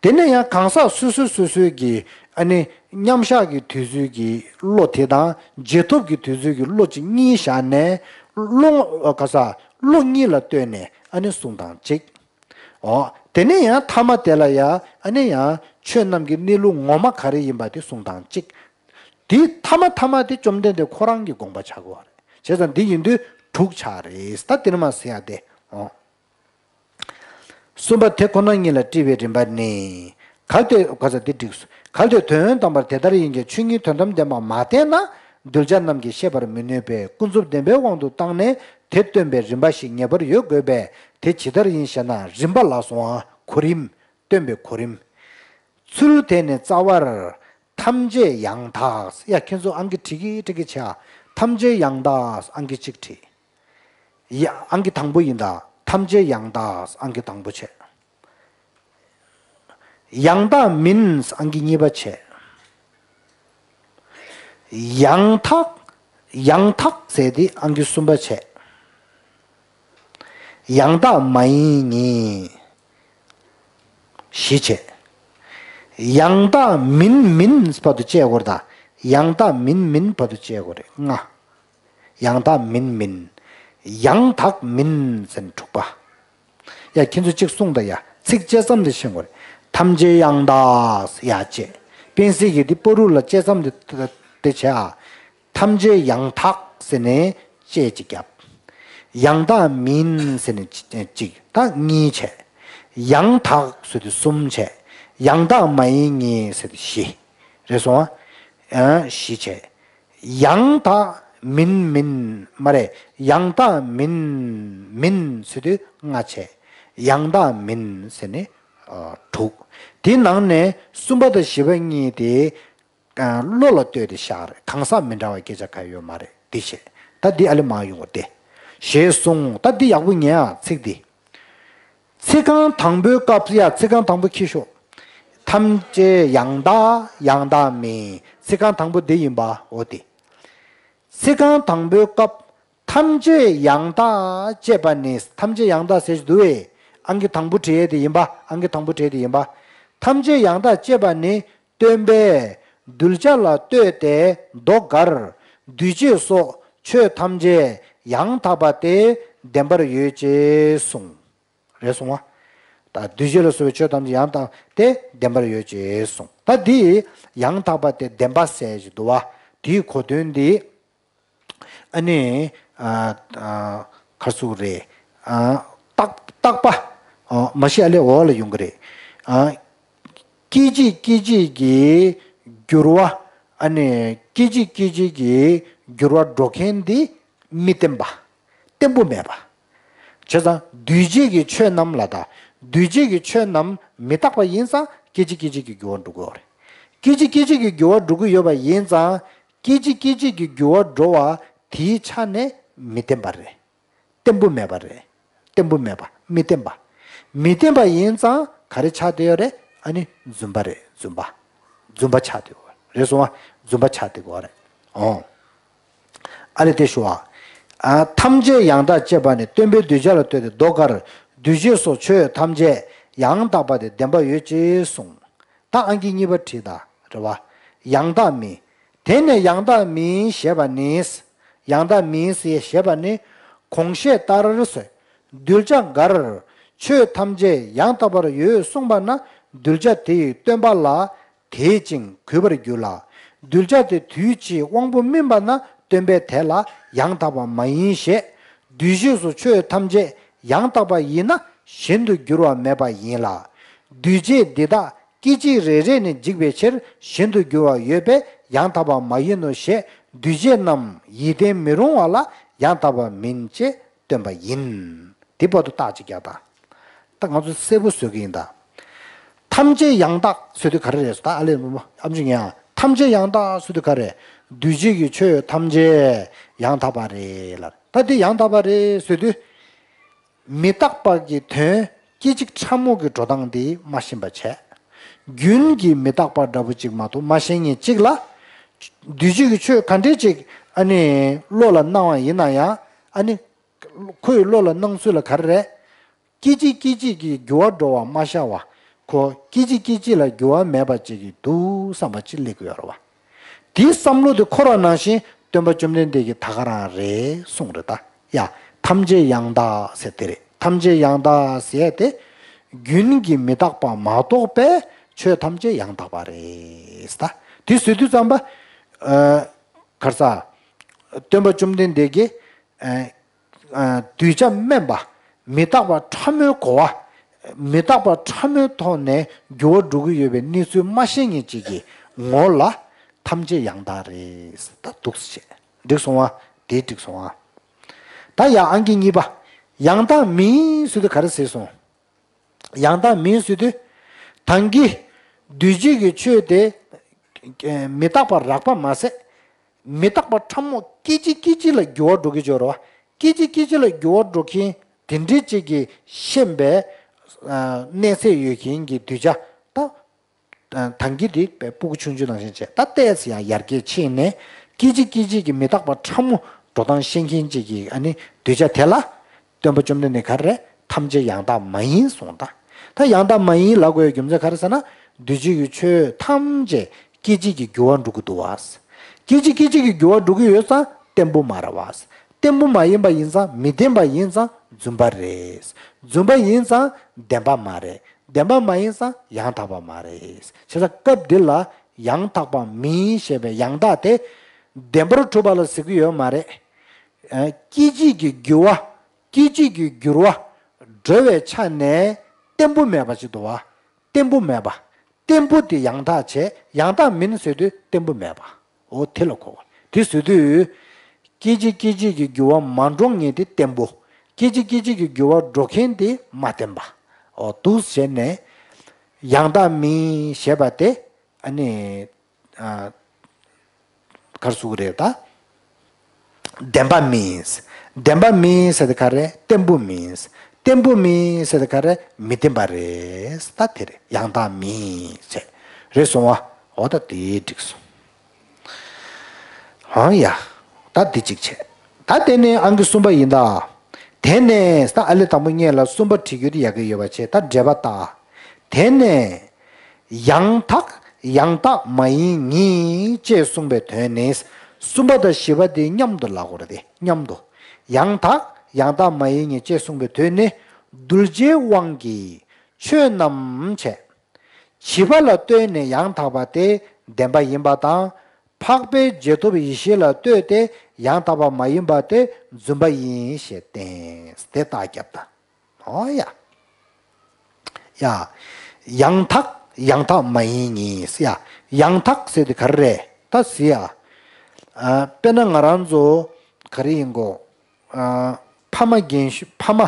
དེ་ནས་ཡང་གང་ཟག་སོ་སོ་སོ་སོའི་གི་ཨ་ནི་མཉམ་བཞག་གི་དུས་ཚོད་ཀྱི་བློ་དེ་དང་རྗེས་ཐོབ་ཀྱི་དུས་ཚོད་ཀྱི་བློ་གཅིག་གཉིས་བཞག་ནས། བློ་ག་ས་བློ་གཉིས་ལ་ལྟོས་ནས་ཨ་ནི་གསུང་སྟངས་གཅིག་འོ། དེ་ནས་ཡང་ཐ་མ་དེ་ལ་ཡང་ཨ་ནི་ཡང་ཆོས་རྣམས་ཀྱི་གནས་ལུགས་ངོ་མ་ག་རེ་ཡིན་པ་དེ་གསུང་སྟངས་གཅིག་དེ་ཐ་མ་ཐ་མ་དེ་བཅོམ་ལྡན་འདས་ཁོ་རང་གི་དགོངས་པ་ཆགས་དགོས་པ་རེད། བྱས་ཙང་འདི་ཡིན་དུས་དྲུག་ཆགས་རེད། ད་དེ་ནས་མ་ཟེར་ཡ་དེ། འོ། གསུམ་པ་དེ་ཁོ་ན་ཉིད་ལ་དཀྲིས་པའི་རིམ་པ་ནི། གལ་ཏེ་ག་ས་འདི་འགྲིགས་སོ། གལ་ཏེ་དོན་དམ་པར་དེ་ལྟར་ཡིན་གྱི་ཆོས་ཉིད་དོན་དམ་བདེན་པ་མ་བསྟན་ན། གདུལ་བྱ་རྣམས་ཀྱིས་ཤེས་པར་མི་ནུས་པས། ཀུན་རྫོབ་བདེན་པའི་དབང་དུ་བཏང་ནས་དེ་སྟོན་པའི་རིམ་པ་ཞིག་ངེས་པར་ཡོད་དགོས་པས། དེ་ཇི་ལྟར་ཡིན་ཞེ་ན། རིམ་པ་ལ་སོང་བ། གོ་རིམ། སྟོན་པའི་གོ་རིམ། ཚུལ་དེ་ནི་རྩ་བར། ཐམས་ཅད་ཡང་དག་ཡ། ཁྱེད་ཚོ་ཨང་ཀི་བྲིས་ཀྱི་བྲིས་ཀྱི་བྱ། ཐམས་ཅད་ཡང་དག་ཨང་ཀི་གཅིག་བྲིས། ཡ། ཨང་ཀི་དང་པོ་ཡིན་ད། ཐམས་ཅད་ཡང་དག་ཨང་ཀི་དང་པོ་བྱས། ཡང་དག་མིན་ཨང་ཀི་གཉིས་པ་བྱས། ཡང་དག་ཡང་དག་ཟེར་དེ་ཨང་ཀི་གསུམ་པ་བྱས། ཡང་དག་མ་ཡིན་ཉིད། བཞི་བྱས། ཡང་དག་མིན་མིན་བར་དུ་བཅད་དགོས་རེད་ད། ཡང་དག་མིན་མིན་བར་དུ་བཅད་དགོས་རེད། ལྔ། ཡང་དག་མིན་མིན། ཡང་དག་མིན་ཟེར་ནས་དྲུག་པ། ཡ། ཁྱེད་ཚོ་གཅིག་གསུངས་དང་ཡ། ཚིག་བཅད་མཚམས་དེ་ཤེས་དགོས་རེད། ཐམས་ཅད་ཡང་དག་ཡ་བཅད། སྤེན་སྲིད་ཀྱིས་འདི་པོ་རུ་ལ་བཅད་མཚམས་དེ་དེ་བྱས་ཨ། ཐམས་ཅད་ཡང་དག་ཟེར་ནས་བཅད་གཅིག་བརྒྱབ། ཡང་དག་མིན་ཟེར་ནས་གཅིག་ད་གཉིས་བྱས། ཡང་དག་ཟེར་དུས་གསུམ་བྱས། ཡང་དག་མ་ཡིན་ཉིད་ཟེར་དུས་བཞི། རེད་སོང་ཨ། བཞི་བྱས། ཡང་དག་མིན་མིན་མ་རེད། ཡང་དག་མིན་མིན་ཟེར་དུས་ལྔ་བྱས། ཡང་དག་མིན་ཟེར་ནས་དྲུག་དེའི་ནང་ནས་གསུམ་པ་དང་བཞི་པ་གཉིས་དེ། བློ་ལ་ལྟོས་ཏེ་བཞག་རེད། གང་ཟག་མི་འདྲ་བ་སྐད་ཆ་ག་ཡོད་མ་རེད། འདི་བྱས། ད་འདི་ཨ་ལེ་མ་ཡོང་བ་སྟེ། ཞེས་གསུངས། ད་འདི་ཡག་པོ་ཉན་ཨ། ཚིག་འདི། ཚིག་རྐང་དང་པོའི་སྐབས་ཡ། ཚིག་རྐང་དང་པོ་ཁྱི་ཤོག་ཐམས་ཅད་ཡང་དག་ཡང་དག་མིན། ཚིག་རྐང་དང་པོ་འདི་ཡིན་པ། འོ་དེ། ཚིག་རྐང་དང་པོའི་སྐབས་ཐམས་ཅད་ཡང་དག་ཅེས་པ་ནི། ཐམས་ཅད་ཡང་དག་ཟེར་གྱི་འདུག་བས། ཨང་ཀི་དང་པོ་བྲིས་ཏེ་ཡིན་པ། ཨང་ཀི་དང་པོ་བྲིས་ཏེ་ཡིན་པ། ཐམས་ཅད་ཡང་དག་ཅེས་པ་ནི། སྟོན་པས་གདུལ་བྱ་ལ་ལྟོས་ཏེ་མདོ་འགར། འདུས་བྱས་སོགས་ཆོས་ཐམས་ཅད་ཡང་དག་པ་སྟེ་བདེན་པར་ཡོད་ཅེས་གསུངས། རེད་སོང་བ། ད་འདུས་བྱས་ལ་སོགས་པའི་ཆོས་ཐམས་ཅད་ཡང་དག་སྟེ་བདེན་པར་ཡོད་ཅེས་གསུངས། ད་འདི་ཡང་དག་པ་སྟེ་བདེན་པ་ཟེར་གྱི་འདུག་བ། དེའི་གོ་དོན་འདི། ཨ་ནི། ཨ་ཨ་ག་རེ་ཟེར་དགོས་རེད། ཨ་རྟག་རྟག་པ། ཨ་མ་གཞི་ཨ་ལས་འོག་ལ་ཡོང་གི་རེད། ཨ་སྐད་ཅིག་སྐད་ཅིག་གི་འགྱུར་བ། ཨ་ནི་སྐད་ཅིག་སྐད་ཅིག་གིས་འགྱུར་བ་འགྲོ་མཁན་འདི་མི་བརྟན་པ། བརྟན་པོ་མེད་པ། བྱས་ཙང་འདུས་བྱས་ཀྱི་ཆོས་རྣམས་ལ་དང་། འདུས་བྱས་ཀྱི་ཆོས་རྣམས་མི་རྟག་པ་ཡིན་ཙང་སྐད་ཅིག་སྐད་ཅིག་གིས་འགྱུར་བ་འགྲོ་གི་ཡོད་རེད། སྐད་ཅིག་སྐད་ཅིག་གིས་འགྱུར་བ་འགྲོ་གི་ཡོད་པ་ཡིན་ཙང་། སྐད་ཅིག་སྐད་ཅིག་གིས་འགྱུར་བ་འགྲོ་བ་དེའི་ཆ་ནས་མི་བརྟན་པ་རེད། བརྟན་པོ་མེད་པ་རེད། བརྟན་པོ་མེད་པ། མི་བརྟན་པ། མི་བརྟན་པ་ཡིན་ཙང་ག་རེ་ཆགས་བསྡད་ཡོད་རེད། ཨ་ནི་རྫུན་པ་རེད། རྫུན་པ། རྫུན་པ་ཆགས་བསྡད་ཡོད་རེད། སོང་བ། རྫུན་པ་ཆགས་བསྡད་ཡོད་རེད། ཨོ། ཨ་ལས་དེ་ཞུ་བ། ཨ། ཐམས་ཅད་ཡང་དག་ཅེས་པ་ནི་སྟོན་པའི་གདུལ་བྱ་ལ་ལྟོས་ཏེ་མདོ་ཀར་འདུས་བྱས་སོགས་ཆོས་ཐམས་ཅད་ཡང་དག་པ་སྟེ་བདེན་པ་ཡོད་ཅེས་གསུངས། ད་ཨང་ཀི་གཉིས་པ་བྲིས་ད། རེད་བ། ཡང་དག་མིན། དེ་ནས་ཡང་དག་མིན་ཞེས་པ་ནི། ཡང་དག་མིན་ཞེས་པ་ནི། གོང་བཤད་ལྟར་ཟེར། གདུལ་བྱ་འགར་ཆོས་ཐམས་ཅད་ཡང་དག་པར་ཡོད་གསུངས་པ་ན་གདུལ་བྱ་དེ་ཡི་སྟོན་པ་ལ་དད་ཅིང་གུས་པར་འགྱུར་ལ། གདུལ་བྱ་དེ་དུས་ཕྱིས་དབང་པོ་སྨིན་པ་ན་སྟོན་པས་དེ་ལ་ཡང་དག་པ་མ་ཡིན་ཞེས། འདུས་བྱས་སུ་ཆོས་ཐམས་ཅད་ཡང་དག་པ་ཡིན་ན་གཞན་དུ་འགྱུར་བ་མེད་པ་ཡིན་ལ། འདུས་བྱས་འདི་དག་སྐད་ཅིག་རེ་རེ་ནས་འཇིག་པའི་ཕྱིར་གཞན་དུ་འགྱུར་བ་ཡོད་པས་ཡང་དག་པ་མ་ཡིན་ནོ་ཞེས་འདུས་བྱས་རྣམས་ཡིད་བརྟན་མི་རུང་བ་ལ་ཡང་དག་པ་མིན་ཅེས་སྟོན་པ་ཡིན། དེ་བར་དུ་རྟགས་ཅིག་རྒྱག་དང་། ད་ང་ཚོ་གསལ་པོ་བཟོ་གི་ཡིན་ད། ཐམས་ཅད་ཡང་དག་ཟེར་དུས་ག་རེ་རེད་ཟེར། ད་ཨ་ལས་ཨམ་ཆི་ངས་ཐམས་ཅད་ཡང་དག་ཟེར་དུས་ག་རེ། འདུས་བྱས་ཀྱི་ཆོས་ཐམས་ཅད་ཡང་དག་པ་རེད་ལ། ད་དེ་ཡང་དག་པ་རེད་ཟེར་དུས། མི་རྟག་པ་གི་དོན་སྐད་ཅིག་ཕྲ་མོ་གི་འགྲོ་སྟངས་དེ་མ་ཤེས་པ་བྱས། རྒྱུན་གྱི་མི་རྟག་པ་འདྲ་པོ་ཅིག་མ་གཏོགས་མ་ཤེས་མཁན་ཅིག་ལ། འདུས་བྱས་ཀྱི་ཆོས་ག་འདྲས་ཅིག་ཨ་ནི་བློ་ལ་སྣང་བ་ཡིན་ན་ཡང་ཨ་ནི། ཁོའི་བློ་ལ་སྣང་ཚུལ་ལ་ག་རེ་རེད། སྐད་ཅིག་སྐད་ཅིག་གིས་འགྱུར་བ་འགྲོ་བ་མ་ཤར་བ། ཁོ་སྐད་ཅིག་སྐད་ཅིག་ལ་འགྱུར་བ་མེད་པ་ཅིག་གི་འདུག་བསམ་པ་ཅིག་སླེབས་ཀྱི་ཡོད་རེད་བ། དེའི་བསམ་བློ་དེ་འཁོར་བ་ནང་བཞིན་སྟོན་པ་བཅོམ་ལྡན་འདས་ཀྱིས་ད་ག་རང་རེད་གསུངས་རེད་ད། ཡ། ཐམས་ཅད་ཡང་དག་ཟེར་དེ་རེད། ཐམས་ཅད་ཡང་དག་ཟེར་དེ། རྒྱུན་གྱི་མི་རྟག་པ་མ་གཏོགས་པའི་ཆོས་ཐམས་ཅད་ཡང་དག་པ་རེད་ད། དེ་ཟེར་དུས་ཙམ་པ། ཨ། ག་རེ་ཟ། སྟོན་པ་བཅོམ་ལྡན་འདས་ཀྱིས། ཨ། ཨ། གདུལ་བྱ་དམན་པ། མི་རྟག་པ་ཕྲ་མོའི་གོ་བ། མི་རྟག་པ་ཕྲ་མོའི་ཐོག་ནས་འགྱུར་བ་འགྲོ་གི་ཡོད་པའི་གནས་ཚུལ་མ་ཤེས་མཁན་ཅིག་གི་ངོ་ལ་ཐམས་ཅད་ཡང་དག་རེད་ད་འདུག་ཟེར། འགྲིག་སོང་བ། དེ་འགྲིག་སོང་བ། ད་ཡང་ཨང་ཀི་གཉིས་པ། ཡང་དག་མིན་ཟེར་དུས་ག་རེ་ཟེར་སོང་། ཡང་དག་མིན་ཟེར་དུས། ད་གིན་འདུས་བྱས་ཀྱི་ཆོས་དེ་མི་རྟག་པ་རགས་པ་མ་ཟད། མི་རྟག་པ་ཕྲ་མོ་སྐད་ཅིག་སྐད་ཅིག་ལ་འགྱུར་བ་འགྲོ་གི་ཡོད་རེད་བ། སྐད་ཅིག་སྐད་ཅིག་ལ་འགྱུར་བ་འགྲོ་མཁན་དེ་འདྲའི་ཅིག་གི་ཤེས་པའི་གནས་ཚད་ཡོད་མཁན་གྱི་གདུལ་བྱ་ད། ད་གིན་དེ་དཔེ་སྤུ་གུ་ཆུང་ཆུང་ནང་བཞིན་བྱས། ད་ཏོག་ཙམ་ཡང་ཡར་རྒྱས་ཕྱིན་ནས་སྐད་ཅིག་སྐད་ཅིག་གི་མི་རྟག་པ་ཕྲ་མོ་འགྲོ་སྟངས་ཤེས་མཁན་ཅིག་གི་ཨ་ནི་གདུལ་བྱ་དེ་ལ། སྟོན་པ་བཅོམ་ལྡན་འདས་ག་རེ། ཐམས་ཅད་ཡང་དག་མ་ཡིན་གསུངས་ད། ད་ཡང་དག་མ་ཡིན་ལབ་དགོས་རྒྱུ་མཚན་ག་རེ་ཟེར་ན། འདུས་བྱས་ཀྱི་ཆོས་ཐམས་ཅད་སྐད་ཅིག་གིས་འགྱུར་བ་འགྲོ་གི་འདུག་བ། སྐད་ཅིག་སྐད་ཅིག་གིས་འགྱུར་བ་འགྲོ་གི་ཡོད་ཙང་བརྟན་པོ་མ་རེད་བ། བརྟན་པོ་མ་ཡིན་པ་ཡིན་ཙང་མི་བརྟན་པ་ཡིན་ཙང་རྫུན་པ་རེད། རྫུན་པ་ཡིན་ཙང་བདེན་པ་མ་རེད། བདེན་པ་མ་ཡིན་ཙང་ཡང་དག་པ་མ་རེད། བྱས་ཙང་སྐབས་འདི་ལ་ཡང་དག་པ་མིན་ཞེས་པའི་ཡང་དག་དེ་བདེན་པར་གྲུབ་པ་ལ་ཟེར་གྱི་ཡོད་མ་རེད། ཨ། སྐད་ཅིག་གིས་འགྱུར་བ། སྐད་ཅིག་གིས་འགྱུར་བ་འགྲོ་བའི་ཆ་ནས་བརྟན་པོ་མེད་པ་ཅིག་འདུག་བ། བརྟན་པོ་མེད་པ། བརྟན་པོ་དེ་ཡང་དག་བྱས། ཡང་དག་མིན་ཟེར་དུས་བརྟན་པོ་མེད་པ། འོ་དེ་ལ་གོ་བ། དེ་ཟེར་དུས། སྐད་ཅིག་སྐད་ཅིག་གིས་འགྱུར་བ་མ་འགྲོ་མཁན་དེ་བརྟན་པོ། སྐད་ཅིག་སྐད་ཅིག་གིས་འགྱུར་བ་འགྲོ་མཁན་དེ་མ་བརྟན་པ། འོ་འདུག་བྱས་ནས། ཡང་དག་མིན་ཞེས་པ་དེ། ཨ་ནི། ཨ། ག་རེ་ཟེར་གྱི་རེད་ད། བདེན་པ་མིན། བདེན་པ་མིན་ཟེར་དེ་ག་རེ། བརྟན་པོ་མིན། བརྟན་པོ་མིན་ཟེར་དེ་ག་རེ། མི་བརྟན་པ་རེད། ད་དེ་རེད། ཡང་དག་མིན་ཟེར། རེད་སོང་བ། འོ་ད་དེ་འགྲིག་སོང་། ཧང་ཡ། ད་འདི་གཅིག་བྱས། ད་དེ་ནས་ཨང་ཀི་གསུམ་པ་ཡིན་ད། དེ་ནས་ད་ཨ་ལས་དང་པོ་སྔོན་ལ་གསུམ་པ་བྲིས་རྒྱུ་དེ་ཡག་གི་ཡོད་པ་བྱས། ད་འགྲེལ་པ་ལྟ། དེ་ནས། ཡང་དག་ཡང་དག་མ་ཡིན་ཉིད་ཅེས་གསུངས་པའི་དོན་ནི། གསུམ་པ་དང་བཞི་པ་དེ་མཉམ་དུ་ལབ་དགོས་རེད་དེ། མཉམ་དུ། ཡང་དག་ཡང་དག་མ་ཡིན་ཉིད་ཅེས་གསུངས་པའི་དོན་ནི། གདུལ་བྱའི་དབང་གིས་ཆོས་རྣམས་བྱས། བྱིས་པ་ལ་ལྟོས་ནས་ཡང་དག་པ་དེ་བདེན་པ་ཡིན་པ་དང་། འཕགས་པའི་རྗེས་ཐོབ་ཡེ་ཤེས་ལ་ལྟོས་ཏེ་ཡང་དག་པ་མ་ཡིན་པ་དེ་རྫུན་པ་ཡིན་ཞེས་བསྟན། དེ་རྟགས་བརྒྱབ་ད། ཨོ་ཡ། ཡ། ཡང་དག་ཡང་དག་མ་ཡིན་ཉིད་ཡ། ཡང་དག་ཟེར་དེ་ག་རེ་རེད། ད་གཟིགས་ཨ། ཨ། དཔེར་ན་ང་རང་ཚོ་ག་རེ་ཡིན་གོ། ཨ། ཕ་མ་རྒན་ཤོས་ཕ་མ་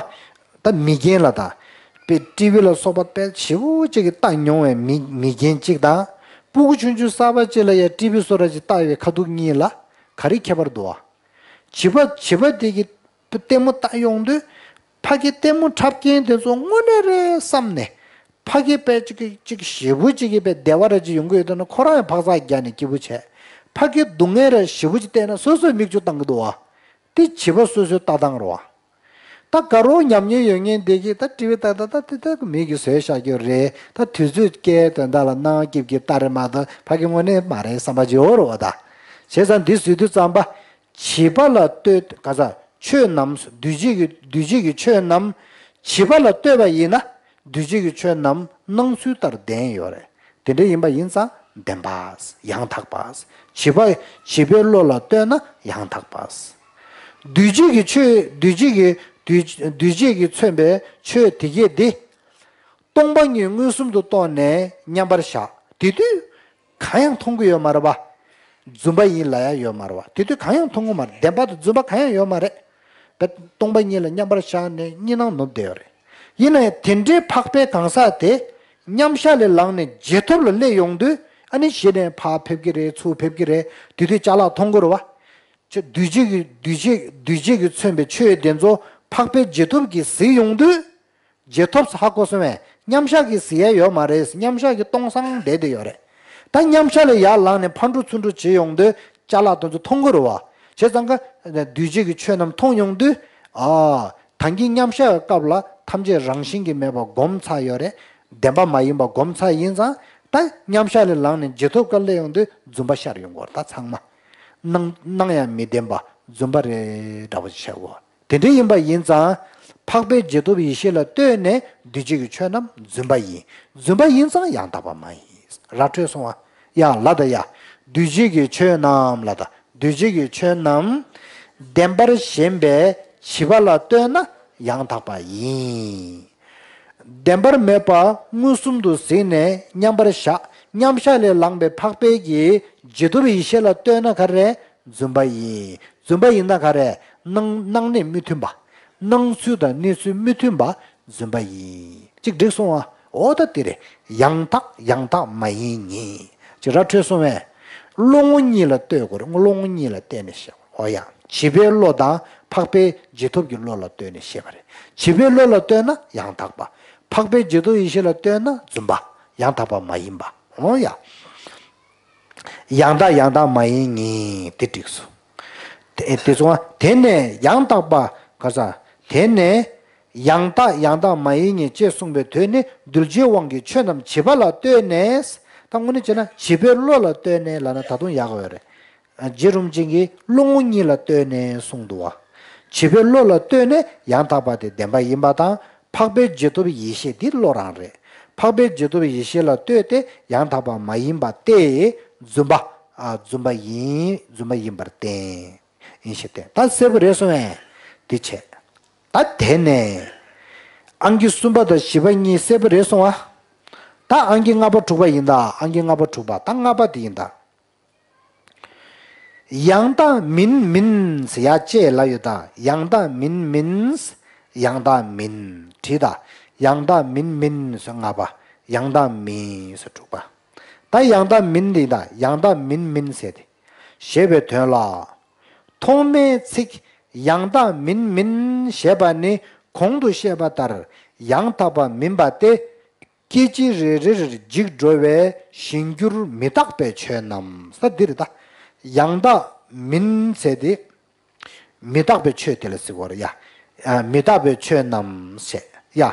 ད་མི་རྒན་ལ་ད། དཔེ་ཊི་བི་ལ་སོགས་པ་དཔེ་ཞེ་པོ་ཅིག་གིས་ལྟ་མྱོང་བའི་མི་མི་རྒན་གཅིག་དང་། སྤུ་གུ་ཆུང་ཆུང་གསར་པ་གཅིག་ལ་ཡ་ཊི་བི་བཟོ་འདྲ་ཅིག་ལྟ་བའི་ཁ་ཐུག་གཉིས་ལ་ག་རེ་ཁྱད་པར་འདུག་ཨ། བྱིས་པ་བྱིས་པ་དེ་གི་ལྟད་མོ་ལྟ་ཡོང་དུས། ཕ་གི་ལྟད་མོ་འཁྲབ་མཁན་དེ་ཚོ་དངོས་གནས་རེད་བསམ་ནས། ཕ་གི་དཔེ་ཅིག་གི་ཅིག་ཞེ་པོ་ཅིག་གི་དཔེ་བདེ་བ་ར་ཅིག་ཡོང་གི་ཡོད་དོ་ན། ཁོ་རང་ཡང་འཕག་འཚག་རྒྱག་ནས་སྐྱིད་པོ་བྱས། ཕ་གི་སྡུག་བསྔལ་ར་ཞེ་པོ་ཅིག་བལྟས་ན་སོ་སོས་མིག་ཆུ་བཏང་གི་འདུག་བ། དེ་བྱིས་པ་སོ་སོའི་ལྟ་སྟངས་རེད་བ། ད་དགའ་རོགས་ཉམས་མྱོང་ཡོད་མཁན་དེ་གིས་ད་ཊི་བི་ལྟ་ད་ད་དེ་ད་མིག་གིས་བཟོས་བཞག་རྒྱུ་རེད། ད་དུས་ཚོད་སྐྱེལ་དོན་དག་ལ་སྣང་སྐྱིད་ཀྱི་ལྟ་རེད་མ་གཏོགས་ཕ་གི་དངོས་གནས་མ་རེད་བསམ་པ་ཅིག་ཡོད་རེད་བ་ད། བྱས་ཙང་འདི་བཟོས་དུས་ཙམ་པ། བྱིས་པ་ལ་ལྟོས་ག་ས་ཆོས་རྣམས་འདུས་བྱས་ཀྱི་འདུས་བྱས་ཀྱི་ཆོས་རྣམས་བྱིས་པ་ལ་ལྟོས་པ་ཡིན་ན། འདུས་བྱས་ཀྱི་ཆོས་རྣམས་སྣང་ཚུལ་ལྟར་ལྡན་ཡོད་རེད། དེ་འདྲ་ཡིན་པ་ཡིན་ཙང་བདེན་པ། ཡང་དག་པ། བྱིས་པ་བྱིས་པའི་བློ་ལ་ལྟོས་ན་ཡང་དག་པ། འདུས་བྱས་ཀྱི་ཆོས་འདུས་བྱས་ཀྱི་འདུས་འདུས་བྱས་ཀྱིས་མཚོན་པའི་ཆོས་དེ་གས་འདི། སྟོང་པ་ཉིད་མངོན་སུམ་དུ་རྟོགས་ནས་མཉམ་པར་བཞག་དེ་དུས་གང་ཡང་མཐོང་གི་ཡོད་མ་རེད་པ། རྫུན་པ་ཡིན་ལབ་ཡ་ཡོད་མ་རེད་པ། དེ་དུས་གང་ཡང་མཐོང་གི་མ་རེད། བདེན་པ་དང་རྫུན་པ་གང་ཡང་ཡོད་མ་རེད། བས་སྟོང་པ་ཉིད་ལ་མཉམ་པར་བཞག་ནས་གཉིད་སྣང་ནུབ་བསྡད་ཡོད་རེད། ཡིན་ན་ཡང་དེ་འདྲའི་འཕགས་པའི་གང་ཟག་དེ་མཉམ་བཞག་ལས་ལངས་ནས་རྗེས་ཐོབ་ལ་སླེབས་ཡོང་དུས། ཨ་ནི་གཞི་ནས་ཕར་ཕེབས་ཀྱི་རེད། ཚུར་ཕེབས་ཀྱི་རེད། དེ་དུས་ཅ་ལག་མཐོང་གི་རེད་པ། ཆོས་འདུས་བྱས་ཀྱི་འདུས་བྱས་འདུས་བྱས་ཀྱིས་མཚོན་པའི་ཆོས་དེ་ཚོ་འཕགས་པའི་རྗེས་ཐོབ་ཀྱིས་གཟིགས་ཡོང་དུས། རྗེས་ཐོབ་ཧ་གོ་སོང་བས། མཉམ་བཞག་གིས་གཟིགས་ཡ་ཡོད་མ་རེད། མཉམ་བཞག་གིས་སྟོང་སང་བསྡད་དེ་ཡོད་རེད། ད་མཉམ་བཞག་ལས་ཡར་ལངས་ནས་ཕར་འགྲོ་ཚུར་འགྲོ་བྱེད་ཡོང་དུས་ཅ་ལག་དེ་ཚོ་མཐོང་གི་རེད་པ། བྱས་ཙང་ཀ་འདུས་བྱས་ཀྱི་ཆོས་རྣམས་མཐོང་ཡོང་དུས། ཨ། ད་གིན་མཉམ་བཞག་གི་སྐབས་ལ་ཐམས་ཅད་རང་བཞིན་གྱིས་མེད་པ་སྒོམ་ཚར་ཡོད་རེད། བདེན་པ་མ་ཡིན་པ་སྒོམ་ཚར་ཡིན་ཙང་། ད་མཉམ་བཞག་ལས་ལངས་ནས་རྗེས་ཐོབ་ཀ་སླེབས་ཡོང་དུས་རྫུན་པ་ཤར་ཡོང་གི་རེད། ད་ཚང་མ་སྣང་སྣང་ཡང་མི་བདེན་པ་རྫུན་པ་རེད་འདྲ་པོ་ཞིག་ཤར་གི་རེད། དེ་འདྲ་ཡིན་པ་ཡིན་ཙང་། འཕགས་པའི་རྗེས་ཐོབ་ཡེ་ཤེས་ལ་ལྟོས་ནས་འདུས་བྱས་ཀྱི་ཆོས་རྣམས་རྫུན་པ་ཡིན། རྫུན་པ་ཡིན་ཙང་ཡང་དག་པ་མ་ཡིན། ར་འཕྲོད་སོང་བ། ཡང་ལ་དང་ཡ། འདུས་བྱས་ཀྱི་ཆོས་རྣམས་ལ་དང་འདུས་བྱས་ཀྱི་ཆོས་རྣམས། བདེན་པར་ཞེན་པས་བྱིས་པ་ལ་ལྟོས་ན་ཡང་དག་པ་ཡིན། བདེན་པར་མེད་པ་མངོན་སུམ་དུ་གཟིགས་ནས་མཉམ་པར་བཞག་མཉམ་བཞག་ལས་ལངས་པའི་འཕགས་པའི་གི་རྗེས་ཐོབ་ཡེ་ཤེས་ལ་ལྟོས་ན་ག་རེ། རྫུན་པ་ཡིན། རྫུན་པ་ཡིན་ན་ག་རེ། སྣང་སྣང་གནས་མི་མཐུན་པ། སྣང་ཚུལ་དང་གནས་ཚུལ་མི་མཐུན་པ་རྫུན་པ་ཡིན། གཅིག་འགྲིག་སོང་ཨ། འོ་ད་དེ་རེད། ཡང་དག་ཡང་དག་མ་ཡིན་ཉིད། གཅིག་ར་འཕྲོད་སོང་བས། བློ་ངོ་གཉིས་ལ་ལྟོས་དགོས་རེད། བློ་ངོ་གཉིས་ལ་བལྟས་ནས་བཤད་དགོས། འོ་ཡ། བྱིས་པའི་བློ་དང་འཕགས་པའི་རྗེས་ཐོབ་ཀྱི་བློ་ལ་ལྟོས་ནས་བཤད་པ་རེད། བྱིས་པའི་བློ་ལ་ལྟོས་ན་ཡང་དག་པ། འཕགས་པའི་རྗེས་ཐོབ་ཡེ་ཤེས་ལ་ལྟོས་ན་རྫུན་པ། ཡང་དག་པ་མ་ཡིན་པ། འོ་ཡ། ཡང་དག་ཡང་དག་མ་ཡིན་ཉིད་དེ་འགྲིག་སོང་། དེ་དེ་སོང་བ་དེ་ནས་ཡང་དག་པ་ག་ས། དེ་ནས་ཡང་དག་ཡང་དག་མ་ཡིན་ཉིད་ཅེས་གསུངས་པའི་དོན་ནི་གདུལ་བྱའི་དབང་གིས་ཆོས་རྣམས་བྱིས་པ་ལ་ལྟོས་ནས། ད་དངོས་གནས་བྱས་ན་བྱིས་པའི་བློ་ལ་ལྟོས་ནས་ལབ་ན་ད་དུང་ཡག་ག་ཡོད་རེད། རྗེ་རིན་པོ་ཆེ་གིས་བློ་ངོ་གཉིས་ལ་ལྟོས་ནས་གསུངས་འདུག་བ། བྱིས་པའི་བློ་ལ་ལྟོས་ནས་ཡང་དག་པ་དེ་བདེན་པ་ཡིན་པ་དང་། འཕགས་པའི་རྗེས་ཐོབ་ཡེ་ཤེས་འདི་བློ་རང་རེད། འཕགས་པའི་རྗེས་ཐོབ་ཡེ་ཤེས་ལ་ལྟོས་ཏེ་ཡང་དག་པ་མ་ཡིན་པ་སྟེ། རྫུན་པ། ཨ། རྫུན་པ་ཡིན། རྫུན་པ་ཡིན་པར་བསྟན། ཡིན་ཞེས་བསྟན། ད་གསལ་པོ་རེད་སོང་ངས། འདི་བྱས། ད་དེ་ནས། ཨང་ཀི་གསུམ་པ་དང་བཞི་པ་གཉིས་གསལ་པོ་རེད་སོང་ཨ། ད་ཨང་ཀི་ལྔ་པ་དྲུག་པ་ཡིན་ད། ཨང་ཀི་ལྔ་པ་དྲུག་པ། ད་ལྔ་པ་དེ་ཡིན་ད། ཡང་དག་མིན་མིན་ཟེར་ཡ་ཅེས་ལབ་ཡོད་ད། ཡང་དག་མིན་མིན། ཡང་དག་མིན། བྲིས་ད། ཡང་དག་མིན་མིན་ཟེར་ལྔ་པ། ཡང་དག་མིན་ཟེར་དྲུག་པ། ད་ཡང་དག་མིན་འདི་ད། ཡང་དག་མིན་མིན་ཟེར་ཏེ། ཞེས་པའི་དོན་ལ། ཐོག་མའི་ཚིག་ཡང་དག་མིན་མིན་ཞེས་པ་ནི་གོང་དུ་བཤད་པ་ལྟར་ཡང་དག་པ་མིན་པ་སྟེ། སྐད་ཅིག་རེ་རེར་འཇིག་འགྲོ་བའི་ཞེན་འགྱུར་མི་རྟག་པའི་ཆོས་རྣམས། ས་འདིར་ད། ཡང་དག་མིན་ཟེར་ཏེ། མི་རྟག་པའི་ཆོས་དེ་ལ་ཟེར་གོ་རེད་ཡ། ཨ། མི་རྟག་པའི་ཆོས་རྣམས་ཟེར་ཡ།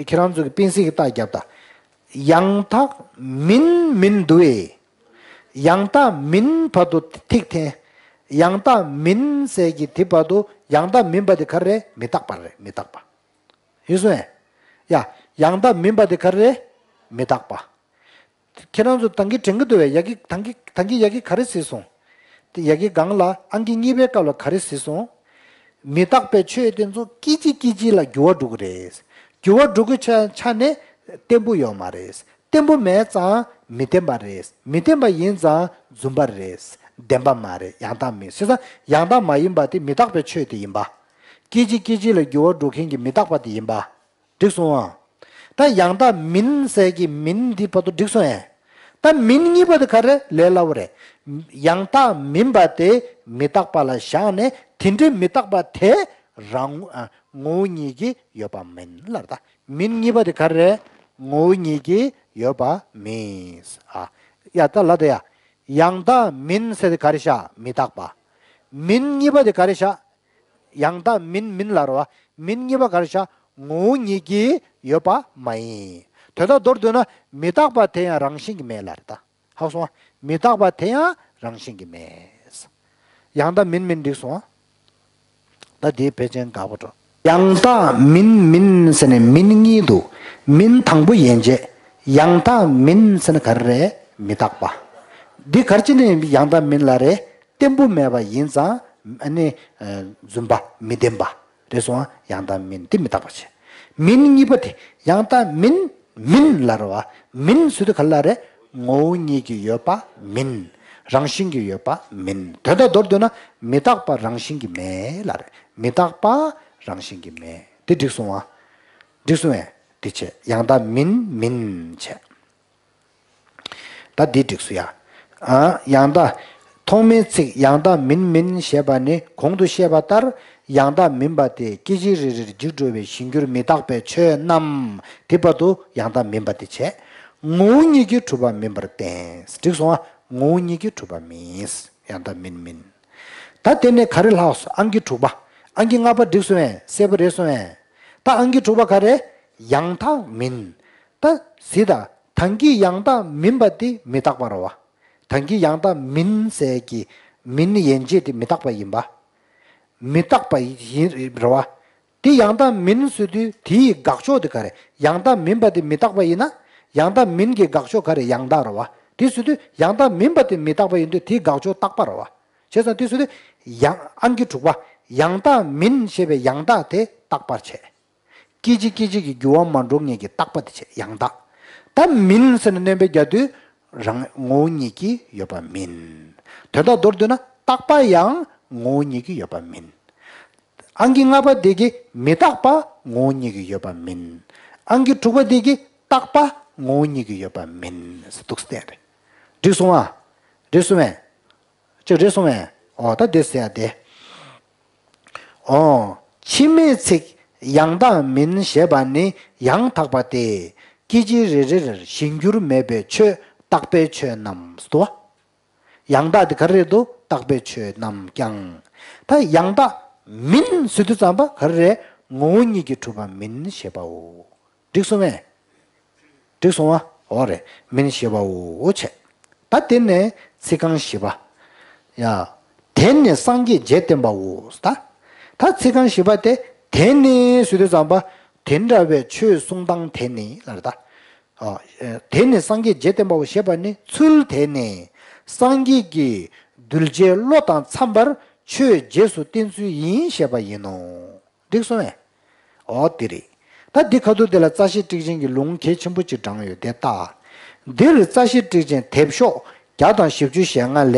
ཁྱེད་རང་ཚོ་གི་པིན་སི་གི་རྟགས་རྒྱབ་ད། ཡང་དག་མིན་མིན་འདུག་ཨེ། ཡང་དག་མིན་བར་དུ་ཐིག་འཐེན། ཡང་དག་མིན་ཟེར་གྱི་དེ་བར་དུ་ཡང་དག་མིན་པ་དེ་ག་རེ་རེད། མི་རྟག་པ་རེད། མི་རྟག་པ། ཡིན་སོང་ཨེ། ཡ། ཡང་དག་མིན་པ་དེ་ག་རེ་རེད། མི་རྟག་པ། ཁྱེད་རང་ཚོ་ད་གིན་དྲན་གྱི་འདུག་བས། ཡ་གི་ད་གིན་ད་གིན་ཡ་གི་ག་རེ་གཟིགས་སོང་། དེ་ཡ་གི་སྒང་ལ་ཨང་ཀི་གཉིས་པའི་སྐབས་ལ་ག་རེ་གཟིགས་སོང་། མི་རྟག་པའི་ཆོས་དེ་ཚོ་སྐད་ཅིག་སྐད་ཅིག་ལ་འགྱུར་བ་འགྲོ་གི་རེད། འགྱུར་བ་འགྲོ་གི་ཆ་ཆ་ནས་བརྟན་པོ་ཡོད་མ་རེད། བརྟན་པོ་མེད་ཙང་མི་བརྟན་པ་རེད། མི་བརྟན་པ་ཡིན་ཙང་རྫུན་པ་རེད། བདེན་པ་མ་རེད། ཡང་དག་མིན། བྱས་ཙང་ཡང་དག་མ་ཡིན་པ་དེ་མི་རྟག་པའི་ཆོས་དེ་ཡིན་པ། སྐད་ཅིག་སྐད་ཅིག་ལ་འགྱུར་བ་འགྲོ་མཁན་གྱི་མི་རྟག་པ་དེ་ཡིན་པ། འགྲིག་སོང་ཨ། ད་ཡང་དག་མིན་ཟེར་གྱི་མིན་འདི་བར་དུ་འགྲིག་སོང་ཨེ། ད་མིན་གཉིས་པ་དེ་ག་རེ་ལས་སླ་བོ་རེད། ཡང་དག་མིན་པ་དེ་མི་རྟག་པ་ལ་བཞག་ནས་དེ་འདྲའི་མི་རྟག་པ་དེ་རང་ཨ་ངོ་བོ་ཉིད་ཀྱིས་ཡོད་པ་མིན་ལབ་རེད་ད། མིན་གཉིས་པ་དེ་ག་རེ་རེད། ངོ་བོ་ཉིད་ཀྱིས་ཡོད་པ་མིན། ཨ། ཡ་ད་ལ་ད་ཡ། ཡང་དག་མིན་ཟེར་དེ་ག་རེ་བཞག་མི་རྟག་པ། མིན་གཉིས་པ་དེ་ག་རེ་བཞག་ཡང་དག་མིན་མིན་ལབ་རེད་བ། མིན་གཉིས་པ་ག་རེ་བཞག་ངོ་བོ་ཉིད་ཀྱིས་ཡོད་པ་མ་ཡིན། དོན་དག་མདོར་བསྡུས་ན་མི་རྟག་པ་དེ་ཡང་རང་བཞིན་གྱིས་མེད་ལབ་རེད་ད། ཧ་གོ་སོང་ང་། མི་རྟག་པ་དེ་ཡང་རང་བཞིན་གྱིས་མེད། ཡང་དག་མིན་མིན་འགྲིག་སོང་ང་། ད་དེའི་ཕལ་ཆེར་དགག་པ་འགྲོ། ཡང་དག་མིན་མིན་ཟེར་ནས་མིན་གཉིས་འདུག་མིན་དང་པོ་ཡན་ཆད། ཡང་དག་མིན་ཟེར་ན་ག་རེ་རེད། མི་རྟག་པ། འདི་ག་རེ་བྱས་ནས་ཡང་དག་མིན་ལབ་རེད། བརྟན་པོ་མེད་པ་ཡིན་ཙང་ཨ་ནི་རྫུན་པ་མི་བདེན་པ། རེད་སོང་ང་། ཡང་དག་མིན་དེ་མི་རྟག་པ་བྱས། མིན་གཉིས་པ་དེ་ཡང་དག་མིན་མིན་ལབ་རེད་བ། མིན་ཟེར་དུས་ག་རེ་ལབ་རེད། ངོ་བོ་ཉིད་ཀྱིས་ཡོད་པ་མིན། རང་བཞིན་གྱིས་ཡོད་པ་མིན། དོན་དག་མདོར་བསྡུས་ན་མི་རྟག་པ་རང་བཞིན་གྱིས་མེད་ལབ་རེད། མི་རྟག་པ་རང་བཞིན་གྱིས་མེད། དེ་འགྲིག་སོང་ང་། འགྲིག་སོང་ངས། དེ་བྱས། ཡང་དག་མིན་མིན་བྱས། ད་འདི་འགྲིག་སོང་ཡ། ཨ། ཡང་དག་ཐོག་མའི་ཚིག་ཡང་དག་མིན་མིན་ཞེས་པ་ནི་གོང་དུ་བཤད་པ་ལྟར་ཡང་དག་མིན་པ་སྟེ་སྐད་ཅིག་རེ་རེར་འཇིག་འགྲོ་བའི་གཞན་འགྱུར་མི་རྟག་པའི་ཆོས་རྣམས་དེ་བར་དུ་ཡང་དག་མིན་པ་དེ་བྱས། ངོ་བོ་ཉིད་ཀྱིས་གྲུབ་པ་མིན་པར་བསྟན། འགྲིག་སོང་ང་། ངོ་བོ་ཉིད་ཀྱིས་གྲུབ་པ་མིན། ཡང་དག་མིན་མིན། ད་དེ་ནས་ག་རེ་ལྷག་སོང་། ཨང་ཀི་དྲུག་པ། ཨང་ཀི་ལྔ་པ་འགྲིག་སོང་ངས། གསལ་པོ་རེད་སོང་ངས། ད་ཨང་ཀི་དྲུག་པ་ག་རེ། ཡང་དག་མིན། ད་གཟིགས་དང་། ད་གིན་ཡང་དག་མིན་པ་དེ་མི་རྟག་པ་རེད་བ། ད་གིན་ཡང་དག་མིན་ཟེར་གྱི་མིན་ཡན་ཆད་དེ་མི་རྟག་པ་ཡིན་པ། མི་རྟག་པ་ཡིན་རེད་བ། དེ་ཡང་དག་མིན་ཟེར་དུས་དེའི་དགག་ཕྱོགས་དེ་ག་རེ། ཡང་དག་མིན་པ་དེ་མི་རྟག་པ་ཡིན་ན། ཡང་དག་མིན་གྱི་དགག་ཕྱོགས་ག་རེ། ཡང་དག་རེད་བ། དེ་ཟེར་དུས་ཡང་དག་མིན་པ་དེ་མི་རྟག་པ་ཡིན་དུས་དེའི་དགག་ཕྱོགས་རྟག་པ་རེད་བ། བྱས་ཙང་དེ་ཟེར་དུས་ཡང་། ཨང་ཀི་དྲུག་པ། ཡང་དག་མིན་ཞེས་པའི་ཡང་དག་དེ་རྟག་པར་བྱས། སྐད་ཅིག་སྐད་ཅིག་གི་འགྱུར་བ་མ་འགྲོ་མཁན་གྱི་རྟག་པ་དེ་བྱས། ཡང་དག་ད་མིན་ཟེར་ནས་སྣོན་པ་རྒྱག་དུས་རང་ངོ་བོ་ཉིད་ཀྱིས་ཡོད་པ་མིན། དོན་དག་མདོར་བསྡུས་ན་རྟག་པ་ཡང་ངོ་བོ་ཉིད་ཀྱིས་ཡོད་པ་མིན། ཨང་ཀི་ལྔ་པ་དེ་གི་མི་རྟག་པ་ངོ་བོ་ཉིད་ཀྱིས་ཡོད་པ་མིན། ཨང་ཀི་དྲུག་པ་དེ་གི་རྟག་པ་ངོ་བོ་ཉིད་ཀྱིས་ཡོད་པ་མིན་ཟེར་འདུག་སྟེ་རེད། འགྲིག་སོང་ང་། འགྲིག་སོང་ངས། ཅིག་རེད་སོང་ངས། འོ་ད་དེ་ཟེར་ཡ་དེ། འོ། ཕྱི་མའི་ཚིག་ཡང་དག་མིན་ཞེས་པ་ནི་ཡང་དག་པ་སྟེ། སྐད་ཅིག་རེ་རེར་གཞན་འགྱུར་མེད་པའི་ཆོས་རྟག་པའི་ཆོས་རྣམས་སོ། ཡང་དག་དེ་ག་རེ་རེད་འདུག་རྟག་པའི་ཆོས་རྣམས་ཀྱང་། ད་ཡང་དག་མིན་ཟེར་དུས་ཙམ་པ་ག་རེ་རེད། ངོ་བོ་ཉིད་ཀྱིས་གྲུབ་པ་མིན་ཞེས་པའོ། འགྲིག་སོང་ངས། འགྲིག་སོང་ང་། འོ་རེད། མིན་ཞེས་པའོ་བྱས། ད་དེ་ནས་ཚིག་རྐང་བཞི་པ། ཡ། དེ་ནི་སངས་རྒྱས་རྗེས་བསྟན་པའོ། ད། ད་ཚིག་རྐང་བཞི་པ་དེ། དེ་ནི་ཟེར་དུས་ཙམ་པ། དེ་འདྲ་བའི་ཆོས་གསུང་སྟངས་དེ་ནི་ལབ་རེད་ད། ཨ། དེ་ནི་སངས་རྒྱས་རྗེས་བསྟན་པའོ་ཞེས་པ་ནི་ཚུལ་དེ་ནི་སངས་རྒྱས་ཀྱིས་གདུལ་བྱའི་བློ་དང་འཚམས་པར་ཆོས་རྗེས་སུ་བསྟན་ཚུལ་ཡིན་ཞེས་པ་ཡིན་ནོ། འགྲིག་སོང་ངས། འོ་དེ་རེད། ད་འདི་ཁ་ཐུག་དེ་ལ་རྩ་ཤེ་ཊིག་ཅན་གྱི་ལུང་གལ་ཆེན་པོ་གཅིག་དྲངས་ཡོད་དེ་ལྟ། འདིར་རྩ་ཤེ་ཊིག་ཅན་དེབ་ཤོག་བརྒྱ་དང་བཞི་བཅུ་ཞེ་ལྔ་ལས།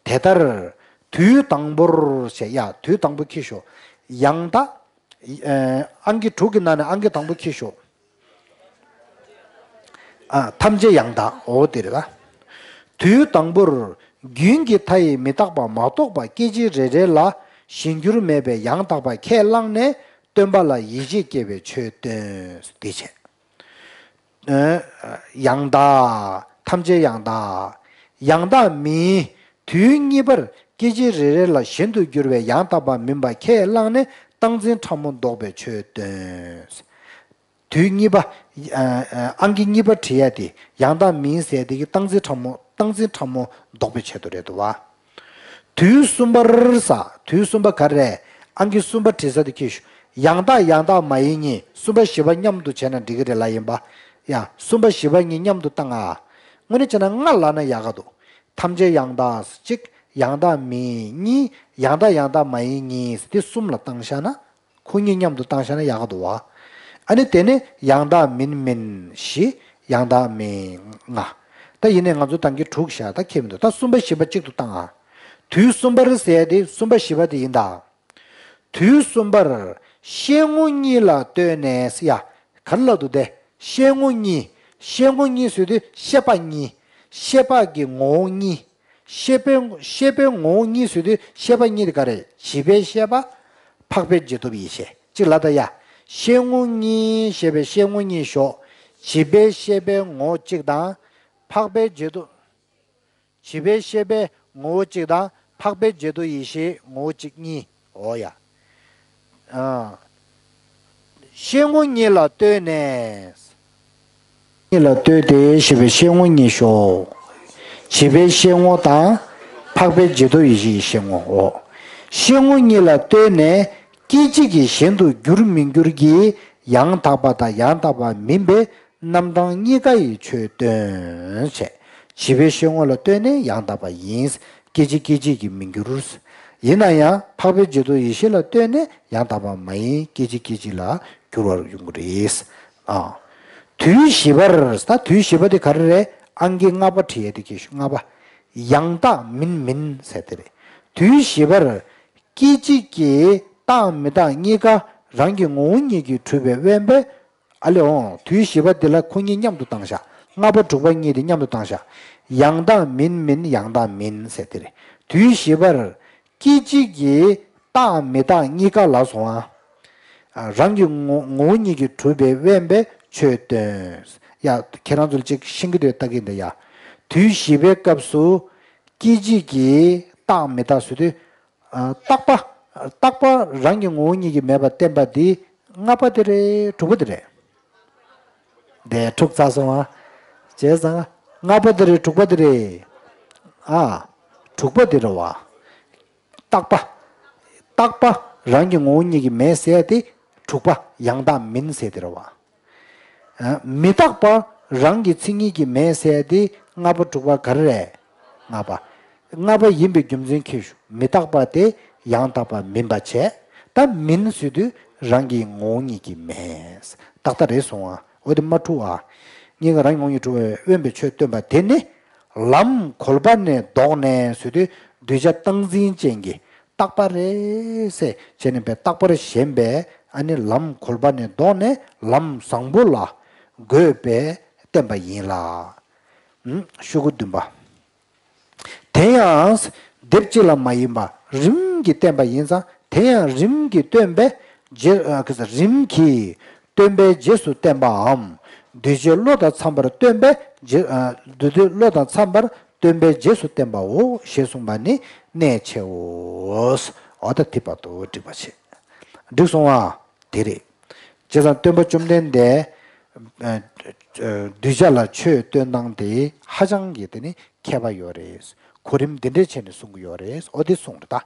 དེ་ལྟར། དུས་དང་པོར་ཞེས་ཡ། དུས་དང་པོ་ཁྱེར་ཤོག་ཡང་དག་ཨ། ཨང་ཀི་དྲུག་གི་ནང་ནས་ཨང་ཀི་དང་པོ་ཁྱེར་ཤོག་ཨ། ཐམས་ཅད་ཡང་དག་འོ་དེ་རེད་ད། དུས་དང་པོར་རྒྱུན་གྱི་མཐའ་ཡས་མི་རྟག་པ་མ་གཏོགས་པ་སྐད་ཅིག་རེ་རེ་ལ་གཞན་འགྱུར་མེད་པའི་ཡང་དག་པ་ཁས་བླངས་ནས་སྟོན་པ་ལ་ཡིད་ཆེས་སྐྱེ་བའི་ཆོས་སྟོན། དེ་བྱས། ཨ། ཡང་དག་ཐམས་ཅད་ཡང་དག་ཡང་དག་མིན། དུས་གཉིས་པར་སྐད་ཅིག་རེ་རེ་ལ་གཞན་དུ་འགྱུར་བའི་ཡང་དག་པ་མིན་པ་ཁས་བླངས་ནས་སྟངས་འཛིན་ཕྲ་མོ་འདོགས་པའི་ཆོས་སྟོན། དུས་གཉིས་པ། ཨ། ཨ། ཨང་ཀི་གཉིས་པ་བྲིས་ཡ་དེ་ཡང་དག་མིན་ཟེར་དེ་གི་སྟངས་འཛིན་ཕྲ་མོ། སྟངས་འཛིན་ཕྲ་མོ་འདོགས་པའི་ཆེད་དུ་རེད་འདུག་བ། དུས་གསུམ་པར་ས། དུས་གསུམ་པ་ག་རེ་རེད། ཨང་ཀི་གསུམ་པ་བྲིས་ས་དེ་ཁྱེར་ཤོག་ཡང་དག་ཡང་དག་མ་ཡིན་གཉིས། གསུམ་པ་བཞི་པ་མཉམ་དུ་བྱས་ན་འགྲིག་གི་རེད་ལབ་ཡིན་པ། ཡ། གསུམ་པ་བཞི་པ་གཉིས་མཉམ་དུ་བཏང་ང་། དངོས་གནས་བྱས་ན་ལྔ་ལབ་ན་ཡག་ག་འདུག་ཐམས་ཅད་ཡང་དག་གཅིག་ཡང་དག་མིན་གཉིས། ཡང་དག་ཡང་དག་མ་ཡིན་གཉིས། དེ་གསུམ་ལ་བཏང་བཞག་ན། ཁོ་གཉིས་མཉམ་དུ་བཏང་བཞག་ན་ཡག་ག་འདུག་བ། ཨ་ནི་དེ་ནས་ཡང་དག་མིན་མིན་བཞི། ཡང་དག་མིན། ལྔ། ད་ཡིན་ནའི་ང་ཚོ་ཏང་གི་དྲུག་བཞག་ད་ཁྱད་མི་འདུག་ད་གསུམ་པ་བཞི་པ་གཅིག་ཏུ་བཏང་ཨ། དུས་གསུམ་པར་ཟེར་ཡ་དེ་གསུམ་པ་བཞི་པ་དེ་ཡིན་ད། དུས་གསུམ་པར་ཤེས་ངོ་གཉིས་ལ་ལྟོས་ནས་ཡ། ག་རེ་ལབ་འདུག་སྟེ། ཤེས་ངོ་གཉིས། ཤེས་ངོ་གཉིས་ཟེར་དུས་ཤེས་པ་གཉིས། ཤེས་པ་གི་ངོ་བོ་གཉིས། ཤེས་པའི་ཤེས་པའི་ངོ་བོ་གཉིས་ཟེར་དུས་ཤེས་པ་གཉིས་དེ་ག་རེ། བྱིས་པའི་ཤེས་པ། འཕགས་པའི་བྱེད་སྟོབས་ཡེ་ཤེས། གཅིག་ལ་ད་ཡ། ཤེས་ངོ་གཉིས་ཞེས་པའི་ཤེས་ངོ་གཉིས་ཞོག་བྱིས་པའི་ཤེས་པའི་ངོ་བོ་གཅིག་དང་། འཕགས་པའི་བྱེད་སྟོབས། བྱིས་པའི་ཤེས་པའི་ངོ་བོ་གཅིག་དང་འཕགས་པའི་བྱེད་སྟོབས་ཡེ་ཤེས་ངོ་བོ་གཅིག་གཉིས། འོ་ཡ། ཨ། ཤེས་ངོ་གཉིས་ལ་ལྟོས་ནས། གཉིས་ལ་ལྟོས་ཏེ་ཞེས་པའི་ཤེས་ངོ་གཉིས་ཤོག་བྱིས་པའི་ཤེས་ངོ་དང་འཕགས་པའི་བྱེད་སྟོབས་ཡེ་ཤེས་ཀྱི་ཤེས་ངོ། འོ། ཤེས་ངོ་གཉིས་ལ་ལྟོས་ནས་སྐད་ཅིག་གིས་གཞན་དུ་འགྱུར་མི་འགྱུར་གྱི་ཡང་དག་པ་དང་ཡང་དག་པ་མིན་པའི་རྣམ་གྲངས་གཉིས་ཀ་ཡི་ཆོས་སྟོན་བྱས། བྱིས་པའི་ཤེས་ངོ་ལ་ལྟོས་ནས་ཡང་དག་པ་ཡིན། སྐད་ཅིག་སྐད་ཅིག་གིས་མི་འགྱུར། ཡིན་ན་ཡང་འཕགས་པའི་བྱེད་སྟོབས་ཡེ་ཤེས་ལ་ལྟོས་ནས་ཡང་དག་པ་མ་ཡིན། སྐད་ཅིག་སྐད་ཅིག་ལ་འགྱུར་བར་ཡོང་གི་རེད། ཨ། དུས་བཞི་པར། ད་དུས་བཞི་པ་དེ་ག་རེ་རེད། ཨང་ཀི་ལྔ་པ་བྲིས་ཡས་དེ་གལ་ཆེ། ལྔ་པ། ཡང་དག་མིན་མིན་ཟེར་དེ་རེད། དུས་བཞི་པར། སྐད་ཅིག་གིས་རྟག་མི་རྟག་གཉིས་ཀ་རང་གི་ངོ་བོ་ཉིད་ཀྱིས་གྲུབ་པའི་དབེན་པའི། ཨ་ལེ་འོང་། དུས་བཞི་པ་འདི་ལ་ཁོ་གཉིས་མཉམ་དུ་བཏང་བཞག་ལྔ་པ་དྲུག་པ་གཉིས་དེ་མཉམ་དུ་བཏང་བཞག་ཡང་དག་མིན་མིན། ཡང་དག་མིན་ཟེར་དེ་རེད། དུས་བཞི་པར། སྐད་ཅིག་གིས་རྟག་མི་རྟག་གཉིས་ཀ་ལ་སོང་ཨ། རང་གི་ངོ་ངོ་བོ་ཉིད་ཀྱིས་གྲུབ་པའི་དབེན་པའི་ཆོས་སྟོན། ཡ། ཁྱེད་རང་ཚོ་ལ་ཅིག་ཤེས་ཀྱི་འདུག་ལྟ་གི་འདུག་ཡ། དུས་བཞི་པའི་སྐབས་སུ། སྐད་ཅིག་གིས་རྟག་མི་རྟག་ཟེར་དུས། ཨ། རྟག་པ། རྟག་པ་རང་གི་ངོ་བོ་ཉིད་ཀྱིས་མེད་པར་བསྟན་པ་འདི་ལྔ་པ་དེ་རེད། དྲུག་པ་དེ་རེད། འདི་འཁྲུག་ཚར་སོང་ཨ། བྱས་ཙང་ལྔ་པ་དེ་རེད། དྲུག་པ་དེ་རེད། ཨ། དྲུག་པ་དེ་རེད་བ། རྟག་པ། རྟག་པ་རང་གི་ངོ་བོ་ཉིད་ཀྱིས་མེད་ཟེར་ཡ་དེ་དྲུག་པ། ཡང་དག་མིན་ཟེར་དེ་རེད་བ། ཨ། མི་རྟག་པ་རང་གི་མཚན་ཉིད་ཀྱིས་མེད་ཟེར་ཡ་དེ་ལྔ་པ་དྲུག་པ་ག་རེ་རེད། ལྔ་པ། ལྔ་པ་ཡིན་པའི་རྒྱུ་མཚན་ཁྱེར་ཞུ། མི་རྟག་པ་དེ་ཡང་དག་པ་མིན་པ་བྱས། ད་མིན་ཟེར་དུས་རང་གི་ངོ་བོ་ཉིད་ཀྱིས་མེད། ཏག་ཏག་རེད་སོང་ཨ། འོ་དེ་མ་འཁྲུག་ཨ། གཉིས་ཀ་རང་གི་ངོ་བོ་ཉིད་གྲུབ་པའི་དབེན་པའི་ཆོས་སྟོན་པ་དེ་ནི། ལམ་གོལ་པ་ནས་ལྡོག་ནས་ཟེར་དུས་གདུལ་བྱ་སྟངས་འཛིན་ཅན་གྱི། རྟག་པ་རེད་ཟེར་བྱས་ནས་པའི་རྟག་པར་ཞེན་པའི་ཨ་ནི་ལམ་གོལ་པ་ནས་ལྡོག་ནས་ལམ་བཟང་པོ་ལ་འགོད་པས་བསྟན་པ་ཡིན་ལ། ཤོག་གུ་བདུན་པ། དེ་ཡང་སྡེབ་གཅིག་ལ་མ་ཡིན་པ་རིམ་གྱིས་བསྟན་པ་ཡིན་ཙང་། དེ་ཡང་རིམ་གྱིས་སྟོན་པའི་རྗེས། ཨ། ག་ས། རིམ་གྱིས་སྟོན་པའི་རྗེས་སུ་བསྟན་པའམ། གདུལ་བྱའི་བློ་དང་འཚམས་པར་སྟོན་པའི་རྗེས། ཨ། གདུལ་བྱའི་བློ་དང་འཚམས་པར་སྟོན་པའི་རྗེས་སུ་བསྟན་པའོ་ཞེས་གསུངས་པ་ནི་གནད་ཆེའོ། འོ་ད་དེ་བར་དུ་འགྲིག་པ་བྱེད། འགྲིག་སོང་ཨ། དེ་རེད། བྱས་ཙང་སྟོན་པ་བཅོམ་ལྡན་འདས། ཨ། ཨ། གདུལ་བྱ་ལ་ཆོས་སྟོན་སྟངས་དེ་ཧ་ཅང་གི་དེ་ནི་ཁྱད་པར་ཡོད་རེད། གོ་རིམ་འདི་འདྲས་བྱས་ནས་གསུང་གི་ཡོད་རེད། འོ་དེ་གསུངས་རེད་ད།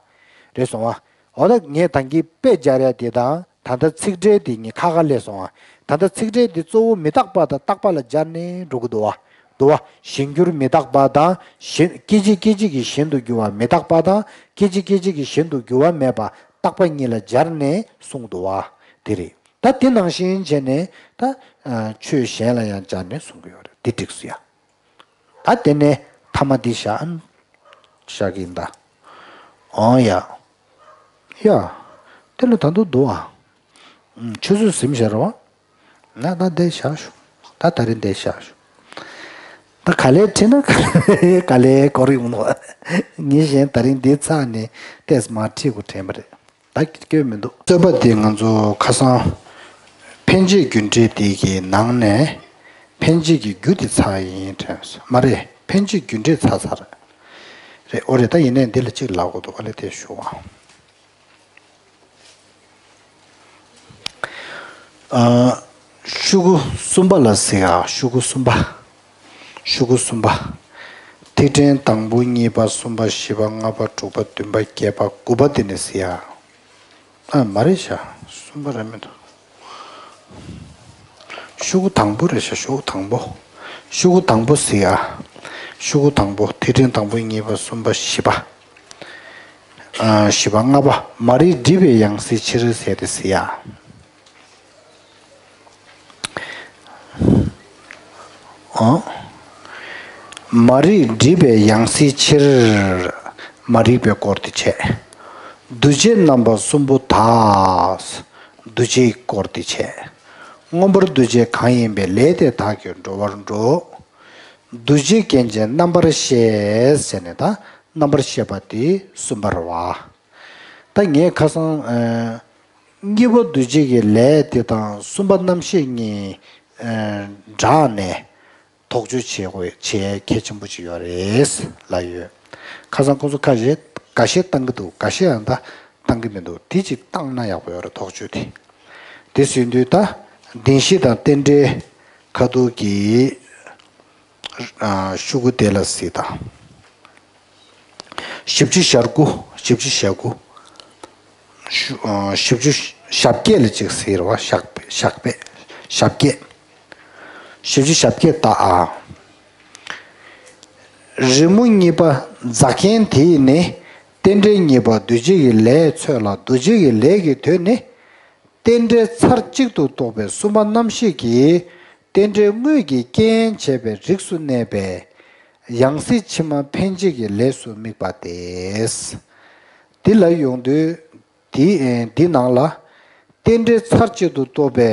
རེད་སོང་ཨ། འོ་ད་ངས་ད་གིན་དཔེ་སྦྱར་ཡ་དེ་དང་ད་ལྟ་ཚིག་འགྲེལ་དེ་གཉིས་ཁ་ཁ་སླེབས་སོང་ཨ། ད་ལྟ་ཚིག་འགྲེལ་དེ་གཙོ་བོ་མི་རྟག་པ་དང་རྟག་པ་ལ་སྦྱར་ནས་འགྲོ་གི་འདུག་བ། འདུག་བ། གཞན་འགྱུར་མི་རྟག་པ་དང་གཞན། སྐད་ཅིག་སྐད་ཅིག་གིས་གཞན་དུ་འགྱུར་བ་མི་རྟག་པ་དང་། སྐད་ཅིག་སྐད་ཅིག་གིས་གཞན་དུ་འགྱུར་བ་མེད་པ་རྟག་པ་གཉིས་ལ་སྦྱར་ནས་གསུངས་འདུག་བ། དེ་རེད། ད་དེ་ནང་བཞིན་བྱས་ནས་ད། ཨ། ཆོས་གཞན་ལ་ཡང་སྦྱར་ནས་གསུང་གི་ཡོད་རེད། དེ་འགྲིགས་སོ་ཡ། ད་དེ་ནས་ཐ་མ་འདི་བཞག་བཞག་གི་ཡིན་ད། འོང་ཡ། ཡ། དེ་ལ་ད་དུང་འདུག་ཨ། ཨུམ། ཆུ་ཚོད་ཟིན་བཞག་རེད་བ། ན་ད་འདི་བཞག་ཞུ། ད་ད་རིང་འདི་བཞག་ཞུ། ད་ག་ལེར་ཁྲིད་ན་ག་ལེར་ག་ལེར་འགོར་ཡོང་ནོ། ངས་གཞན་ད་རིང་འདི་ཚར་ནས་ཏོག་ཙམ་མར་ཁྲིད་དགོས་དྲན་པ་རེད། ད་སྐྱོན་མི་འདུག་རྩོད་པ་འདི་ང་ཚོ་ཁ་སང་འཕེན་བྱེད་རྒྱུ་འབྲས་འདི་གི་ནང་ནས་འཕེན་བྱེད་ཀྱི་རྒྱུ་འདི་ཚར་ཡིན་དྲན་སོང་། མ་རེད། འཕེན་བྱེད་རྒྱུ་འབྲས་ཚར་ཚར་རེད། འོ་རེད། ད་ཡིན་ནའི་འདི་ལ་གཅིག་ལབ་དགོས་འདུག་ཨ་ལེ་དེ་ཞུ་བ། ཨ། ཤོག་གུ་གསུམ་པ་ལ་གཟིགས་ཨ། ཤོག་གུ་གསུམ་པ། ཤོག་གུ་གསུམ་པ། ཐིག་ཕྲེང་དང་པོ། གཉིས་པ། གསུམ་པ། བཞི་པ། ལྔ་པ། དྲུག་པ། བདུན་པ། བརྒྱད་པ། དགུ་པ་དེ་ནས་གཟིགས་ཨ། ཨ། མ་རེད་ཤག་གསུམ་པ་རེད་མི་འདུག་ཤོག་གུ་དང་པོ་རེད་ཤག་ཤོག་གུ་དང་པོ། ཤོག་གུ་དང་པོ་གཟིགས་ཨ། ཤོག་གུ་དང་པོ། ཐིག་ཕྲེང་དང་པོ། གཉིས་པ། གསུམ་པ། བཞི་པ། ཨ། བཞི་པ། ལྔ་པ། མ་རིག་སྒྲིབ་པའི་ཡང་སྲིད་ཕྱིར་ཟེར་དེ་གཟིགས་ཨ། ཨང་། མ་རིག་སྒྲིབ་པའི་ཡང་སྲིད་ཕྱིར། མ་རིག་པའི་སྐོར་དེ་བྱས། འདུ་བྱེད་རྣམ་པ་གསུམ་པོ་དག། འདུ་བྱེད་ཀྱི་སྐོར་དེ་བྱས། མངོན་པར་འདུ་བྱེད་གང་ཡིན་པའི་ལས་དེ་དག་གིས་འགྲོ་བར་འགྲོ། འདུ་བྱེད་རྐྱེན་ཅན་རྣམ་པར་ཤེས་ཟེར་ནས་ད་རྣམ་པར་ཤེས་པ་དེ་གསུམ་པ་རེད་བ། ད་ངས་ཁ་སང་། གཉིས་པ་འདུ་བྱེད་ཀྱི་ལས་དེ་དང་གསུམ་པ་རྣམ་ཤེས་གཉིས། སྦྲགས་ནས་དོགས་གཅོད་བྱེད་དགོས་བྱེད་གལ་ཆེན་པོ་ཅིག་ཡོད་རེད་ལབ་ཡོད། ཁ་སང་ཁོང་ཚོ་ཁ་ཤས་འགའ་ཤས་བཏང་གི་འདུག་འགའ་ཤས་ཡང་ད་བཏང་གི་མི་འདུག་དེ་ཅིག་བཏང་ན་ཡག་པོ་ཡོད་རེད་དོགས་གཅོད་དེ། དེ་ཟེར་དུས་ད་བདེན་བཞི་དང་རྟེན་འབྲེལ་ཁ་ཐུག་གི་ཤོག་གུ་དེ་ལ་གཟིགས་དང་། བཞི་བཅུ་ཞེ་དགུ། བཞི་བཅུ་ཞེ་དགུ། བཞི་བཅུ་ཞེ་བརྒྱད་ལ་གཅིག་ཟེར་བ་ཞག་པས་ཞག་པས། ཞེ་བརྒྱད། བཞི་བཅུ་ཞེ་བརྒྱད་ལྟ་ཨ། རི་མོ་གཉིས་པ་འཛག་མཁན་དེས་ནི། རྟེན་འབྲེལ་གཉིས་པ་འདུ་བྱེད་ཀྱི་ལས་འཚོལ་ལ་འདུ་བྱེད་ཀྱི་ལས་ཀྱི་དོན་ནི། རྟེན་འབྲེལ་ཚར་གཅིག་ཏུ་གཏོགས་པའི་གསུམ་པ་རྣམ་ཤེས་ཀྱིས་རྟེན་འབྲེལ་དངོས་ཀྱི་རྐྱེན་བྱས་པའི་རིགས་སུ་གནས་པའི་ཡང་སྲིད་ཕྱི་མ་འཕེན་བྱེད་ཀྱི་ལས་སུ་དམིགས་པ་སྟེ། འདི་ལ་ཡོང་དུས་འདི་འདི་ནང་ལ་རྟེན་འབྲེལ་ཚར་གཅིག་ཏུ་གཏོགས་པའི་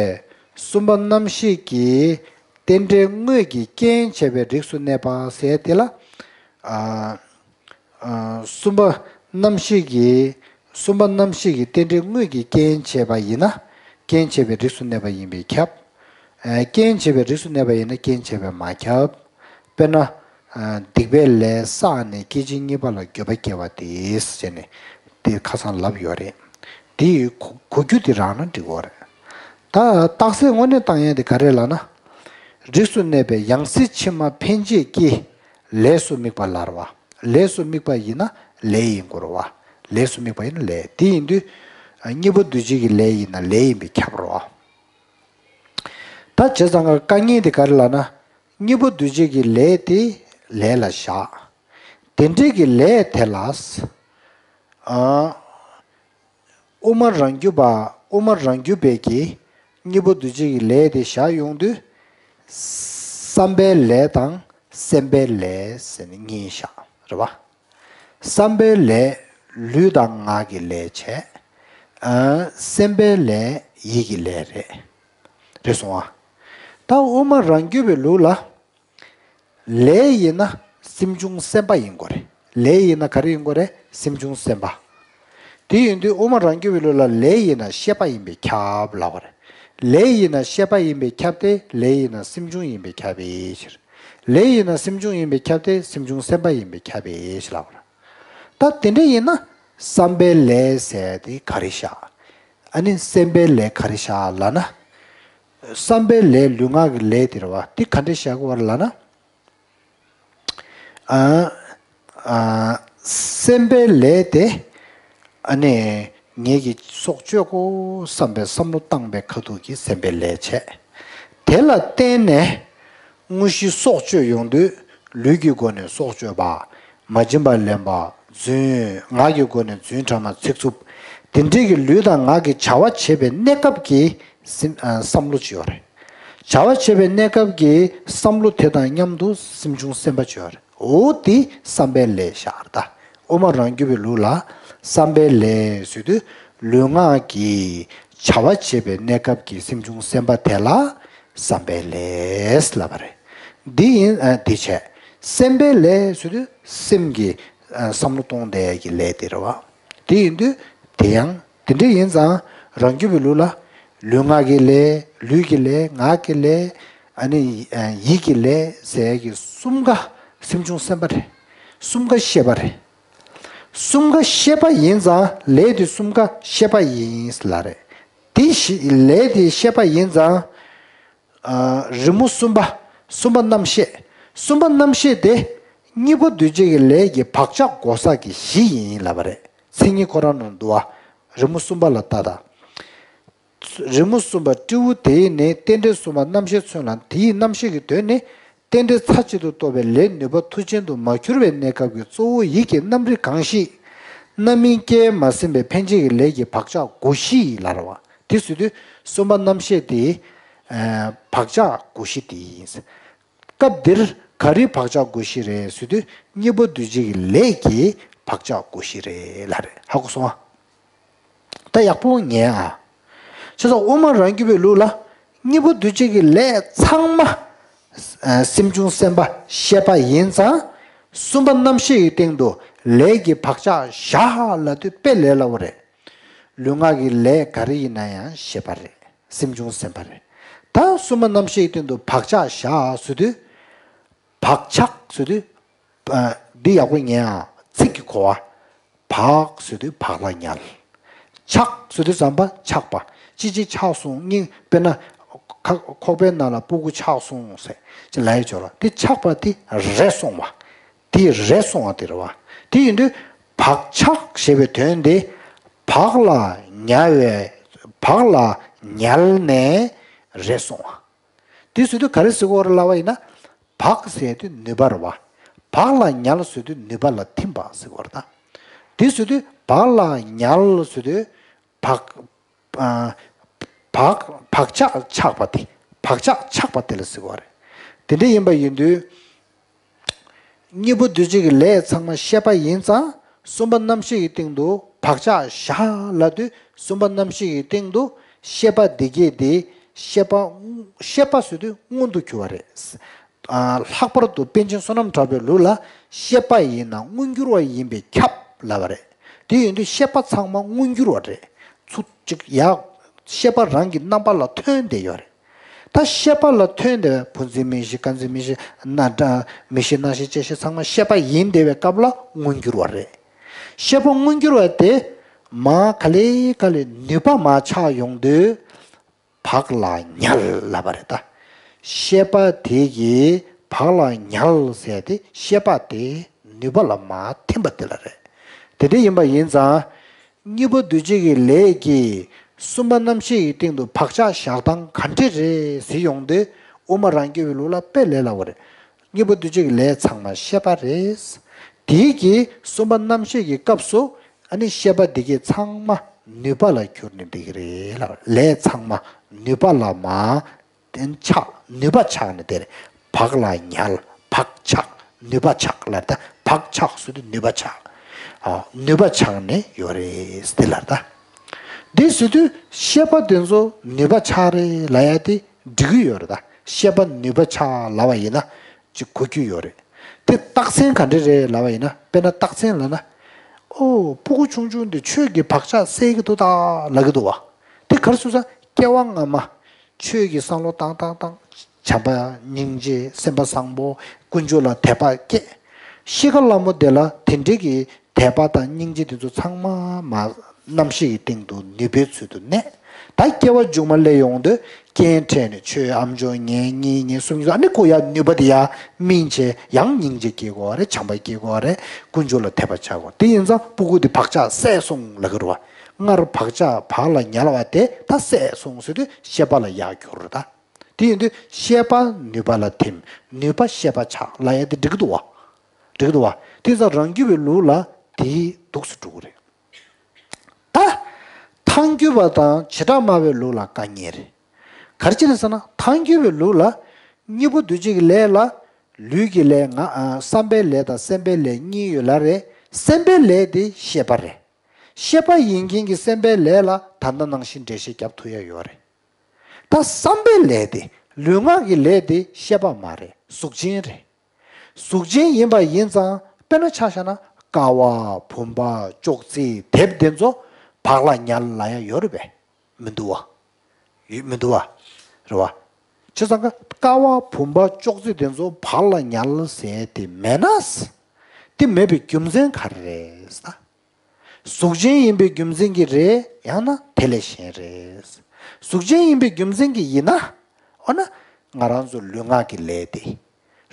གསུམ་པ་རྣམ་ཤེས་ཀྱིས་རྟེན་འབྲེལ་དངོས་ཀྱི་རྐྱེན་བྱས་པའི་རིགས་སུ་གནས་པ་ཟེར་དེ་ལ། གསུམ་པ་རྣམ་ཤེས་ཀྱིས་གསུམ་པ་རྣམ་ཤེས་ཀྱིས་རྟེན་འབྲེལ་དངོས་ཀྱི་རྐྱེན་བྱས་པ་ཡིན་ན་རྐྱེན་བྱས་པའི་རིགས་སུ་གནས་པ་ཡིན་པས་ཁྱབ། རྐྱེན་བྱས་པའི་རིགས་སུ་གནས་པ་ཡིན་ན་རྐྱེན་བྱས་པས་མ་ཁྱབ། དཔེར་ན། སྡིག་པའི་ལས་བསགས་ནས་སྐྱེ་འཆི་གཉིས་པ་ལ་འགྱོད་པ་སྐྱེ་བ་དེ་ཟེར་ནས་དེ་ཁ་སང་ལབ་ཡོད་རེད། དེ་གོ་གོ་རྒྱུ་དེ་རང་ན་འགྲིག་གོ་རེད། ད་རྟགས་གསལ་དངོས་གནས་བཏང་ཡས་དེ་ག་རེ་ལབ་ན། རིགས་སུ་གནས་པའི་ཡང་སྲིད་ཕྱི་མ་འཕེན་བྱེད་ཀྱི་ལས་སུ་དམིགས་པ་ལ་རེད་བ། ལས་སུ་དམིགས་པ་ཡིན་ན་ལས་ཡིན་དགོས་རེད་བ། ལས་སུ་དམིགས་པ་ཡིན་ན་ལས། དེ་ཡིན་དུས། གཉིས་པོ་འདུ་བྱེད་ཀྱི་ལས་ཡིན་ན་ལས་ཡིན་པས་ཁྱབ་རེད་བ། ད་བྱས་ཙང་ཀ་དཀའ་ངལ་དེ་ག་རེ་ལབ་ན། གཉིས་པོ་འདུ་བྱེད་ཀྱི་ལས་དེ་ལས་ལ་བཞག་དེ་འདྲའི་གི་ལས་དེ་ལ། ཨ། དབུ་མ་རང་རྒྱུད་པ་དབུ་མ་རང་རྒྱུད་པའི་གི་གཉིས་པོ་འདུ་བྱེད་ཀྱི་ལས་དེ་བཞག་ཡོང་དུས། བསམ་པའི་ལས་དང་སེམས་པའི་ལས་ཟེར་ནས་གཉིས་བཞག་རེད་བ། བསམ་པའི་ལས་ལུས་དང་ངག་གི་ལས་བྱས། ཨ། སེམས་པའི་ལས་ཡིད་ཀྱི་ལས་རེད། རེད་སོང་ཨ། ད་དབུ་མ་རང་རྒྱུད་པའི་ལུགས་ལ། ལས་ཡིན་ན་སེམས་བྱུང་སེམས་པ་ཡིན་དགོས་རེད། ལས་ཡིན་ན་ག་རེ་ཡིན་དགོས་རེད། སེམས་བྱུང་སེམས་པ། དེ་ཡིན་དུས་དབུ་མ་རང་རྒྱུད་པའི་ལུགས་ལ་ལས་ཡིན་ན་ཤེས་པ་ཡིན་པས་ཁྱབ་ལབ་པ་རེད། ལས་ཡིན་ན་ཤེས་པ་ཡིན་པས་ཁྱབ་སྟེ་ལས་ཡིན་ན་སེམས་བྱུང་ཡིན་པས་ཁྱབ་པའི་ཕྱིར། ལས་ཡིན་ན་སེམས་བྱུང་ཡིན་པས་ཁྱབ་སྟེ་སེམས་བྱུང་སེམས་པ་ཡིན་པས་ཁྱབ་པའི་ཕྱིར་ལབ་པ་རེད། ད་དེ་འདྲ་ཡིན་ན་བསམ་པའི་ལས་ཟེར་དེ་ག་རེ་བཞག་ཨ་ནི་སེམས་པའི་ལས་ག་རེ་བཞག་ལབ་ན། བསམ་པའི་ལས་ལུས་ངག་གི་ལས་དེ་རེད་བ། དེ་ག་འདྲ་བཞག་གི་ཡོད་རེད་ལབ་ན། ཨ། ཨ། སེམས་པའི་ལས་དེ། ཨ་ནི། ངེད་ཀྱིས་སྲོག་གཅོད་དགོས་བསམ་པའི་བསམ་བློ་བཏང་པའི་ཁ་ཐུག་གི་སེམས་པའི་ལས་བྱས། དེ་ལ་བརྟེན་ནས། དངོས་གཞི་སྲོག་གཅོད་ཡོང་དུས་ལུས་ཀྱི་སྒོ་ནས་སྲོག་གཅོད་པ། མ་བྱིན་པ་ལེན་པ། རྫུན། ངག་གི་སྒོ་ནས་རྫུན་ཕྲ་མ་ཚིག་རྩུབ། དེ་འདྲའི་གི་ལུས་དང་ངག་གི་བྱ་བ་བྱེད་པའི་གནས་སྐབས་ཀྱི་སེམས་ཨ། བསམ་བློ་ཅིག་ཡོད་རེད། བྱ་བ་བྱེད་པའི་གནས་སྐབས་ཀྱི་བསམ་བློ་དེ་དང་མཉམ་དུ་སེམས་བྱུང་སེམས་པ་ཅིག་ཡོད་རེད། འོ་དེ་བསམ་པའི་ལས་བཞག་རེད་ད། དབུ་མ་རང་རྒྱུད་པའི་ལུགས་ལ་བསམ་པའི་ལས་ཟེར་དུས་ལུས་ངག་གི་བྱ་བ་བྱེད་པའི་གནས་སྐབས་ཀྱི་སེམས་བྱུང་སེམས་པ་དེ་ལ་བསམ་པའི་ལས་ལབ་པ་རེད། འདི་ཡིན་ཨ། འདི་བྱས། སེམས་པའི་ལས་ཟེར་དུས་སེམས་ཀྱི་ཨ། བསམ་བློ་གཏོང་བསྡད་ཀྱི་ལས་དེ་རེད་བ། དེ་ཡིན་དུས་དེ་ཡང་དེ་འདྲ་ཡིན་ཙང་རང་རྒྱུད་པའི་ལུགས་ལ་ལུས་ངག་གི་ལས་ལུས་ཀྱི་ལས་ངག་གི་ལས་ཨ་ནི་ཡིད་ཀྱི་ལས་ཟེར་གྱི་གསུམ་ཀ་སེམས་བྱུང་སེམས་པ་རེད། གསུམ་ཀ་ཤེས་པ་རེད། གསུམ་ཀ་ཤེས་པ་ཡིན་ཙང་ལས་དེ་གསུམ་ཀ་ཤེས་པ་ཡིན་ལབ་རེད། དེ་ཤེས་ལས་དེ་ཤེས་པ་ཡིན་ཙང་། ཨ། རི་མོ་གསུམ་པ། གསུམ་པ་རྣམ་ཤེས། གསུམ་པ་རྣམ་ཤེས་དེ། གཉིས་པོ་འདུ་བྱེད་ཀྱི་ལས་ཀྱི་བག་ཆགས་བགོ་བསགས་ཀྱི་གཞི་ཡིན་ལབ་པ་རེད། མཚན་ཉིད་ཁོ་རང་ནང་འདུ་བ། རི་མོ་གསུམ་པ་ལ་ལྟ་དང་། རི་མོ་གསུམ་པ་སྤྲེའུ་དེས་ནི་རྟེན་འབྲེལ་གསུམ་པ་རྣམ་ཤེས་མཚོན་ལ་དེའི་རྣམ་ཤེས་ཀྱི་དོན་ནི། རྟེན་འབྲེལ་ཚར་གཅིག་ཏུ་གཏོགས་པའི་ལས་ནུས་པ་མཐུ་ཅན་དུ་མ་གྱུར་པའི་གནས་སྐབས་ཀྱི་གཙོ་བོ་ཡིད་ཀྱི་རྣམ་རིག་གང་ཞིག་རྣམ་སྨིན་སྐྱེས་མ་ཟིན་པའི་འཕེན་བྱེད་ཀྱི་ལས་ཀྱི་བག་ཆགས་བགོ་གཞི་ལབ་པ། དེ་ཟེར་དུས་གསུམ་པ་རྣམ་ཤེས་དེ། ཨ། བག་ཆགས་བགོ་གཞི་དེ་ཡིན། སྐབས་ སྐབས་འདིར་ག་རེའི་བག་ཆགས་དགོས་གཞི་རེད་ཟེར་དུས་གཉིས་པོ་འདུས་བྱས་ཀྱི་ལས་ཀྱི་བག་ཆགས་དགོས་གཞི་རེད་ལབ་རེད། ཧ་གོ་སོང་ཨ། ད་ཡག་པོ་ཉན་ཨ། བྱས་ཙང་དབུ་མ་རང་རྒྱུད་པའི་ལུགས་ལ་གཉིས་པོ་འདུས་བྱས་ཀྱི་ལས་ཚང་མ་ཨ་སེམས་བྱུང་སེམས་པ་ཤེས་པ་ཡིན་ཙང་། གསུམ་པ་རྣམ་ཤེས་ཀྱི་སྟེང་དུ་ལས་ཀྱི་བག་ཆགས་བཞག་ལབ་དུས་དཔེ་ལས་སླ་བོ་རེད། ལུས་ངག་གི་ལས་ག་རེ་ཡིན་ན་ཡང་ཤེས་པ་རེད། སེམས་བྱུང་སེམས་པ་རེད། ད་གསུམ་པ་རྣམ་ཤེས་ཀྱི་སྟེང་དུ་བག་ཆགས་བཞག་ཟེར་དུས། བག་ཆགས་ཟེར་དུས། ཨ། འདི་ཡག་པོ་ཉན་ཨ། ཚིག་གི་གོ་བ། བག་ཟེར་དུས་བག་ལ་ཉལ། ཆགས་ཟེར་དུས་ཙམ་པ་ཆགས་པ། ཅི་ཅི་ཆགས་སོང་སྙིང་དཔེར་ན། ཁ་ཁོག་པའི་ནང་ལ་སྤུ་གུ་ཆགས་སོང་ཟེར་ཅི་ལབ་ཡ་ཅོ་ལ་དེ་ཆགས་པ་དེ་རེད་སོང་བ། དེ་རེད་སོང་བ་དེ་རེད་བ། དེ་ཡིན་དུས་བག་ཆགས་ཞེས་པའི་དོན་དེ་བག་ལ་ཉལ་བའི་བག་ལ་ཉལ་ནས་རེད་སོང་བ། དེ་ཟེར་དུས་ག་རེ་ཟེར་གོ་རེད་ལབ་པ་ཡིན་ན། བག་ཟེར་དུས་ནུས་པ་རེད་བ། བག་ལ་ཉལ་ཟེར་དུས་ནུས་པ་ལ་ཐིམ་པ་ཟེར་གོ་རེད་ད། དེ་ཟེར་དུས་བག་ལ་ཉལ་ཟེར་དུས་བག་ཨ་བག་བག་ཆགས་ཆགས་པ་དེ་བག་ཆགས་ཆགས་པ་དེ་ལ་ཟེར་གོ་རེད། དེ་འདྲ་ཡིན་པ་ཡིན་དུས། གཉིས་པོ་འདུས་བྱས་ཀྱི་ལས་ཚང་མ་ཤེས་པ་ཡིན་ཙང་། གསུམ་པ་རྣམ་ཤེས་ཀྱི་སྟེང་དུ་བག་ཆགས་བཞག་ལབ་དུས་གསུམ་པ་རྣམ་ཤེས་ཀྱི་སྟེང་དུ་ཤེས་པ་འདི་སྐད་དེ་ཤེས་པ་ཤེས་པ་ཟེར་དུས་མངོན་དུ་གྱུར་པ་རེད། ཨ། ལྷག་པར་དུ་པཎ་ཆེན་བསོད་ནམས་གྲགས་པའི་ལུགས་ལ་ཤེས་པ་ཡིན་ན་མངོན་གྱུར་བ་ཡིན་པས་ཁྱབ་ལབ་པ་རེད། དེ་ཡིན་དུས་ཤེས་པ་ཚང་མ་མངོན་གྱུར་བ་རེད། ཚུར་གཅིག་ཡར་ཤེས་པ་རང་གི་རྣམ་པ་ལ་ཐོན་བསྡད་ཡོད་རེད། ད་ཤེས་པ་ལ་ཐོན་བསྡད་པའི་འཕོ་འཛིན་མིག་ཤེས་རྐང་འཛིན་མིག་ཤེས་རྣ་སྒྲ་མིག་ཤེས་རྣ་ཤེས་ལྕེ་ཤེས་ཚང་མ་ཤེས་པ་ཡིན་བསྡད་པའི་སྐབས་ལ་མངོན་གྱུར་བ་རེད། ཤེས་པ་མངོན་གྱུར་བ་དེ་མར་ག་ལེ་ག་ལེ་ནུས་པ་མར་ཆག་ཡོང་དུས་བག་ལ་ཉལ་ལབ་པ་རེད་ད། ཤེས་པ་དེ་གིས་བག་ལ་ཉལ་ཟེར་ཏེ་ཤེས་པ་དེ་ནུས་པ་ལ་མར་ཐིམ་པ་དེ་ལ་རེད། དེ་འདྲ་ཡིན་པ་ཡིན་ཙང་། གཉིས་པོ་འདུས་བྱས་ཀྱི་ལས་ཀྱིས་གསུམ་པ་རྣམ་ཤེས་ཀྱི་སྟེང་དུ་བག་ཆགས་བཞག་སྟངས་ག་འདྲ་རེད་ཟེར་ཡོང་དུས་དབུ་མ་རང་རྒྱུད་པའི་ལུགས་ལ་དཔེ་ལས་སླ་བོ་རེད། གཉིས་པོ་འདུས་བྱས་ཀྱི་ལས་ཚང་མ་ཤེས་པ་རེད། དེའི་གིས་གསུམ་པ་རྣམ་ཤེས་ཀྱི་སྐབས་སུ་ཨ་ནི་ཤེས་པ་འདི་གས་ཚང་མ་ནུས་པ་ལ་གྱུར་ནས་བསྡད་ཀྱི་རེད་ལ། ལས་ཚང་མ་ནུས་པ་ལ་མར་བརྟེན་ཆགས་ནུས་པ་ཆགས་ནས་དེ་རེད། བག་ལ་ཉལ། བག་ཆགས་ནུས་པ་ཆགས་ལ་ད་བག་ཆགས་ཟེར་དུས་ནུས་པ་ཆགས། ཨ། ནུས་པ་ཆགས་ནས་ཡོད་རེད་དེ་ལ་ད། འདི་ཟེར་དུས་ཤེས་པ་དེ་ཚོ་ནུས་པ་ཆགས་རེད་ལབ་ཡ་དེ་འགྲིག་གི་ཡོད་རེད་ད། ཤེས་པ་ནུས་པ་ཆགས་ལབ་པ་ཡིན་ན་ཅིག་གོ་རྒྱུ་ཡོད་རེད། དེ་རྟགས་མཚན་ག་འདྲ་རེད་ལབ་པ་ཡིན་ན། དཔེར་ན་རྟགས་མཚན་ལབ་ན། ཨོ། སྤུ་གུ་ཆུང་ཆུང་འདི་ཆོས་ཀྱི་བག་ཆགས་སད་ཀྱི་འདུག་ད་ལབ་ཀྱི་འདུག་བ། དེ་ག་རེ་ཟེར་ཙང་སྐྱེ་བ་སྔ་མ་ཆོས་ཀྱི་བསམ་བློ་བཏང་བཏང་བཏང་། བྱམས་པ་སྙིང་རྗེ་སེམས་པ་བཟང་པོ་ཀུན་སྤྱོད་ལ་དད་པ་སྐྱེས། ཤི་ཁ་སླ་མོ་དེ་ལ་དེ་འདྲའི་གི་དད་པ་དང་སྙིང་རྗེ་དེ་ཚོ་ཚང་མ་མ་རྣམ་ཤེས་ཀྱི་སྟེང་དུ་ནུས་པའི་ཚུལ་དུ་གནས། ད་སྐྱེ་བ་མཇུག་མ་སླེབས་ཡོང་དུས་རྐྱེན་འཕྲད་ནས་ཆོས་ཨ་མཆོག་ཉན་གཉིས་ཉན་གསུམ་ཉན་ཨ་ནི་ཁོ་ཡར་ནུས་པ་དེ་ཡར་སྨིན་བྱས་ཡང་སྙིང་རྗེ་སྐྱེ་དགོས་པ་རེད། བྱམས་པ་སྐྱེ་དགོས་པ་རེད། ཀུན་སྤྱོད་ལ་དད་པ་བྱ་དགོས། དེ་ཡིན་ཙང་སྤུ་གུ་དེ་བག་ཆགས་སད་སོང་ལབ་ཀྱི་རེད་བ། སྔར་བག་ཆགས་བག་ལ་ཉལ་བ་དེ་ད་སད་སོང་ཟེར་དུས་ཤེས་པ་ལ་ཡར་གྱུར་རེད་ད། དེ་ཡིན་དུས་ཤེས་པ་ནུས་པ་ལ་ཐིམ། ནུས་པ་ཤེས་པ་ཆགས་ལབ་ཡ་དེ་འགྲིག་གི་འདུག་བ། འགྲིག་གི་འདུག་བ། དེ་ཙང་རང་རྒྱུད་པའི་ལུགས་ལ་དེའི་འདུག་སེ་འགྲོ་གི་རེད། ད་ཐལ་འགྱུར་བ་དང་བྱེ་བྲག་སྨྲ་བའི་ལུགས་ལ་དཀའ་ངལ་རེད། ག་རེ་བྱས་ནས་ཟེར་ན་ཐལ་འགྱུར་བའི་ལུགས་ལ་གཉིས་པོ་འདུས་བྱས་ཀྱི་ལས་ལ་ལུས་ཀྱི་ལས་ང་ཨ་བསམ་པའི་ལས་དང་སེམས་པའི་ལས་གཉིས་ཡོད་ལ་རེད། སེམས་པའི་ལས་དེ་ཤེས་པ་རེད། ཤེས་པ་ཡིན་མཁན་གྱི་སེམས་པའི་ལས་ལ་ད་ལྟ་ནང་བཞིན་འགྲེལ་བཤད་རྒྱབ་ཐུབ་ཡ་ཡོད་རེད། ད་བསམ་པའི་ལས་དེ་ལུས་ངག་གི་ལས་དེ་ཤེས་པ་མ་རེད། གཟུགས་ཅན་རེད། གཟུགས་ཅན་ཡིན་པ་ཡིན་ཙང་དཔེར་ན་ཆ་བཞག་ན་ཀ་བ་བུམ་པ་ཅོག་ཙེ་དེབ་དེ་ཚོ་བག་ལ་ཉལ་ལ་ཡ་ཡོད་རེད་པས། མི་འདུག་བ། ཡོད་མི་འདུག་བ། རེད་བ། བྱས་ཙང་ཀ་བ་བུམ་པ་ཅོག་ཙེ་དེ་ཚོ་བག་ལ་ཉལ་ཟེར་དེ་མེད་ན། དེ་མེད་པའི་རྒྱུ་མཚན་ག་རེ་རེད་ཟེར་ན། གཟུགས་ཅན་ཡིན་པའི་རྒྱུ་མཚན་གྱིས་རེད། ཡང་ན་དེ་ལས་གཞན་རེད། གཟུགས་ཅན་ཡིན་པའི་རྒྱུ་མཚན་གྱིས་ཡིན་ན། འོ་ན། ང་རང་ཚོ་ལུས་ངག་གི་ལས་དེ།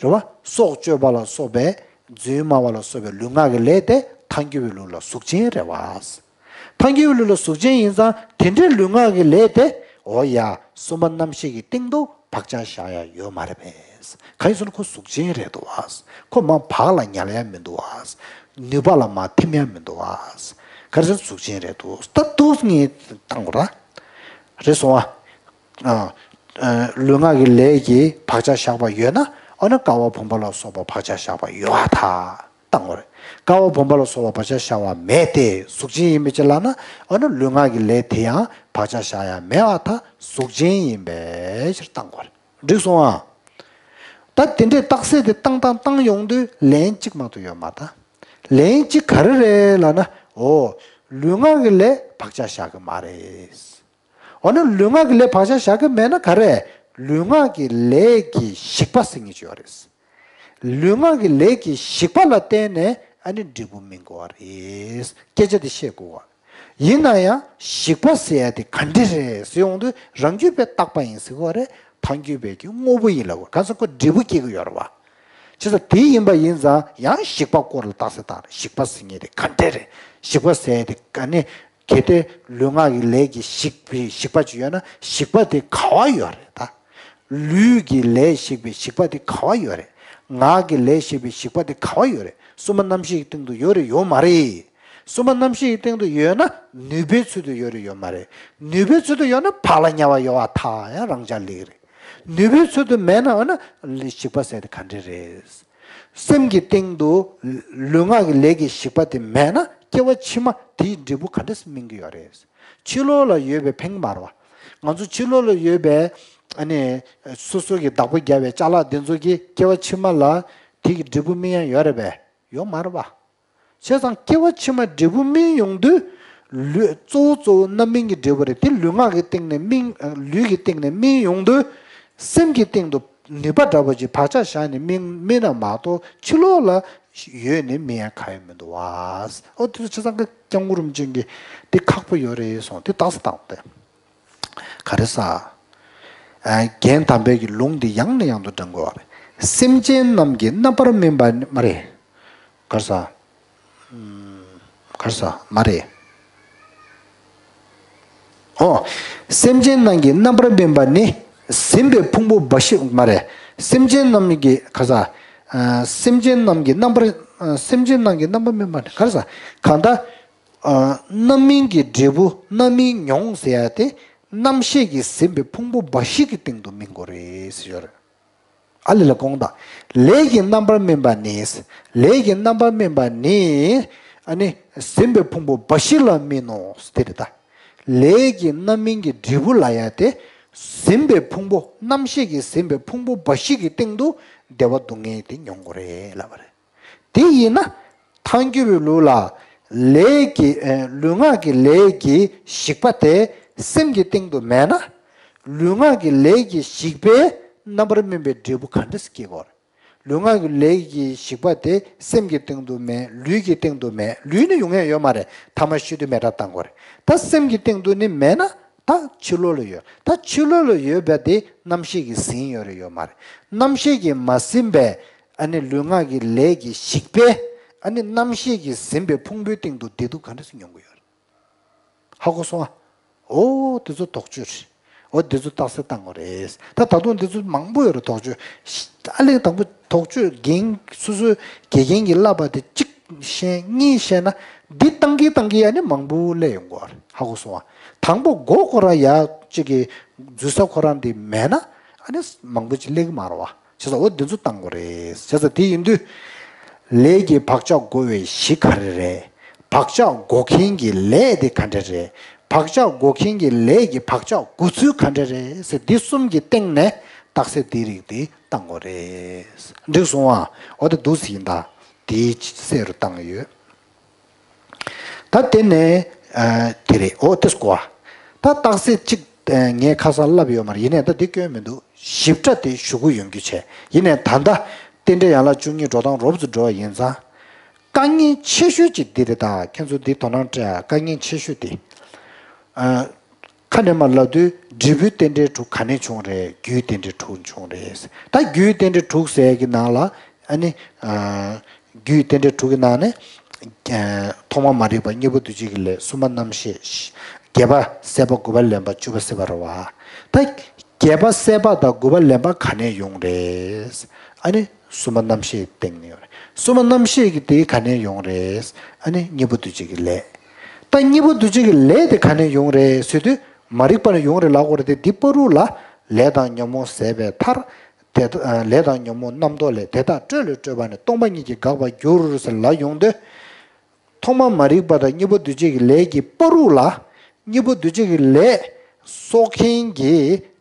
རེད་བ། སྲོག་གཅོད་པ་ལ་སོགས་པའི་རྫུན་སྨྲ་བ་ལ་སོགས་པའི་ལུས་ངག་གི་ལས་དེ་ཐལ་འགྱུར་བའི་ལུགས་ལ་གཟུགས་ཅན་རེད་བ། ཐལ་འགྱུར་བའི་ལུགས་ལ་གཟུགས་ཅན་ཡིན་ཙང་དེ་འདྲའི་ལུས་ངག་གི་ལས་དེ། འོ་ཡ། གསུམ་པ་རྣམ་ཤེས་ཀྱི་སྟེང་དུ་བག་ཆགས་བཞག་ཡ་ཡོད་མ་རེད་པས། གང་ཡིན་ཟེར་ན་ཁོ་གཟུགས་ཅན་རེད་འདུག་བ། ཁོ་མར་བག་ལ་ཉལ་ཡ་མི་འདུག་བ། ནུས་པ་ལ་མར་ཐིམ་ཡ་མི་འདུག་བ། ག་རེ་ཟེར་ན་གཟུགས་ཅན་རེད་འདུག་ད་འདུག་ངས་བཏང་དགོས་ར། རེད་སོང་བ། ཨ། ཨ། ལུས་ངག་གི་ལས་ཀྱི་བག་ཆགས་བཞག་པ་ཡོད་ན། ཨ་ནི་ཀ་བ་བུམ་པ་ལ་སོགས་པ་བག་ཆགས་བཞག་པ་ཡོད་པར་ཐལ་བཏང་དགོས་རེད། ཀ་བ་བུམ་པ་ལ་སོགས་པ་བག་ཆགས་བཞག་པ་མེད་དེ། གཟུགས་ཅན་ཡིན་པའི་ཕྱིར་ལབ་ན། ཨ་ནི་ལུས་ངག་གི་ལས་དེ་ཡང་བག་ཆགས་བཞག་ཡ་མེད་པར་ཐལ། གཟུགས་ཅན་ཡིན་པའི་ཕྱིར་བཏང་དགོས་རེད། འགྲིག་སོང་ཨ། ད་དེ་འདྲའི་རྟགས་གསལ་དེ་བཏང་བཏང་བཏང་ཡོང་དུས་ལན་གཅིག་མ་གཏོགས་ཡོད་མ་རེད་ད། ལན་གཅིག་ག་རེ་རེད་ལབ་ན། འོ། ལུས་ངག་གི་ལས་བག་ཆགས་བཞག་གི་མ་རེད། འོ་ན་ལུས་ངག་གི་ལས་བག་ཆགས་བཞག་གི་མེད་ན་ག་རེ། ལུས་ངག་གི་ལས་ཀྱི་ཞིག་པ་ཟེར་མཁན་ཅིག་ཡོད་རེད། ལུས་ངག་གི་ལས་ཀྱི་ཞིག་པ་ལ་བརྟེན་ནས་ཨ་ནི་འབྲས་བུ་སྨིན་དགོས་པ་རེད། སྐད་ཆ་དེ་བཤད་དགོས་པ། ཡིན་ན་ཡང་ཞིག་པ་ཟེར་ཡ་དེ་ག་འདྲ་རེད་ཟེར་ཡོང་དུས། རང་རྒྱུད་པས་བཏགས་པ་ཡིན་ཟེར་དགོས་པ་རེད། ཐལ་འགྱུར་བས་ཀྱི་དངོས་པོ་ཡིན་ལབ་དགོས། གང་ཟེར་ཁོ་འབྲས་བུ་སྐྱེ་གི་ཡོད་རེད་བ། བྱས་ཙང་དེ་ཡིན་པ་ཡིན་ཙང་ཡང་ཞིག་པ་སྐོར་ལ་རྟགས་གསལ་བཏང་རེད། ཞིག་པ་ཟེར་མཁན་དེ་ག་འདྲ་རེད། ཞིག་པ་ཟེར་ཡ་དེ་ག་ནི། གལ་ཏེ་ལུས་ངག་གི་ལས་ཀྱི་ཞིག་པའི་ཞིག་པ་ཅིག་ཡོད་ན། ཞིག་པ་དེ་ག་པར་ཡོད་རེད་ད། ལུས་ཀྱི་ལས་ཞིག་པའི་ཞིག་པ་དེ་ག་པར་ཡོད་རེད། ངག་གི་ལས་ཞིག་པའི་ཞིག་པ་དེ་ག་པར་ཡོད་རེད། གསུམ་པ་རྣམ་ཤེས་ཀྱི་སྟེང་དུ་ཡོད་རེད་ཡོད་མ་རེད། གསུམ་པ་རྣམ་ཤེས་ཀྱི་སྟེང་དུ་ཡོད་ན་ནུས་པའི་ཚུལ་དུ་ཡོད་རེད་ཡོད་མ་རེད། ནུས་པའི་ཚུལ་དུ་ཡོད་ན་ཕར་ལ་དམྱལ་བ་ཡོད་པར་ཐལ། ཡང་རང་འཇགས་ལེགས་རེད། ནུས་པའི་ཚུལ་དུ་མེད་ན། འོ་ན་ཞིག་པ་ཟེར་དེ་ག་འདྲ་རེད། སེམས་ཀྱི་སྟེང་དུ་ལུས་ངག་གི་ལས་ཀྱི་ཞིག་པ་དེ་མེད་ན། སྐྱེ་བ་ཕྱི་མ་དེའི་འབྲས་བུ་ག་འདྲ་སེ་སྨིན་གྱི་ཡོད་རེད། ཕྱི་ལོགས་ལ་ཡོད་པའི་ཕན་གྱི་མ་རེད་བ། ང་ཚོ་ཕྱི་ལོགས་ལ་ཡོད་པའི་ཨ་ནི་སོ་སོ་གི་བདག་པོ་རྒྱག་པའི་ཅ་ལག་འདི་ཚོ་གིས་སྐྱེ་བ་ཕྱི་མ་ལ་དེ་གི་འབྲས་བུ་སྨིན་ཡ་ཡོད་རེད་པས། ཡོད་མ་རེད་བ། བྱས་ཙང་སྐྱེ་བ་ཕྱི་མ་འབྲས་བུ་སྨིན་ཡོང་དུས། ལུས་གཙོ་བོ་གཙོ་བོ་རྣམ་སྨིན་གྱི་འབྲས་བུ་རེད། དེ་ལུས་ངག་གི་སྟེང་ནས་སྨིན། ལུས་ཀྱི་སྟེང་ནས་སྨིན་ཡོང་དུས། སེམས་ཀྱི་སྟེང་དུ་ནུས་པ་འདྲ་པོ་ཅིག་བག་ཆགས་བཞག་ནས་སྨིན་སྨིན་ན་མ་གཏོགས། ཕྱི་ལོགས་ལ་ཡོད་ནས་སྨིན་ཡ་གང་ཡང་མི་འདུག་བ། ཨོ་དེ་ཚོ་བྱས་ཙང་སྐྱབས་མགོན་རིན་པོ་ཆེ་གིས་དེ་ཁག་པོ་ཡོད་རེད་གསུངས། དེ་རྟགས་གསལ་བཏང་སྟེ། ག་རེ་ཟེར། ཨ། རྒན་དམ་པའི་གི་ལུང་འདི་ཡང་ནས་ཡང་དུ་དྲན་དགོས་པ་རེད། སེམས་ཅན་རྣམས་ཀྱི་རྣམ་པར་སྨིན་པ་ནི། མ་རེད། ག་རེ་ཟེར། ཨུམ། ག་རེ་ཟེར། མ་རེད། ཨོ། སེམས་ཅན་རྣམས་ཀྱི་རྣམ་པར་སྨིན་པ་ནི། ཟིན་པའི་ཕུང་པོ་འབའ་ཞིག། མ་རེད། སེམས་ཅན་རྣམས་ཀྱི། ག་རེ་ཟེར། ཨ། སེམས་ཅན་རྣམས་ཀྱི་རྣམ་པར། ཨ། སེམས་ཅན་རྣམས་ཀྱི་རྣམ་པར་སྨིན་པ་ནི། ག་རེ་ཟེར། གང་ལྟར། ཨ། རྣམ་སྨིན་གྱི་འབྲས་བུ་རྣམ་སྨིན་མྱོང་ཟེར་ཡ་དེ། རྣམ་ཤེས་ཀྱིས་ཟིན་པའི་ཕུང་པོ་འབའ་ཞིག་གི་སྟེང་དུ་སྨིན་དགོས་རེད་ཟེར་ཡོད་རེད། ཨ་ལས་ལ་དགོངས་དག། ལས་ཀྱི་རྣམ་པར་སྨིན་པ་ནི། ལས་ཀྱི་རྣམ་པར་སྨིན་པ་ནི། ཨ་ནི་ཟིན་པའི་ཕུང་པོ་འབའ་ཞིག་ལ་སྨིན་ནོ། དེ་རེད་ད། ལས་ཀྱི་རྣམ་སྨིན་གྱི་འབྲས་བུ་ལབ་ཡ་དེ། ཟིན་པའི་ཕུང་པོ། རྣམ་ཤེས་ཀྱིས་ཟིན་པའི་ཕུང་པོ་འབའ་ཞིག་གི་སྟེང་དུ་བདེ་བ་སྡུག་བསྔལ་དེ་མྱོང་དགོས་རེད་ལབ་པ་རེད། དེ་ཡིན་ན། ཐལ་འགྱུར་བའི་ལུགས་ལ། ལས་ཀྱི། ཨེ། ལུས་ངག་གི་ལས་ཀྱི་ཞིག་པ་དེ་སེམས་ཀྱི་སྟེང་དུ་མེད་ན། ལུས་ངག་གི་ལས་ཀྱི་ཞིག་པས་རྣམ་པར་སྨིན་པའི་འབྲས་བུ་ག་འདྲ་སེ་སྐྱེ་དགོས་རེད། ལུས་ངག་གི་ལས་ཀྱི་ཞིག་པ་དེ་སེམས་ཀྱི་སྟེང་དུ་མེད། ལུས་ཀྱི་སྟེང་དུ་མེད། ལུས་ནི་ཡོང་ཡ་ཡོད་མ་རེད། ཐ་མ་ཤོད་དུས་མེད་སྒྲ་བཏང་དགོས་རེད། ད་སེམས་ཀྱི་སྟེང་དུ་ནི་མེད་ན། ད་ཕྱི་ལོགས་ལ་ཡོད། ད་ཕྱི་ལོགས་ལ་ཡོད་པ་དེ་རྣམ་ཤེས་ཀྱིས་ཟིན་ཡོད་རེད་ཡོད་མ་རེད། རྣམ་ཤེས་ཀྱིས་མ་ཟིན་པའི། ཨ་ནི་ལུས་ངག་གི་ལས་ཀྱི་ཞིག་པས། ཨ་ནི་རྣམ་ཤེས་ཀྱིས་ཟིན་པའི་ཕུང་པོའི་སྟེང་དུ་བདེ་སྡུག་ག་འདྲ་སེ་མྱོང་གི་ཡོད་རེད། ཧ་གོ་སོང་ཨ། འོ་དེ་ཚོ་དོགས་གཅོད་རེད། འོ་དེ་ཚོ་རྟགས་གསལ་བཏང་དགོས་རེད། ད་ད་དུང་དེ་ཚོ་མང་པོ་ཡོད་རེད་དོགས་གཅོད། ཨ་ལས་དང་པོ་དོགས་གཅོད་རྒན་སོ་སོའི་དགེ་རྒན་གྱིས་བསླབ་པ་དེ་གཅིག་ཤེས་གཉིས་ཤེས་ན། འདི་བཏང་གིན་བཏང་གིན་ཡ་ནི་མང་པོ་སླེབས་ཡོང་གི་ཡོད་རེད། ཧ་གོ་སོང་ཨ། དང་པོ་མགོ་ཁོ་རང་ཡ་གཅིག་གི་འཛུལ་ས་ཁོ་རང་འདི་མེད་ན། ཨ་ནི་མང་པོ་ཅིག་སླེབས་ཀྱི་མ་རེད་བ། བྱས་ཙང་འོ་འདི་ཚོ་བཏང་དགོས་རེད། བྱས་ཙང་དེ་ཡིན་དུས། ལས་ཀྱི་བག་ཆགས་བསྒོ་བའི་གཞི་ག་རེ་རེད། བག་ཆགས་བསྒོ་མཁན་གྱི་ལས་དེ་ག་འདྲ་རེད། བག་ཆགས་བསྒོ་མཁན་གྱི་ལས་ཀྱི་བག་ཆགས་བསྒོ་ཚུལ་ག་འདྲ་རེད་ཟེར། འདི་གསུམ་གྱི་སྟེང་ནས་རྟགས་གསལ་འདིའི་རིགས་དེ་བཏང་དགོས་རེད། འགྲིག་སོང་ཨ། འོ་དེ་འདུག་སེ་ཡིན་ད། དེའི་གསལ་རུ་བཏང་ཡོད། ད་དེ་ནས། ཨ། དེ་རེད། འོ་དེ་སྐོར། ད་རྟགས་གསལ་གཅིག་ཨ། ངས་ཁ་སང་ལབ་ཡོད་མ་རེད། ཡིན་ནའི་ད་འདི་སྐྱོན་མི་འདུག་ཞིབ་ཕྲ་དེ་ཞུ་གི་ཡོང་རྒྱུ་བྱས། ཡིན་ནའི་ད་ལྟ་རྟེན་འབྲེལ་ཡན་ལག་བཅུ་གཉིས་འགྲོ་སྟངས་རོབ་ཙམ་འགྲོ་བ་ཡིན་ཙང་། དཀའ་ངལ་ཆེ་ཤོས་གཅིག་འདི་རེད། ད་ཁྱེད་ཚོ་འདི་དོ་སྣང་སྤྲད་ཨ། དཀའ་ངལ་ཆེ་ཤོས་དེ། ཨ། ཁ་ནས་མར་ལབ་དུས་འབྲས་བུའི་རྟེན་འབྲེལ་དྲུག་ག་ནས་བྱུང་རེད། རྒྱུའི་རྟེན་འབྲེལ་དྲུག་བྱུང་རེད། ད་རྒྱུའི་རྟེན་འབྲེལ་དྲུག་ཟེར་གྱི་ནང་ལ། ཨ་ནི། ཨ། རྒྱུའི་རྟེན་འབྲེལ་དྲུག་གི་ནང་ནས། ཨ། ཐོག་མ་མ་རིག་པ། གཉིས་པ་འདུ་བྱེད་ཀྱི་ལས། གསུམ་པ་རྣམ་ཤེས། བརྒྱད་པ་སྲེད་པ། དགུ་པ་ལེན་པ། བཅུ་པ་སྲིད་པ་རེད་བ། ད་བརྒྱད་པ་སྲེད་པ་དང་དགུ་པ་ལེན་པ་ག་ནས་ཡོང་རེད། ཨ་ནི་གསུམ་པ་རྣམ་ཤེས་སྟེང་ནས་ཡོང་རེད། གསུམ་པ་རྣམ་ཤེས་ཀྱི་དེ་ག་ནས་ཡོང་རེད། ཨ་ནི་གཉིས་པ་འདུ་བྱེད་ཀྱི་ལས། ད་གཉིས་པ་འདུ་བྱེད་ཀྱི་ལས་དེ་ག་ནས་ཡོང་རེད་ཟེར་དུས། མ་རིག་པ་ནས་ཡོང་རེད་ལབ་དགོས་རེད་དེ། འདི་བར་དུ་ལ་ལས་དང་ཉོན་མོངས་ཟད་པའི་མཐར། དེ་དག་ལས་དང་ཉོན་མོངས་རྣམ་རྟོག་ལས། དེ་དག་སྤྲོས་ལས་སྤྲོས་པ་ནི། སྟོང་པ་ཉིད་ཀྱིས་འགག་པར་འགྱུར་ཟེར་ལབ་ཡོང་དུས། ཐོག་མ་མ་རིག་པ་དང་གཉིས་པོ་འདུ་བྱེད་ཀྱི་ལས་ཀྱི་བར་དུ་ལ། གཉིས་པོ་འདུ་བྱེད་ཀྱི་ལས་གསོག་མཁན་གྱི་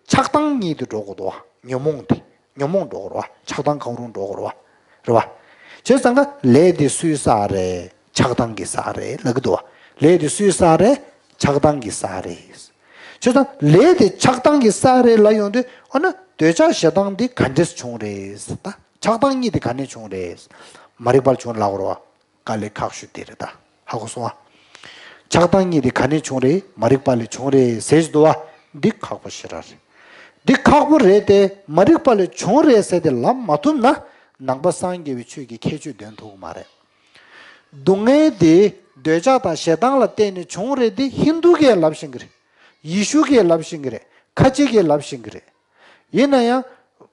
ཆགས་སྡང་གཉིས་དེ་འགྲོ་དགོས་འདུག་བ། ཉོན་མོངས་དེ། ཉོན་མོངས་འགྲོ་དགོས་རེད་བ། ཆགས་སྡང་གང་རུང་འགྲོ་དགོས་རེད་བ། རེད་བ། བྱས་ཙང་ཀ་ལས་དེ་སུའི་བསགས་རེད། ཆགས་སྡང་གི་བསགས་རེད་ལབ་ཀྱི་འདུག་བ། ལས་དེ་སུའི་བསགས་རེད། ཆགས་སྡང་གི་བསགས་རེད། བྱས་ཙང་ལས་དེ་ཆགས་སྡང་གི་བསགས་རེད་ལབ་ཡོང་དུས། འོ་ན་འདོད་ཆགས་ཞེ་སྡང་འདི་ག་འདྲས་བྱུང་རེད་ད། ཆགས་སྡང་གཉིས་དེ་ག་ནས་བྱུང་རེད། མ་རིག་པར་བྱུང་ལབ་དགོས་རེད་བ། དཀའ་ལས་ཁག་ཤོས་དེ་རེད་ད། ཧ་གོ་སོང་ཨ། ཆགས་སྡང་གཉིས་དེ་ག་ནས་བྱུང་རེད། མ་རིག་པ་ལས་བྱུང་རེད་ཟེར་གྱི་འདུག་བ། འདི་ཁག་པོ་ཞེ་དྲག་རེད། འདི་ཁག་པོ་རེད་དེ། མ་རིག་པ་ལས་བྱུང་རེད་ཟེར་དེ་ལབ་མ་ཐུབ་ན། ནང་པ་སངས་རྒྱས་པའི་ཆོས་ཀྱི་ཁྱད་ཆོས་འདོན་ཐུབ་ཀྱི་མ་རེད། སྡུག་བསྔལ་དེ་འདོད་ཆགས་དང་ཞེ་སྡང་ལ་བརྟེན་ནས་བྱུང་རེད་དེ་ཧིན་དུ་གིས་ལབ་བཞིན་གྱི་རེད། ཡེ་ཤུ་གིས་ལབ་བཞིན་གྱི་རེད། ཁ་ཆེ་གིས་ལབ་བཞིན་གྱི་རེད། ཡིན་ན་ཡང་།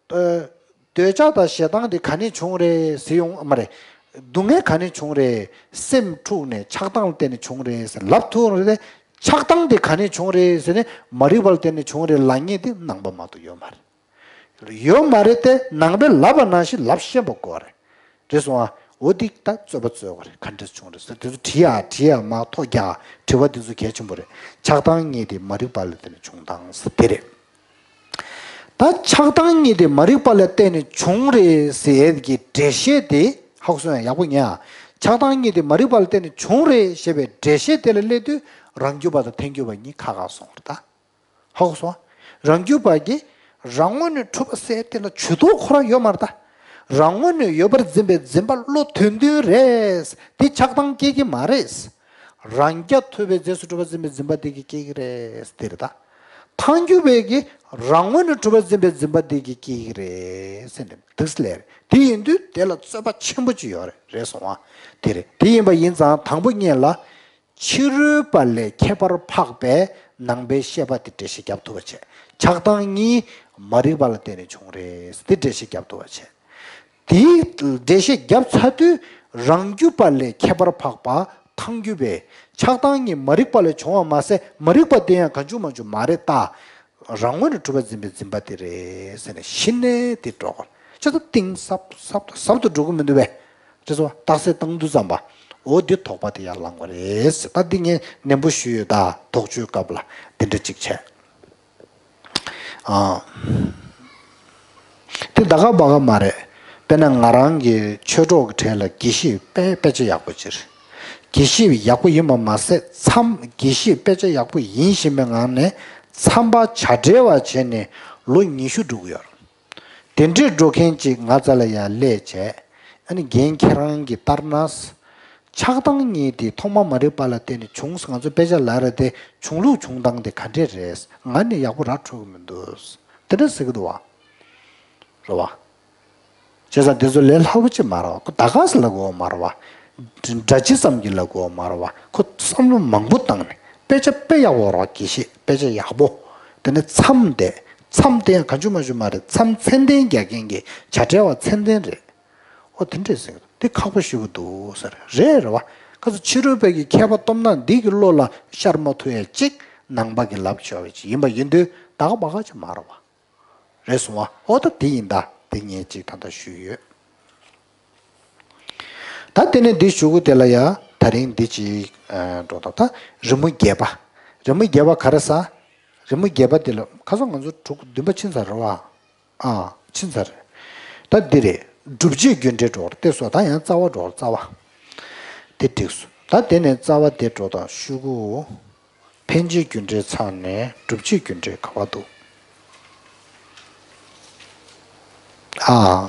ཨ། འདོད་ཆགས་དང་ཞེ་སྡང་དེ་ག་ནས་བྱུང་རེད་ཟེར་ཡོང་མ་རེད། སྡུག་བསྔལ་ག་ནས་བྱུང་རེད། སེམས་འཁྲུགས་ནས་ཆགས་སྡང་ལ་བརྟེན་ནས་བྱུང་རེད་ཟེར་ལབ་ཐུབ་རེད་དེ། ཆགས་སྡང་དེ་ག་ནས་བྱུང་རེད་ཟེར་ནས། མ་རིག་པ་ལ་བརྟེན་ནས་བྱུང་རེད་ལབ་མཁན་དེ་ནང་པ་མ་གཏོགས་ཡོད་མ་རེད། ཡོད་མ་རེད་དེ། ནང་པས་ལབ་པ་ནང་བཞིན་ལབ་ཤེས་པ་དགོས་རེད། རེད་སོང་ཨ། འོ་འདི་ད་རྩོད་པ་རྩོད་དགོས་རེད། ག་འདྲས་བྱུང་རེད་ཟེར་དེ་ཚོ་དྲི་ཡ་དྲི་ཡ་མ་ཐོག་རྒྱག་དྲི་བ་འདི་ཚོ་གལ་ཆེན་པོ་རེད། ཆགས་སྡང་གཉིས་དེ་མ་རིག་པ་ལ་བརྟེན་ནས་བྱུང་སྟངས་ཟེར་དེ་རེད། ད་ཆགས་སྡང་གཉིས་དེ་མ་རིག་པ་ལ་བརྟེན་ནས་བྱུང་རེད་ཟེར་ཡས་ཀྱི་འགྲེལ་བཤད་དེ་ཧ་གོ་སོང་ཡ། ཡག་པོ་ཉན་ཨ། ཆགས་སྡང་གཉིས་དེ་མ་རིག་པ་ལ་བརྟེན་ནས་བྱུང་རེད་ཞེས་པའི་འགྲེལ་བཤད་དེ་ལ་སླེབས་དུས། རང་རྒྱུད་པ་དང་ཐལ་འགྱུར་བ་གཉིས་ཁ་ཁ་སོང་བ་རེད་ད། ཧ་གོ་སོང་། རང་རྒྱུད་པ་གིས་རང་ངོས་ནས་འཁྲུལ་པ་ཟེར་དེ་ལ་ཇུས་གཏོགས་ཁོ་རང་ཡོད་མ་རེད་ད། རང་ངོས་ནས་ཡོད་པར་འཛིན་པའི་འཛིན་པ་བློ་དོན་མཐུན་རེད། དེ་ཆགས་སྡང་སྐྱེ་གི་མ་རེད། རང་རྐྱ་ཐུབ་པའི་རྗེས་སུ་གྲུབ་པར་འཛིན་པའི་འཛིན་པ་དེ་གིས་སྐྱེ་གི་རེད་དེ་རེད་ད། ཐལ་འགྱུར་བས་ཀྱིས་རང་ངོས་ནས་གྲུབ་པར་འཛིན་པའི་འཛིན་པ་དེ་གིས་སྐྱེ་གི་རེད་ཟེར་ནས་འདུག་ལས་རེད། དེ་ཡིན་དུས་དེ་ལ་རྩོད་པ་ཆེན་པོ་ཅིག་ཡོད་རེད། རེད་སོང་བ། དེ་རེད། དེ་ཡིན་པ་ཡིན་ཙང་དང་པོ་ཉིད་ལ། ཕྱི་རོལ་པ་ལས་ཁྱད་པར་འཕགས་པའི་ནང་པའི་བཤད་པ་དེ་འགྲེལ་བཤད་རྒྱབ་ཐུབ་པ་བྱས། ཆགས་སྡང་གཉིས་མ་རིག་པ་ལ་བརྟེན་ནས་བྱུང་རེད་དེ་འགྲེལ་བཤད་རྒྱབ་ཐུབ་པ་བྱས། དེའི་འགྲེལ་བཤད་རྒྱབ་ཚར་དུས་རང་རྒྱུད་པ་ལས་ཁྱད་པར་འཕགས་པ་ཐལ་འགྱུར་བས་ཆགས་སྡང་གཉིས་མ་རིག་པ་ལས་བྱུང་བ་མ་ཟད། མ་རིག་པ་དེ་ཡང་གང་བྱུང་མང་བྱུང་མ་རེད་ད། རང་ངོས་ནས་གྲུབ་པར་འཛིན་པའི་འཛིན་པ་དེ་རེད་ཟེར་ནས་གཞི་ནས་དེ་འགྲོ་དགོས། ཅི་ལྟར་གཏིང་ཟབ་ཟབ་ཏུ་ཟབ་ཏུ་འགྲོ་གི་མི་འདུག་པས། རེད་སོ། རྟགས་གསལ་བཏང་དུས་ཙམ་པ། འོ་འདི་དོགས་པ་དེ་ཡར་ལངས་པ་རེད་ཟེར། ད་འདི་ངས་ནན་པོ་ཞུས་ཡོད་ད། དོགས་གཅོད་སྐབས་ལ་འདི་འདྲ་གཅིག་བྱས། ཨ། དེ་ད་ག་བ་ག་མ་རེད། དཔེར་ན་ང་རང་གི་ཆོས་གྲོགས་ཀྱི་གྲས་ལ་དགེ་བཤེས་དཔེ་དཔེ་ཆ་ཡག་པོ་ཅིག་རེད། དགེ་བཤེས་ཡག་པོ་ཡིན་པ་མ་ཟད། མཚམས་དགེ་བཤེས་དཔེ་ཆ་ཡག་པོ་ཡིན་བཞིན་པའི་ངང་ནས་མཚམས་པ་བྱ་བྲལ་བ་བྱས་ནས་ལོ་ཉི་ཤུ་འགྲོ་གི་ཡོད་རེད། དེ་འདྲའི་འགྲོ་མཁན་ཅིག་ང་རྩ་ལ་ཡར་སླེབས་བྱས། ཨ་ནི་རྒན་ཁྱེད་རང་གིས་ལྟར་ན། ཆགས་སྡང་གཉིས་དེ་ཐོག་མ་མ་རིག་པ་ལ་བརྟེན་ནས་བྱུང་ཟེར་ང་ཚོ་དཔེ་ཆ་ལ་རེ་དེ་བྱུང་ལུགས་བྱུང་སྟངས་དེ་ག་འདྲས་རེད། ང་ནི་ཡག་པོ་ར་འཕྲོད་ཀྱི་མི་འདུག་དེ་འདྲ་ཟེར་གྱི་འདུག་བ། རེད་བ། བྱས་ཙང་དེ་ཚོ་ལས་སླ་པོ་ཅིག་མ་རེད་བ། ཁོ་ད་ག་ཟེ་ལབ་དགོས་མ་རེད་བ། འདྲ་ཅི་ཙམ་གྱིས་ལབ་དགོས་མ་རེད་བ། ཁོ་བསམ་བློ་མང་པོ་བཏང་ནས་དཔེ་ཆ་དཔེ་ཡག་པོ་རེད་བ། དགེ་བཤེས་དཔེ་ཆ་ཡག་པོ། དེ་ནས་མཚམས་དེ། མཚམས་དེ་ཡང་གང་བྱུང་མང་བྱུང་མ་རེད། མཚམས་ཚད་ལྡན་རྒྱག་མཁན་གྱི་བྱ་བྲལ་བ་ཚད་ལྡན་རེད། ཨོ་དེ་འདྲས་ཟེར་གྱི་འདུག་དེ་ཁག་པོ་ཞེ་པོ་འདུག་ཟེར། རེད་རེད་བ། ཁ་ཚོ་ཕྱི་རོལ་པ་གི་མཁས་པ་སྟོབས་ན་འདི་གི་བློ་ལ་ཤར་མ་ཐུབ་ཡ་གཅིག་ནང་པ་གི་ལབ་ཆོག་པ་ཅིག་ཡིན་པ་ཡིན་དུས་ད་ག་བ་ག་ཅིག་མ་རེད་བ། རེད་སོང་བ། ཨོ་ད་དེ་ཡིན་ད། དེ་ངས་ཅིག་ད་ལྟ་ཞུས་ཡོད། ད་དེ་ནས་འདི་ཞུ་གུ་དེ་ལ་ཡ། ད་རིང་འདི་ཅིག་འགྲོ་ད། ད་རི་མོ་བརྒྱད་པ། རི་མོ་བརྒྱད་པ་ག་རེ་ཟ། རི་མོ་བརྒྱད་པ་དེ་ལ་ཁ་སང་ང་ཚོ་དྲུག་བདུན་པ་ཕྱིན་ཚར་རེད་བ། ཨ། ཕྱིན་ཚར་རེད། ད་འདི་རེད། སྒྲུབ་བྱེད་རྒྱུ་འབྲས་འགྲོ་བར་བལྟས་སོ། ད་ཡང་རྩ་བ་འགྲོ་བར་རྩ་བ། དེ་འགྲིག་སོང་། ད་དེ་ནས་རྩ་བ་དེ་འགྲོ་དང་ཤུ་གུ། འཕེན་བྱེད་རྒྱུ་འབྲས་ཚར་ནས་སྒྲུབ་བྱེད་རྒྱུ་འབྲས་ག་བ་འདུག་ཨ།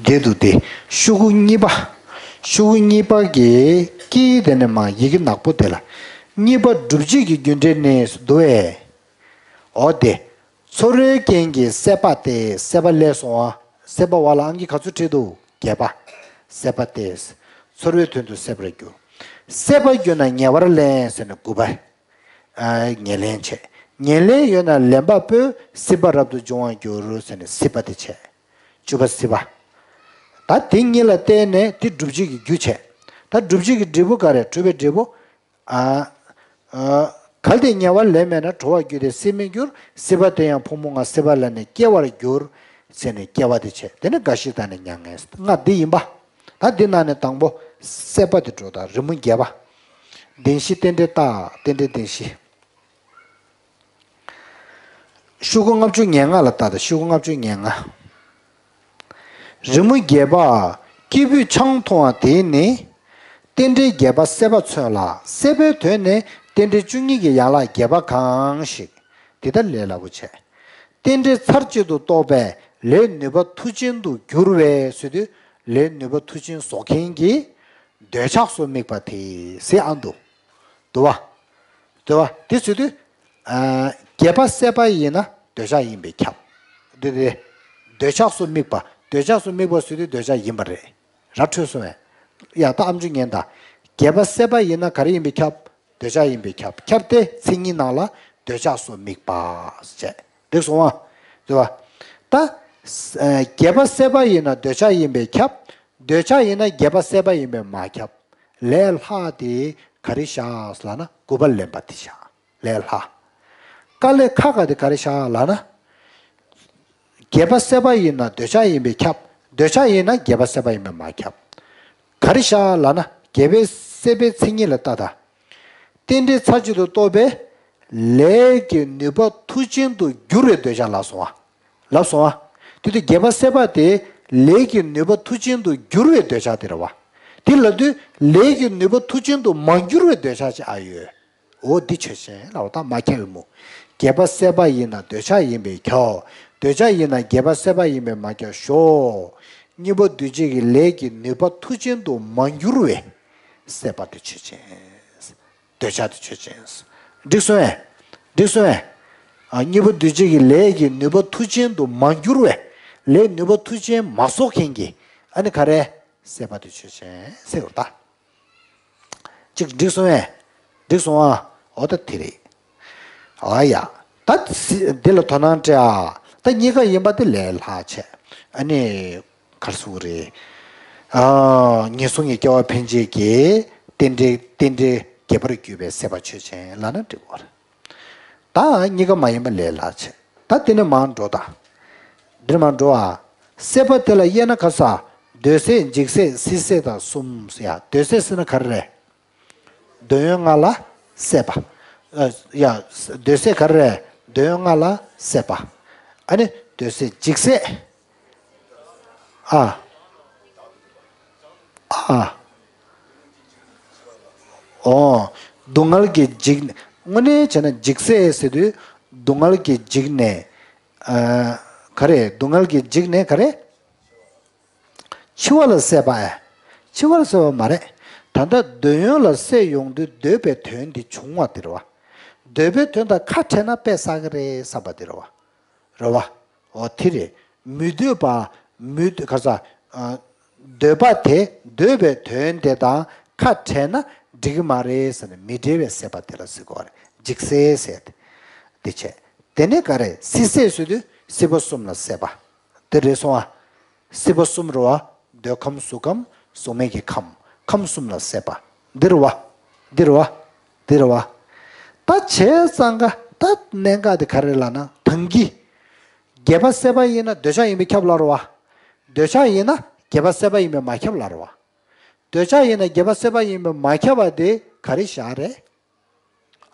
དེ་འདུག་སྟེ། ཤུ་གུ་གཉིས་པ། ཤུ་གུ་གཉིས་པ་གི་ཀི་དེ་ནས་མ་ཡི་གེ་ནག་པོ་དེ་ལ། གཉིས་པ་སྒྲུབ་བྱེད་ཀྱི་རྒྱུ་འབྲས་ནི་འདུག་ཨེ། འོ་དེ། ཚོར་བའི་རྐྱེན་གྱིས་སྲེད་པ་སྟེ། སྲེད་པ་སླེབས་སོང་ཨ། སྲེད་པ་བ་ལ་ཨང་ཀི་ག་ཚོད་བྲིས་འདུག་བརྒྱད་པ། སྲེད་པ་སྟེ། ཚོར་བའི་དོན་དུ་སྲེད་པར་འགྱུར། སྲེད་པར་གྱུར་ན་ཉེ་བར་ལེན་ཟེར་ནས་དགུ་པ། ཨ། ཉེར་ལེན་བྱས། ཉེར་ལེན་ཡོད་ན་ལེན་པ་པོས་སྲིད་པ་རབ་ཏུ་འབྱུང་བར་འགྱུར་ཟེར་ནས་སྲིད་པ་དེ་བྱས། བཅུ་པ་སྲིད་པ། ད་དེ་གཉིས་ལ་བརྟེན་ནས་དེ་སྒྲུབ་བྱེད་ཀྱི་རྒྱུ་བྱས། ད་སྒྲུབ་བྱེད་ཀྱི་འབྲས་བུ་ག་རེ། འཁྲུལ་པའི་འབྲས་བུ། ཨ། ཨ། གལ་ཏེ་ཉེ་བར་ལས་མེད་ན། གྲོལ་བར་འགྱུར་ཏེ་སྲིད་མི་འགྱུར། སྲིད་པ་དེ་ཡང་ཕུང་པོ་ལྔ། སྲིད་པ་ལས་ནི་སྐྱེ་བར་འགྱུར། ཟེར་ནས་སྐྱེ་བ་དེ་བྱས། དེ་ནི་རྒ་ཤི་དང་ནི་མྱ་ངན་ལྔ་འདི་ཡིན་པ། ད་འདི་ནང་ནས་དང་པོ་སྲེད་པ་དེ་འགྲོ་དང་རི་མོ་བརྒྱད་པ། བདེན་བཞི་རྟེན་འབྲེལ་རྟགས། རྟེན་འབྲེལ་བདེན་བཞི། ཤོག་གུ་ལྔ་བཅུ་ང་ལྔ་ལ་ལྟ་དང་། ཤོག་གུ་ལྔ་བཅུ་ང་ལྔ། རི་མོ་བརྒྱད་པ། སྐྱེས་བུས་ཆང་འཐུང་བ་དེས་ནི། རྟེན་འབྲེལ་བརྒྱད་པ་སྲེད་པ་མཚོན་ལ། སྲེད་པའི་དོན་ནི་རྟེན་འབྲེལ་བཅུ་གཉིས་ཀྱི་ཡན་ལག་བརྒྱད་པ་གང་ཞིག་དེ་ལྟར་ལས་སླ་པོ་བྱས། རྟེན་འབྲེལ་ཚར་གཅིག་ཏུ་རྟོགས་པས་ལས་ནུས་པ་མཐུ་ཅན་དུ་འགྱུར་བས་ཟེར་དུས། ལས་ནུས་པ་མཐུ་ཅན་བཟོ་མཁན་གྱི་འདོད་ཆགས་སུ་དམིགས་པ་དེ་ཟེར་ཨ་འདུག་འདུག་བ། འདུག་བ། དེ་ཟེར་དུས། ཨ། བརྒྱད་པ་སྲེད་པ་ཡིན་ན་འདོད་ཆགས་ཡིན་པས་ཁྱབ། འདི་དེ། འདོད་ཆགས་སུ་དམིགས་པ། འདོད་ཆགས་སུ་དམིགས་པ་ཟེར་དུས་འདོད་ཆགས་ཡིན་པ་རེད། ར་འཕྲོད་སོང་བས། ཡ་ད་ཨ་མཆོག་ཉན་ད། བརྒྱད་པ་སྲེད་པ་ཡིན་ན་ག་རེ་ཡིན་པས་ཁྱབ། འདོད་ཆགས་ཡིན་པས་ཁྱབ། ཁྱབ་སྟེ་མཚན་ཉིད་ནང་ལ་འདོད་ཆགས་སུ་དམིགས་པ་བྱས། འགྲིག་སོང་བ། རེད་བ། ད། ཨ། བརྒྱད་པ་སྲེད་པ་ཡིན་ན་འདོད་ཆགས་ཡིན་པས་ཁྱབ། འདོད་ཆགས་ཡིན་ན་བརྒྱད་པ་སྲེད་པ་ཡིན་པས་མ་ཁྱབ། ལས་སླ་དེ་ག་རེ་བཞག་ལབ་ན་དགུ་པ་ལེན་པ་དེ་བཞག་ལས་སླ། དཀའ་ལས་ཁག་ག་དེ་ག་རེ་བཞག་ལབ་ན། བརྒྱད་པ་སྲེད་པ་ཡིན་ན་འདོད་ཆགས་ཡིན་པས་ཁྱབ། འདོད་ཆགས་ཡིན་ན་བརྒྱད་པ་སྲེད་པ་ཡིན་པས་མ་ཁྱབ། ག་རེ་བཞག་ལབ་ན་བརྒྱད་པའི་སྲེད་པའི་མཚན་ཉིད་ལ་ལྟ་དང་། རྟེན་འབྲེལ་ཚར་གཅིག་ཏུ་རྟོགས་པས་ལས་ཀྱི་ནུས་པ་མཐུ་ཅན་དུ་འགྱུར་བའི་འདོད་ཆགས་ལབ་སོང་བ། ལབ་སོང་བ། དེ་དུས་བརྒྱད་པ་སྲེད་པ་དེ་ལས་ཀྱི་ནུས་པ་མཐུ་ཅན་དུ་འགྱུར་བའི་འདོད་ཆགས་དེ་རེད་བ། དེ་ལབ་དུས་ལས་ཀྱི་ནུས་པ་མཐུ་ཅན་དུ་མ་འགྱུར་བའི་འདོད་ཆགས་ཅིག་ཨ་ཡོད། འོ་འདི་ཆོས་ཅན་ལབ་པ་དང་མ་ཁྱབ་པའི་མུ། བརྒྱད་པ་སྲེད་པ་ཡིན་ན་འདོད་ཆགས་ཡིན་པས་ཁྱབ། འདོད་ཆགས་ཡིན་ན་བརྒྱད་པ་སྲེད་པ་ཡིན་པས་མ་ཁྱབ་ཞོག་གཉིས་པ་འདུས་བྱས་ཀྱི་ལས་ཀྱི་ནུས་པ་མཐུ་ཅན་དུ་མ་འགྱུར་བའི་སྲེད་པ་དེ་ཆོས་ཅན། འདོད་ཆགས་དེ་ཆོས་ཅན། འགྲིག་སོང་ངས། འགྲིག་སོང་ངས། ཨ། གཉིས་པ་འདུས་བྱས་ཀྱི་ལས་ཀྱི་ནུས་པ་མཐུ་ཅན་དུ་མ་འགྱུར་བས། ལས་ནུས་པ་མཐུ་ཅན་མ་བཟོ་མཁན་གྱི། ཨ་ནི་ག་རེ། སྲེད་པ་དེ་ཆོས་ཅན་ཟེར་བ་ད། གཅིག་འགྲིག་སོང་ངས། འགྲིག་སོང་ཨ། འོ་ད་དེ་རེད། ཨ་ཡ། ད་སི་འདི་ལ་དོ་སྣང་སྤྲད་ཨ། ད་གཉིས་ཀ་ཡིན་པ་དེ་ལས་སླ་བྱས། ཨ་ནི། གར་སུ་རེད། ཨ། ངན་སོང་གི་སྐྱེ་བ་འཕེན་བྱེད་ཀྱི་རྟེན་འབྲེལ་རྟེན་འབྲེལ་བརྒྱད་པར་གྱུར་པའི་སྲེད་པ་ཆོས་ཅན་ལབ་ན་འགྲིག་གི་རེད། ད་གཉིས་ཀ་མ་ཡིན་པ་ལས་སླ་བྱས། ད་དེ་ནས་མར་འགྲོ་ད། འདིར་མར་འགྲོ་ཨ། སྲེད་པ་དེ་ལ་དབྱེ་ན་ག་ས། འདོད་སྲེད་འཇིགས་སྲེད་སྲིད་སྲེད་དང་གསུམ་ཟེར་ཡ། འདོད་སྲེད་ཟེར་ན་ག་རེ་རེད། འདོད་ཡོན་ལྔ་ལ་སྲེད་པ། ཨ། ཡ། འདོད་སྲེད་ག་རེ་རེད། འདོད་ཡོན་ལྔ་ལ་སྲེད་པ། ཨ་ནི་འདོད་སྲེད་འཇིགས་སྲེད། ཨ། ཨ། ཨོ། སྡུག་བསྔལ་གྱི་འཇིགས་ནས། དངོས་གནས་བྱས་ན་འཇིགས་སྲེད་ཟེར་དུས་སྡུག་བསྔལ་གྱི་འཇིགས་ནས། ཨ། ག་རེ། སྡུག་བསྔལ་གྱི་འཇིགས་ནས་ག་རེ། འཆི་བ་ལ་སྲེད་པ་ཨེ། འཆི་བ་ལ་སྲེད་པ་མ་རེད། ད་ལྟ་འདོད་ཡོན་ལ་སྲེད་ཡོང་དུས་འདོད་པའི་དོན་འདི་བྱུང་བ་དེ་རེད་བ། འདོད་པའི་དོན་དང་ཁ་བྲལ་ན་དཔེ་བསགས་ཀྱི་རེད་བསམ་པ་དེ་རེད་བ། རེད་བ། འོ་དེ་རེད། མི་འདོད་པ། མི་འདོད་ག་ས། ཨ། འདོད་པ་དེ་འདོད་པའི་དོན་དེ་དང་ཁ་བྲལ་ན་འགྲིག་གི་མ་རེད་ཟེར་ནས་མི་འབྲལ་བའི་སྲེད་པ་དེ་ལ་ཟེར་གོ་རེད། འཇིགས་སྲེད་ཟེར་ཏེ། དེ་བྱས། དེ་ནས་ག་རེ། སྲིད་སྲེད་ཟེར་དུས་སྲིད་པ་གསུམ་ལ་སྲེད་པ། དེ་རེད་སོང་ཨ། སྲིད་པ་གསུམ་རེད་བ། འདོད་ཁམས་གཟུགས་ཁམས་གཟུགས་མེད་ཀྱི་ཁམས། ཁམས་གསུམ་ལ་སྲེད་པ། འདི་རེད་བ། འདི་རེད་བ། འདི་རེད་བ། ད་བྱས་ཙང་ཀ་ད་གནད་འགག་དེ་ག་རེ་ལབ་ན་ད་གིན། བརྒྱད་པ་སྲེད་པ་ཡིན་ན་འདོད་ཆགས་ཡིན་པས་ཁྱབ་ལབ་རེད་བ། འདོད་ཆགས་ཡིན་ན་བརྒྱད་པ་སྲེད་པ་ཡིན་པས་མ་ཁྱབ་ལབ་རེད་བ། འདོད་ཆགས་ཡིན་ན་བརྒྱད་པ་སྲེད་པ་ཡིན་པས་མ་ཁྱབ་པ་དེ་ག་རེ་བཞག་རེད།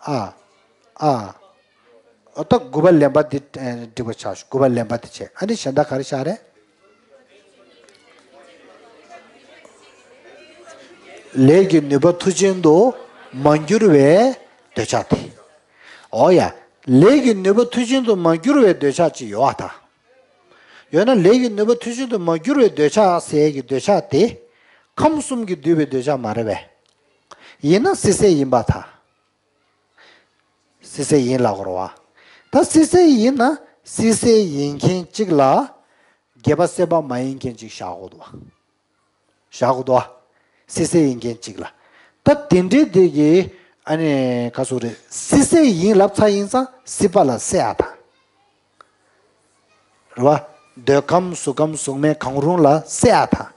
ཨ། ཨ། ཨ་ད་དགུ་པ་ལེན་པ་འདི་འགྲིག་པ་ཆགས་ཤག་དགུ་པ་ལེན་པ་འདི་བྱས། ཨ་ནི་གཞན་དག་ག་རེ་བཞག་རེད། ལས་ཀྱི་ནུས་པ་མཐུ་ཅན་དུ་མ་འགྱུར་བའི་འདོད་ཆགས་དེ། འོ་ཡ། ལས་ཀྱི་ནུས་པ་མཐུ་ཅན་དུ་མ་འགྱུར་བའི་འདོད་ཆགས་ཅིག་ཡོད་ཨ་ད། ཡོད་ན་ལས་ཀྱི་ནུས་པ་མཐུ་ཅན་དུ་མ་འགྱུར་བའི་འདོད་ཆགས་ཟེར་གྱི་འདོད་ཆགས་དེ། ཁམས་གསུམ་གྱིས་བསྡུས་པའི་འདོད་ཆགས་མ་རེད་པས། ཡིན་ན་སྲིད་སྲེད་ཡིན་པར་ཐལ། སྲིད་སྲེད་ཡིན་ལབ་དགོས་རེད་བ། ད་སྲིད་སྲེད་ཡིན་ན་སྲིད་སྲེད་ཡིན་མཁན་གཅིག་ལ་བརྒྱད་པ་སྲེད་པ་མ་ཡིན་མཁན་གཅིག་བཞག་དགོས་འདུག་བ། བཞག་དགོས་འདུག་བ། སྲིད་སྲེད་ཡིན་མཁན་གཅིག་ལ། ད་དེ་འདྲའི་དེ་གི་ཨ་ནི་ག་ཟེར་རེད། སྲིད་སྲེད་ཡིན་ལབ་ཚར་ཡིན་ཙང་སྲིད་པ་ལ་སྲེད་ཨ་ད། རེད་བ། འདོད་ཁམས་གཟུགས་ཁམས་གཟུགས་མེད་གང་རུང་ལ་སྲེད་ཨ་ད།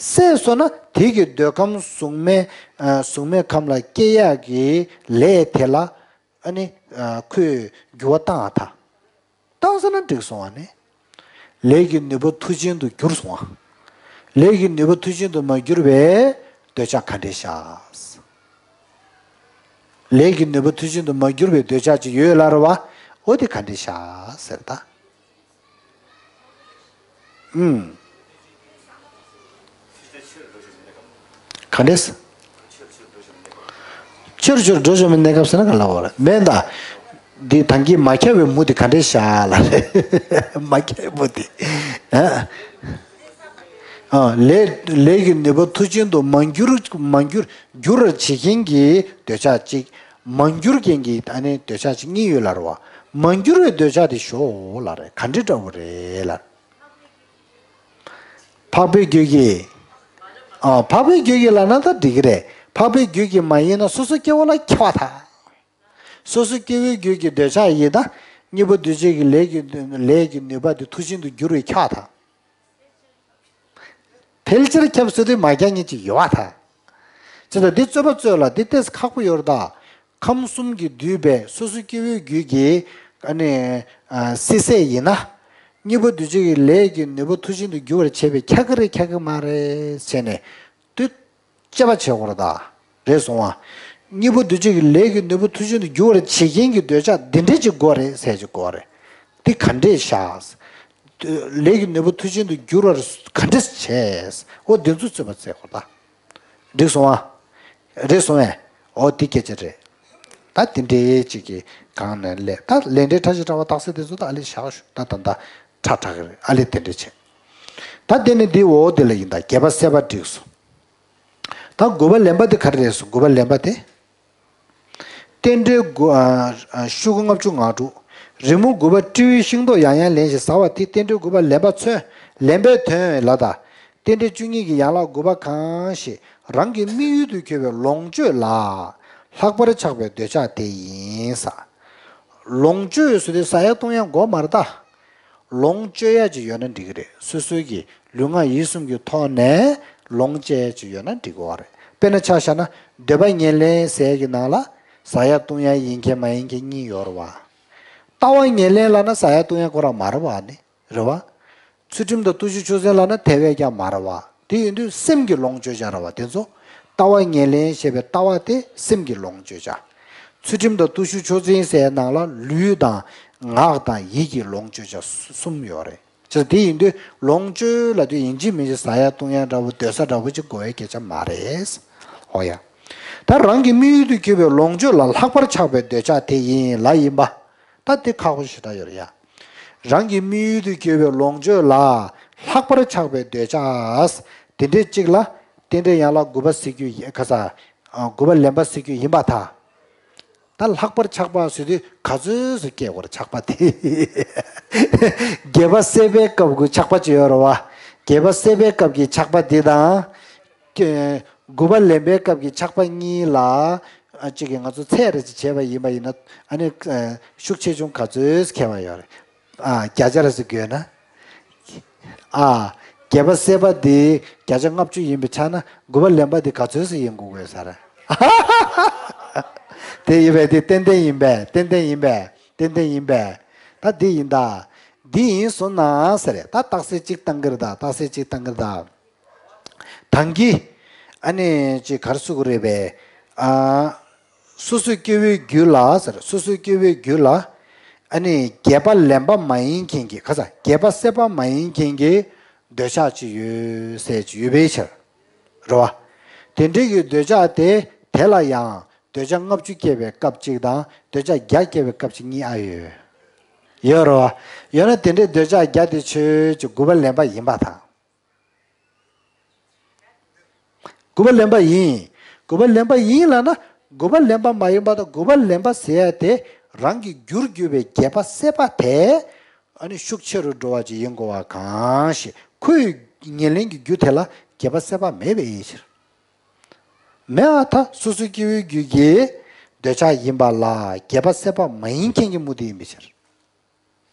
སྲེད་སོང་ན་དེ་གི་འདོད་ཁམས་གཟུགས་མེད་ཨ་གཟུགས་མེད་ཁམས་ལ་སྐྱེ་ཡག་གི་ལས་དེ་ལ་ ཨ་ནི་ཁོས་འགྱུར་བ་བཏང་ཨ་ཐ། བཏང་ས་ན་འགྲིག་སོང་བ་ནི། ལས་ཀྱི་ནུས་པ་མཐུ་ཅན་དུ་འགྱུར་སོང་བ། ལས་ཀྱི་ནུས་པ་མཐུ་ཅན་དུ་མ་གྱུར་བའི་འདོད་ཆགས་ག་འདྲས་བཞག་ལས་ཀྱི་ནུས་པ་མཐུ་ཅན་དུ་མ་གྱུར་བའི་འདོད་ཆགས་ཅིག་ཡོད་ལ་རེད་བ། འོ་དེ་ག་འདྲས་བཞག་ཟེར་ད། ཨུམ། ག་འདྲས། ཆེ་རུ་ཆེ་རུ་འགྲོ་བཞིན་པའི་གནས་སྐབས་ཟེར་ན་ག་ལ་འོ་རེད་མེད་ད། འདི་ཐང་གི་མ་ཁྱབ་པའི་མུ་དེ་ག་འདྲས་བཞག་ལ་རེད། མ་ཁྱབ་པའི་མུ་དེ། ཨ། ལས་ལས་ཀྱི་ནུས་པ་མཐུ་ཅན་དུ་མ་འགྱུར་མ་འགྱུར་འགྱུར་བར་བྱེད་མཁན་གྱི་འདོད་ཆགས་གཅིག་མ་འགྱུར་མཁན་གྱི་ཨ་ནི་འདོད་ཆགས་གཅིག་གཉིས་ཡོད་ལ་རེད་བ། མ་འགྱུར་བའི་འདོད་ཆགས་དེ་ཞོག་ལ་རེད། ག་འདྲ་འདྲ་བོ་རེད་ལ། འཕགས་པའི་རྒྱུད་ཀྱི། ཨ། འཕགས་པའི་རྒྱུད་ཀྱི་ལབ་ན་ད་འགྲིག་གི་རེད། འཕགས་པའི་རྒྱུད་ཀྱི་མ་ཡིན་ན་སོ་སོ་སྐྱེ་བོ་ལ་ཁྱབ་པ་དང་། སོ་སོ་སྐྱེ་བོའི་རྒྱུད་ཀྱི་འདོད་ཆགས་ཡིན་ན་གཉིས་པོ་འདུས་བྱས་ཀྱི་ལས་ཀྱི་ལས་ཀྱི་ནུས་པ་དེ་མཐུ་ཅན་དུ་འགྱུར་བའི་ཁྱབ་པ་དང་། ཕལ་ཆེར་ཁྱབ་སྲིད་དུས་མ་རྒྱག་ཉིད་ཅིག་ཡོད་པ་དང་། ཅེས་དང་འདི་རྩོད་པ་རྩོད་ལ་འདི་ཏོག་ཙམ་ཁག་པོ་ཡོད་རེད་ད། ཁམས་གསུམ་གྱིས་བསྡུས་པའི་སོ་སོ་སྐྱེ་བོའི་རྒྱུད་ཀྱི་ཨ་ནི་སྲིད་ཚད་ཡིན་ན། གཉིས་པོ་འདུས་བྱས་ཀྱི་ལས་ཀྱི་ནུས་པ་མཐུ་ཅན་དུ་འགྱུར་བར་བྱེད་པའི་ཁྱབ་ཀྱི་རེད་ཁྱབ་ཀྱི་མ་རེད་ཟེར་ནས་དུས་དཔྱད་པ་བྱེད་དགོས་རེད་ད། རེད་སོང་བ། གཉིས་པོ་འདུས་བྱས་ཀྱི་ལས་ཀྱི་ནུས་པ་མཐུ་ཅན་དུ་འགྱུར་བར་བྱེད་མཁན་གྱི་འདོད་ཆགས་འདི་འདྲས་ཅིག་དགོས་རེད་ཟེར་ཅིག་དགོས་རེད། འདི་ག་འདྲས་བཞག་ལས་ཀྱི་ནུས་པ་མཐུ་ཅན་དུ་འགྱུར་བར་ག་འདྲས་བྱས། འོ་འདི་ཚོ་རྩོད་པ་རྩེད་དགོས་ད། འགྲིག་སོང་ཨ། རེད་སོང་ཨེ། འོ་འདི་སྐད་ཆ་རེད། ད་འདི་འདྲའི་ཅིག་གི་སྒང་ནས་ལས་ད་ལས་འབྲས་ཕྲ་ཞིང་ཕྲ་བ་རྟགས་གསལ་དེ་ཚོ་ད་ཨ་ལས་བཞག་ཞུ་ད་ད་ད་ཁྲ་ཁྲ་གི་རེད་ཨ་ལས་དེ་འདྲ་བྱས། ད་དེ་ནི་འདི་འོ་འདི་ལ་ཡིན་ད་རྒྱས་པ་གསལ་བ་འགྲིག་སོང་། ད་དགུ་པ་ལེན་པ་དེ་ག་རེ་རེད་སོང་དགུ་པ་ལེན་པ་དེ། རྟེན་འབྲེལ་དགུ་ཨ་ཨ་ཤོག་གུ་ལྔ་བཅུ་ང་དྲུག་རི་མོ་དགུ་པ་སྤྲེའུའི་ཤིང་ཏོག་ཡང་ཡང་ལེན་ཞིང་ཟ་བ་དེ་རྟེན་འབྲེལ་དགུ་པ་ལེན་པ་མཚོན་ལེན་པའི་དོན་ལ་ད། རྟེན་འབྲེལ་བཅུ་གཉིས་ཀྱི་ཡན་ལག་དགུ་པ་གང་ཞིག་རང་གི་དམིགས་ཡུལ་དུ་གྱུར་པའི་ལོངས་སྤྱོད་ལ་ལྷག་པར་ཆགས་པའི་འདོད་ཆགས་དེ་ཡིན་ས། ལོངས་སྤྱོད་ཟེར་དུས་ཟ་ཡ་བཏུང་ཡ་དགོས་མ་རེད་ད། ལོངས་སྤྱོད་ཡ་ཅིག་ཡོད་ན་འགྲིག་གི་རེད། སོ་སོའི་གི་ལུས་ངག་ཡིད་གསུམ་གྱི་ཐོག་ནས་ལོངས་སྤྱད་ཡ་ཅིག་ཡོད་ན་འགྲིག་གི་རེད། དཔེར་ན་ཆ་བཞག་ན་འདོད་པ་ངན་ལེན་ཟེར་ཡ་གི་ནང་ལ་ཟ་ཡ་བཏུང་ཡ་ཡིན་མཁན་མ་ཡིན་མཁན་གཉིས་ཡོད་རེད་བ། ལྟ་བ་ངན་ལེན་ལབ་ན་ཟ་ཡ་བཏུང་ཡ་ཁོ་རང་མ་རེད་བ་ནི་རེད་བ། ཚུལ་ཁྲིམས་དང་བརྟུལ་ཞུགས་ཆོས་འཛིན་ལབ་ན་དེ་བས་ཀྱང་མ་རེད་བ། དེ་ཡིན་དུས་སེམས་ཀྱི་ལོངས་སྤྱོད་བྱ་རེད་བ་དེ་ཚོ། ལྟ་བ་ངན་ལེན་ཞེས་པའི་ལྟ་བ་དེ་སེམས་ཀྱི་ལོངས་སྤྱོད་བྱ། ཚུལ་ཁྲིམས་དང་བརྟུལ་ཞུགས་ཆོས་འཛིན་ཟེར་ནང་ལ་ལུས་དང་ངག་དང་ཡིད་ཀྱི་ལོངས་སྤྱོད་བྱ་གསུམ་ཡོད་རེད། ཅེས་དེ་ཡིན་དུས་ལོངས་སྤྱོད་ལབ་དུས་ཡིན་གཅིག་མིན་གཅིག་ཟ་ཡ་བཏུང་ཡ་འདྲ་བོ་སྡོད་ས་འདྲ་བོ་ཅིག་དགོས་ཡ་སྐད་ཆ་མ་རེད། ཨོ་ཡ། ད་རང་གི་དམིགས་ཡུལ་དུ་གྱུར་པའི་ལོངས་སྤྱོད་ལ་ལྷག་པར་ཆགས་པའི་འདོད་ཆགས་དེ་ཡིན་ལ་ཡིན་པ། ད་དེ་ཁག་པོ་ཞེ་དྲག་ཡོད་རེད་ཡ། རང་གི་དམིགས་ཡུལ་དུ་གྱུར་པའི་ལོངས་སྤྱོད་ལ་ལྷག་པར་ཆགས་པའི་འདོད་ཆགས། དེ་འདྲའི་གཅིག་ལ་རྟེན་འབྲེལ་ཡན་ལག་དགུ་པ་ཟེར་རྒྱུ་ཡིན་ཁ་ས། དགུ་པ་ལེན་པ་ཟེར་རྒྱུ་ཡིན་པ་ད། ད་ལྷག་པར་ཆགས་པ་ཟེར་དུས་ག་ཚོད་སུ་སྐྱེ་བར་ཆགས་པ་དེ། རྒྱས་པ་སད་པའི་སྐབས་ཀྱི་ཆགས་པ་ཅིག་ཡོད་རེད་བ། རྒྱས་པ་སད་པའི་སྐབས་ཀྱི་ཆགས་པ་འདི་དང་། ཀྱེ། དགུ་པ་ལེན་པའི་སྐབས་ཀྱི་ཆགས་པ་གཉིས་ལ། ཨ་གཅིག་གིས་ང་ཚོ་ཚད་རེ་ཅིག་བྱས་པ་ཡིན་པ་ཡིན་ན་ཨ་ནི་ཤུགས་ཆེ་ཆུང་ག་ཚོད་ཁྱད་པར་ཡོད་རེད། ཨ་བརྒྱ་ཆ་རེ་ཅིག་བགོས་ན། ཨ་རྒྱས་པ་སད་པ་འདི་བརྒྱ་ཆ་ལྔ་བཅུ་ཡིན་པའི་ཆ་ན་དགུ་པ་ལེན་པ་འདི་ག་ཚོད་ཅིག་ཡིན་དགོས་དགོས་ས་རེད། དེ་ཡིན་པས་དེ་ཏན་ཏན་ཡིན་པས་ཏན་ཏན་ཡིན་པས་ཏན་ཏན་ཡིན་པས། ད་འདི་ཡིན་ད། འདི་ཡིན་སོང་ན་ཟེར་རེད་ད་རྟགས་གསལ་གཅིག་བཏང་གི་རེད་ད་རྟགས་གསལ་གཅིག་བཏང་གི་རེད་ད། ད་གིན། ཨ་ནི་ཅིག་ག་རེ་ཟེར་དགོས་རེད་པས། ཨ། སོ་སོའི་སྐྱེ་བོའི་རྒྱུད་ལ་ཟེར་སོ་སོའི་སྐྱེ་བོའི་རྒྱུད་ལ། ཨ་ནི་རྒྱས་པ་ལེན་པ་མ་ཡིན་མཁན་གྱི་ཁ་ས་རྒྱས་པ་སད་པ་མ་ཡིན་མཁན་གྱི་འདོད་ཆགས་ཅིག་ཡོད་ཟེར་ཅིག་ཡོད་པའི་ཕྱིར། རེད་བ། དེ་འདྲའི་གི་འདོད་ཆགས་དེ་དེ་ལ་ཡང་འདོད་ཆགས་ལྔ་བཅུ་སྐྱེ་བའི་སྐབས་གཅིག་དང་འདོད་ཆགས་བརྒྱ་སྐྱེ་བའི་སྐབས་གཅིག་གཉིས་ཨ་ཡོད། ཡོད་རེད་བ། ཡོད་ན་དེ་འདྲའི་འདོད་ཆགས་བརྒྱ་དེ་ཆོས་ཅིག་དགུ་པ་ལེན་པ་ཡིན་པ་དང་། དགུ་པ་ལེན་པ་ཡིན། དགུ་པ་ལེན་པ་ཡིན་ལབ་ན་དགུ་པ་ལེན་པ་མ་ཡིན་པ་དང་དགུ་པ་ལེན་པ་ཟེར་ཡ་དེ་རང་གི་རྒྱུར་གྱུར་པའི་རྒྱས་པ་སད་པ་དེ་ཨ་ནི་ཤུགས་ཆེ་རུ་འགྲོ་བ་ཅིག་ཡིན་དགོས་པ་གང་ཞིག་ཁོའི་ཉེར་ལེན་གྱི་རྒྱུ་དེ་ལ་རྒྱས་པ་སད་པ་མེད་པའི་ཕྱིར། མེད་པར་ཐལ། སོ་སོའི་སྐྱེ་བོའི་རྒྱུད་ཀྱི་འདོད་ཆགས་ཡིན་པ་ལ་རྒྱས་པ་སད་པ་མ་ཡིན་མཁན་གྱི་མུ་སྟེགས་ཡིན་པའི་ཕྱིར།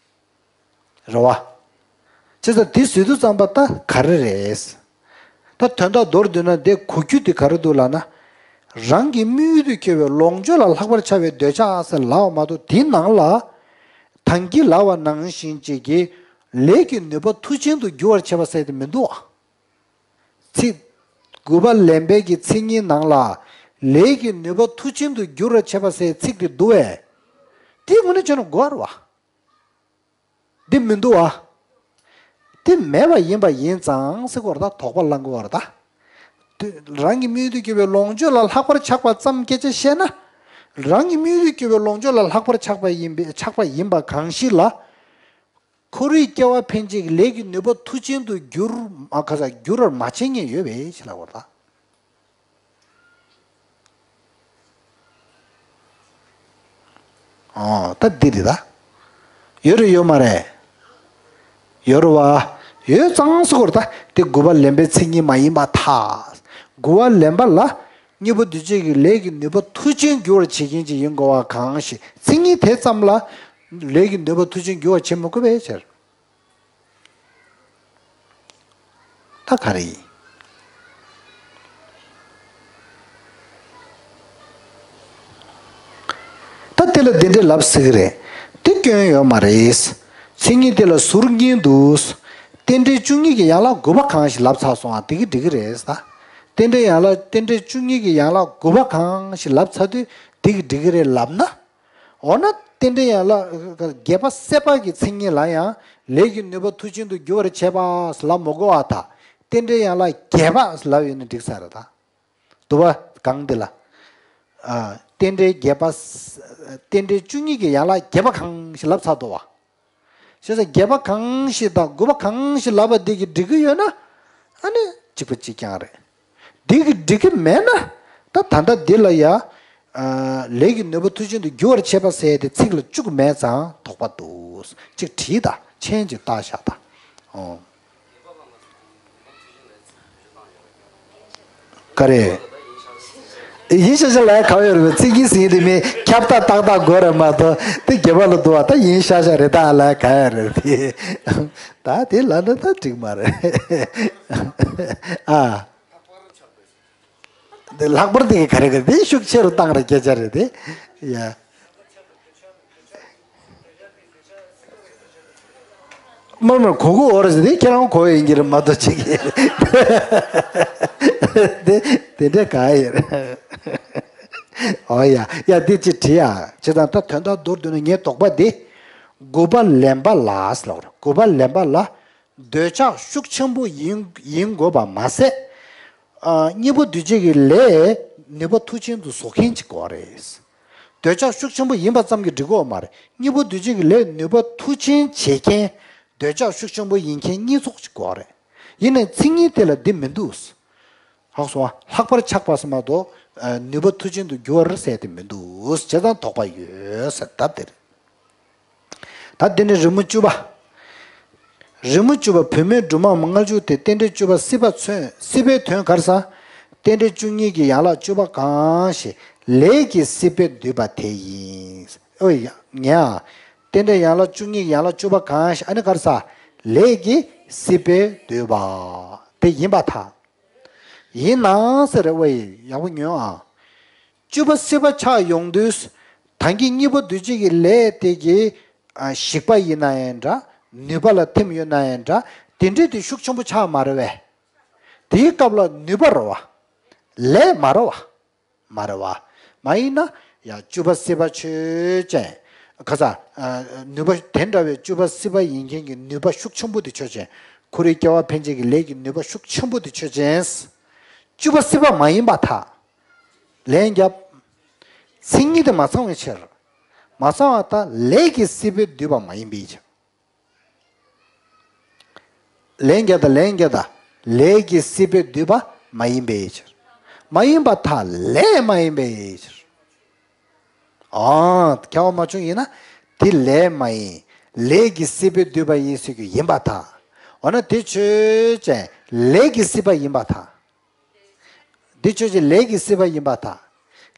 རེད་བ། བྱས་ཙང་དེ་ཟེར་དུས་ཙམ་པ་ད་ག་རེ་རེད། ད་དོན་དག་མདོར་བསྡུས་ན་དེ་གོ་རྒྱུ་དེ་ག་རེ་འདུག་ལབ་ན། རང་གི་དམིགས་ཡུལ་དུ་གྱུར་པའི་ལོངས་སྤྱོད་ལ་ལྷག་པར་བྱ་བའི་འདོད་ཆགས་ཟེར་ལབ་པ་མ་གཏོགས། དེའི་ནང་ལ་ད་གིན་ལབ་པ་ནང་བཞིན་གཅིག་གི་ལས་ཀྱི་ནུས་པ་མཐུ་ཆེན་དུ་འགྱུར་བར་བྱེད་པ་ཟེར་དེ་མི་འདུག་ཨ། ཚིག་དགུ་པ་ལེན་པའི་གི་མཚན་ཉིད་ནང་ལ་ལས་ཀྱི་ནུས་པ་མཐུ་ཆེན་དུ་འགྱུར་བར་བྱེད་པ་ཟེར་ཚིག་དེ་འདུག་པས། དེ་དངོས་གནས་བྱས་ན་དགོས་པ་རེད་པ། འདི་མི་འདུག་པ། དེ་མེད་པ་ཡིན་པ་ཡིན་ཙང་ཟེར་གྱི་ཡོད་རེད་ད། དོགས་པ་ལངས་ཀྱི་ཡོད་རེད་ད། དེ་རང་གི་དམིགས་ཡུལ་དུ་གྱུར་པའི་ལོངས་སྤྱོད་ལ་ལྷག་པར་ཆགས་པ་ཙམ་སྐད་ཆ་བཤད་ན། རང་གི་དམིགས་ཡུལ་དུ་གྱུར་པའི་ལོངས་སྤྱོད་ལ་ལྷག་པར་ཆགས་པ་ཡིན་པའི་ཆགས་པ་ཡིན་པ་གང་ཞིག་ལ། འཁོར་བའི་སྐྱེ་བ་འཕེན་བྱེད་ཀྱི་ལས་ཀྱི་ནུས་པ་མཐུ་ཆེན་དུ་འགྱུར་མ་ག་ས་འགྱུར་བར་མ་བྱེད་མཁན་ཡོད་པས་ཞེས་ལབ་པ་རེད་ད། ཨོ་ད་འདི་རེད་ད། ཡོད་རེད་ཡོད་མ་རེད། ཡོད་རེད་པ། ཡོད་ཙང་ཟེར་གྱི་ཡོད་རེད་ད། དེ་དགུ་པ་ལེན་པའི་མཚན་ཉིད་མ་ཡིན་པར་ཐལ། དགུ་པ་ལེན་པ་ལ་དངོས་པོ་འདུས་བྱས་ཀྱི་ལས་ཀྱི་ནུས་པ་མཐུ་ཆེན་འགྱུར་བར་བྱེད་མཁན་ཅིག་ཡིན་དགོས་པ་གང་ཞིག་མཚན་ཉིད་དེ་ཙམ་ལ་ལས་ཀྱི་ནུས་པ་མཐུ་ཆེན་འགྱུར་བར་བྱེད་མི་དགོས་པའི་ཕྱིར། ད་ག་རེ་ཡིན། ད་དེ་ལ་འདི་འདྲའི་ལབ་སྲིད་ཀྱི་རེད། དེ་སྐྱོན་ཡོད་མ་རེད། མཚན་ཉིད་དེ་ལ་ཟུར་གཉིས་འདུག་རྟེན་འབྲེལ་བཅུ་གཉིས་ཀྱི་ཡན་ལག་དགུ་པ་གང་ཞིག་ལབ་ཚར་སོང་ཨ། དེ་གིས་འགྲིག་གི་རེད་ད། རྟེན་འབྲེལ་ཡན་ལག་རྟེན་འབྲེལ་བཅུ་གཉིས་ཀྱི་ཡན་ལག་དགུ་པ་གང་ཞིག་ལབ་ཚར་དུས་དེ་གིས་འགྲིག་གི་རེད་ལབ་ན། འོ་ན་རྟེན་འབྲེལ་ཡན་ལག་བརྒྱད་པ་སྲེད་པ་གི་མཚན་ཉིད་ལ་ཡང་ལས་ཀྱི་ནུས་པ་མཐུ་ཆེན་དུ་འགྱུར་བར་བྱེད་པ་ལབ་མི་དགོས་པ་དང་། རྟེན་འབྲེལ་ཡན་ལག་བརྒྱད་པ་ལབ་ཡོད་ན་འགྲིག་ས་རེད་ད། དུ་བ་གང་འདི་ལ། ཨ། རྟེན་འབྲེལ་བརྒྱད་པ། རྟེན་འབྲེལ་བཅུ་གཉིས་ཀྱི་ཡན་ལག་བརྒྱད་པ་གང་ཞིག་ལབ་ཚར་འདུག་པ། བྱས་ཙང་བརྒྱད་པ་གང་ཞིག་དང་དགུ་པ་གང་ཞིག་ལབ་པ་འདི་གིས་འགྲིག་གི་ཡོད་ན། ཨ་ནི་གཅིག་པ་གཅིག་རྐྱང་རེད། འདི་གིས་འགྲིག་གི་མེད་ན། ད་ད་ལྟ་འདི་ལ་ཡ། ཨ། ལས་ཀྱི་ནུས་པ་མཐུ་ཆེན་དུ་འགྱུར་བར་བྱེད་པ་ཟེར་དེ་ཚིག་ལ་བཅུག་མེད་ཙང་དོགས་པ་འདུག་གཅིག་བྲིས་དང་མཆན་གཅིག་བཏགས་བཞག་དང་། ཨོ། ག་རེ། ཡིན་ཤག་ཤག་ལབ་ཡ་གང་ཡོད་རེད་པས། ཚིག་གཉིས་ཟིན་དེ་མིན་ཁྱབ་བདག་རྟག་བདག་དགོས་རེད་མ་གཏོགས་དེ་བརྒྱད་པ་ལ་འདུག་པ། ད་ཡིན་ཤག་ཤག་རེད་ད་ལབ་ཡ་གང་ཡོད་རེད་དེ། ད་དེ་ལབ་ན་ད་འགྲིག་མ་རེད། ཨ། འདི་ལྷག་པར་དེ་ག་རེ་ག་རེ་དེ་ཤུགས་ཆེ་རུ་བཏང་རེ་སྐད་ཆ་རེད་དེ། ཡ། མར་མར་གོ་གོ་འོ་རེད་ཟེར་དེ་ཁྱེད་རང་གོ་ཡིན་གྱི་རེད་མ་གཏོགས་ཅིག་གི། དེ་དེ་འདྲ་ག་ཡིན། ཨོ་ཡ་ཡ་འདི་ཅིག་བྲིས་ཡ། བྱས་ཙང་ད་དོན་དག་མདོར་བསྡུས་ན་ངའི་དོགས་པ་འདི། དགུ་པ་ལེན་པ་ལ་ཟེར་ལབ་རེད། དགུ་པ་ལེན་པ་ལ། འདོད་ཆགས་ཤུགས་ཆེན་པོ་ཡིན་ཡིན་དགོས་པ་མ་ཟད། ཨ། གཉིས་པོ་འདུས་བྱས་ཀྱི་ལས་ནུས་པ་མཐུ་ཆེན་དུ་བཟོ་མཁན་ཅིག་དགོས་རེད། འདོད་ཆགས་ཤུགས་ཆེན་པོ་ཡིན་པ་ཙམ་གྱིས་འགྲིག་གི་ཡོད་མ་རེད། གཉིས་པོ་འདུས་བྱས་ཀྱི་ལས་ནུས་པ་མཐུ་ཆེན་བྱེད་མཁན། འདོད་ཆགས་ཤུགས་ཆེན་པོ་ཡིན་མཁན་གཉིས་ཚོགས་ཅིག་དགོས་རེད། ཡིན་ནའི་མཚན་ཉིད་དེ་ལ་འདི་མི་འདུག་ཧ་གོ་སོང་ཨ། ལྷག་པར་ཆགས་པ་ཟེར་མ་གཏོགས། ཨ། ནུས་པ་མཐུ་ཆེན་དུ་འགྱུར་བར་ཟེར་དེ་མི་འདུག་བྱས་ཙང་དོགས་པ་ཡོད་ཟེར་སྟབས་དེ་རེད། ད་འདི་ནི་རི་མོ་བཅུ་པ། རི་མོ་བཅུ་པ་བུད་མེད་སྦྲུམ་མའམ་མངལ་ཆུ་དེ་རྟེན་འབྲེལ་བཅུ་པ་སྲིད་པ་མཚོན། སྲིད་པའི་དོན་ག་རེ་ཟེར། རྟེན་འབྲེལ་བཅུ་གཉིས་ཀྱི་ཡན་ལག་བཅུ་པ་གང་ཞིག་ལས་ཀྱི་སྲིད་པས་བསྡུས་པ་དེ་ཡིན། ཨོ་ཡ་ངའི་ཨ། རྟེན་འབྲེལ་ཡན་ལག་བཅུ་གཉིས་ཀྱི་ཡན་ལག་བཅུ་པ་གང་ཞིག་ཨ་ནི་ག་རེ་ཟེར། ལས་ཀྱི་སྲིད་པས་བསྡུས་པ་དེ་ཡིན་པར་ཐལ། ཡིན་ནའང་ཟེར་རེད་བ་ཡི་ཡག་པོ་ཉོན་ཨ། བཅུ་པ་སྲིད་པ་ཆགས་ཡོང་དུས། ད་གིན་གཉིས་པོ་འདུས་བྱས་ཀྱི་ལས་དེ་གི་ཨ། ཞིག་པ་ཡིན་ན་ཡང་འདྲ། ནུས་པ་ལ་ཐིམ་ཡོད་ན་ཡང་འདྲ། དེ་འདྲའི་དེ་ཤུགས་ཆེན་པོ་ཆགས་མ་རེད་བས། དེའི་སྐབས་ལ་ནུས་པ་རེད་བ། ལས་མ་རེད་བ། མ་རེད་བ། མ་ཡིན་ན་ཡང་བཅུ་པ་སྲིད་པ་ཆོས་ཅན། ག་ས། ཨ། ནུས་པ་དེ་འདྲ་བའི་བཅུ་པ་སྲིད་པ་ཡིན་མཁན་གྱི་ནུས་པ་ཤུགས་ཆེན་པོ་དེ་ཆོས་ཅན། འཁོར་བའི་སྐྱེ་བ་འཕེན་བྱེད་ཀྱི་ལས་ཀྱི་ནུས་པ་ཤུགས་ཆེན་པོ་དེ་ཆོས་ཅན། བཅུ་པ་སྲིད་པ་མ་ཡིན་པར་ཐལ། ལན་རྒྱབ། མཚན་ཉིད་དེ་མ་ཚང་བའི་ཕྱིར། མ་ཚང་བ་ལྟར་ལས་ཀྱི་སྲིད་པས་བསྡུས་པ་མ་ཡིན་པའི་ཕྱིར། ལན་རྒྱབ་དང་ལན་རྒྱབ་དང་ལས་ཀྱི་སྲིད་པས་བསྡུས་པ་མ་ཡིན་པའི་ཕྱིར། མ་ཡིན་པར་ཐལ་ལས་མ་ཡིན་པའི་ཕྱིར། ཨང་། ཁྱབ་པ་མ་བྱུང་ཡིན་ན་དེ་ལས་མ་ཡིན། ལས་ཀྱི་སྲིད་པས་བསྡུས་པ་ཡིན་ཟེར་རྒྱུ་ཡིན་པར་ཐལ། འོ་ན་དེ་ཆོས་ཅན། ལས་ཀྱི་སྲིད་པ་ཡིན་པར་ཐལ། འདི་ཆོས་ཅན། ལས་ཀྱི་སྲིད་པ་ཡིན་པར་ཐལ།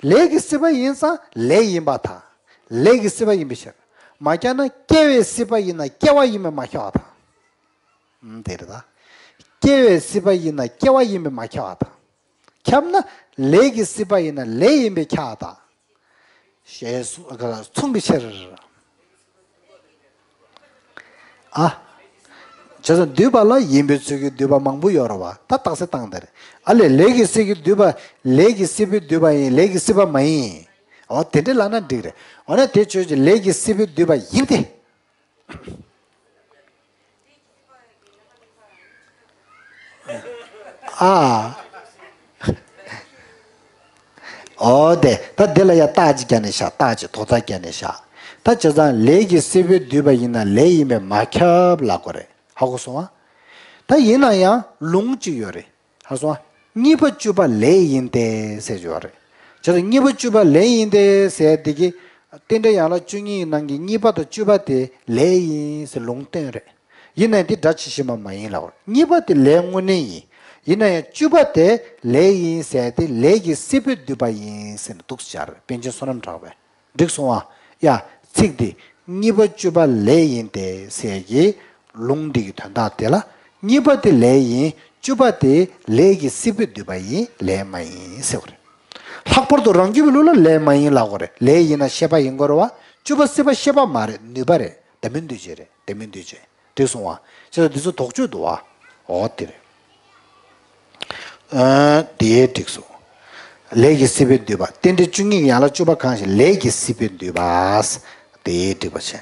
ལས་ཀྱི་སྲིད་པ་ཡིན་ཙང་ལས་ཡིན་པར་ཐལ། ལས་ཀྱི་སྲིད་པ་ཡིན་པའི་ཕྱིར། མ་ཁྱབ་ན་སྐྱེ་བའི་སྲིད་པ་ཡིན་ན་སྐྱེ་བ་ཡིན་པས་མ་ཁྱབ་པར་ཐལ། ཨང་། དེ་རེད་ད། སྐྱེ་བའི་སྲིད་པ་ཡིན་ན་སྐྱེ་བ་ཡིན་པས་མ་ཁྱབ་པར་ཐལ། ཁྱབ་ན་ལས་ཀྱི་སྲིད་པ་ཡིན་ན་ལས་ཡིན་པས་ཁྱབ་པ་དང་། ཞེས་གསུངས་པའི་ཕྱིར། ཨ། བྱས་ཙང་འདུས་པ་ལ་ཡིན་པའི་ཚུལ་གྱི་འདུས་པ་མང་པོ་ཡོད་རེད་བ། ད་རྟགས་གསལ་བཏང་དེ་རེད། ཨ་ལས་ལས་ཀྱི་སྲིད་ཀྱི་འདུས་པ་ལས་ཀྱི་སྲིད་པའི་འདུས་པ་ཡིན། ལས་ཀྱི་སྲིད་པ་མ་ཡིན། འོ་དེ་འདྲ་ལབ་ན་འགྲིག་རེད། འོ་ན་དེ་ཆོས་ཅན། ལས་ཀྱི་སྲིད་པའི་འདུས་པ་ཡིན་ཏེ། ཨ། འོ་དེ་ད་འདི་ལ་ཡང་རྟགས་ཅིག་བརྒྱབ་ནས་བཞག་རྟགས་ཅིག་དོགས་པ་བརྒྱབ་ནས་བཞག་ད་བྱས་ཙང་ལས་ཀྱི་སྲིད་པའི་འདུས་པ་ཡིན་ན་ལས་ཡིན་པས་མ་ཁྱབ་ལབ་དགོས་རེད། ཧ་གོ་སོང་ཨ། ད་ཡིན་ན་ཡང་ལུང་གཅིག་ཡོད་རེད། ཧ་སོང་ཨ། གཉིས་པ་བཅུ་པ་ལས་ཡིན་ཏེ་ཟེར་གྱི་ཡོད་རེད། བྱས་ཙང་གཉིས་པ་བཅུ་པ་ལས་ཡིན་ཏེ་ཟེར་དེ་གི་རྟེན་འབྲེལ་ཡན་ལག་བཅུ་གཉིས་ནང་གི་གཉིས་པ་དང་བཅུ་པ་དེ་ལས་ཡིན་ཟེར་ལུང་བསྟན་རེད། ཡིན་ནའི་དེ་སྒྲ་ཇི་བཞིན་པ་མ་ཡིན་ལབ། གཉིས་པ་དེ་ལས་དངོས་གནས་ཡིན། ཡིན་ན་ཡང་བཅུ་པ་དེ་ལས་ཡིན་ཟེར་ཏེ་ལས་ཀྱི་སྲིད་པའི་འདུས་པ་ཡིན་ཟེར་ནས་འདུག་སེ་སྦྱར། པཎ་ཆེན་བསོད་ནམས་གྲགས་པས། འགྲིག་སོང་ཨ། ཡ། ཚིག་འདི་གཉིས་པ་བཅུ་པ་ལས་ཡིན་ཏེ་ཟེར་གྱི་ལུང་འདི་གི་དོན་དག་དེ་ལ་གཉིས་པ་དེ་ལས་ཡིན། བཅུ་པ་དེ་ལས་ཀྱི་སྲིད་པའི་འདུས་པ་ཡིན། ལས་མ་ཡིན་ཟེར་བ་རེད། ལྷག་པར་དུ་རང་རྒྱུད་པའི་ལུགས་ལ་ལས་མ་ཡིན་ལབ་དགོས་རེད། ལས་ཡིན་ན་ཤེས་པ་ཡིན་དགོས་རེད་བ། བཅུ་པ་སྲིད་པ་ཤེས་པ་མ་རེད། ནུས་པ་རེད། ལྡན་མིན་འདུས་བྱས་རེད། ལྡན་མིན་འདུས་བྱས། འགྲིག་སོང་བ། བྱས་ཙང་འདི་ཚོ་དོགས་གཅོད་འདུག་བ། འོ་དེ་རེད། ཨ། དེ་འགྲིག་སོང་། ལས་ཀྱི་སྲིད་པའི་འདུས་པ། རྟེན་འབྲེལ་བཅུ་གཉིས་ཀྱི་ཡན་ལག་བཅུ་པ་གང་ཞིག་ལས་ཀྱི་སྲིད་པའི་འདུས་པ། དེ་འགྲིག་པ་བྱས།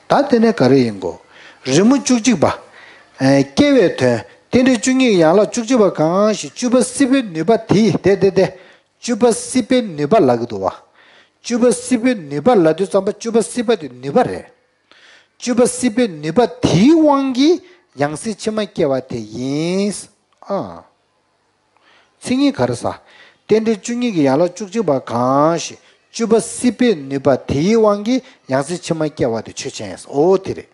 ད་དེ་ནས་ག་རེ་ཡིན་གོ། རི་མོ་བཅུ་གཅིག་པ། ཨ། སྐྱེ་བའི་དོན། རྟེན་འབྲེལ་བཅུ་གཉིས་ཀྱི་ཡན་ལག་བཅུ་གཅིག་པ་གང་ཞིག་བཅུ་པ་སྲིད་པའི་ནུས་པ་དེ་ཡིས། དེ་དེ་དེ། བཅུ་པ་སྲིད་པའི་ནུས་པ་ལབ་ཀྱི་འདུག་བ། བཅུ་པ་སྲིད་པའི་ནུས་པ་ལབ་དུས་ཙམ་པ་བཅུ་པ་སྲིད་པ་དེ་ནུས་པ་རེད། བཅུ་པ་སྲིད་པའི་ནུས་པ་དེའི་དབང་གིས་ཡང་སྲིད་ཕྱི་མ་སྐྱེ་བ་དེ་ཡིན། ཨ། མཚན་ཉིད་ག་རེ་ཟ། རྟེན་འབྲེལ་བཅུ་གཉིས་ཀྱི་ཡན་ལག་བཅུ་གཅིག་པ་གང་ཞིག་བཅུ་པ་སྲིད་པའི་ནུས་པ་དེའི་དབང་གིས་ཡང་སྲིད་ཕྱི་མ་སྐྱེ་བ་དེ་ཆོས་ཅན། འོ་དེ་རེད།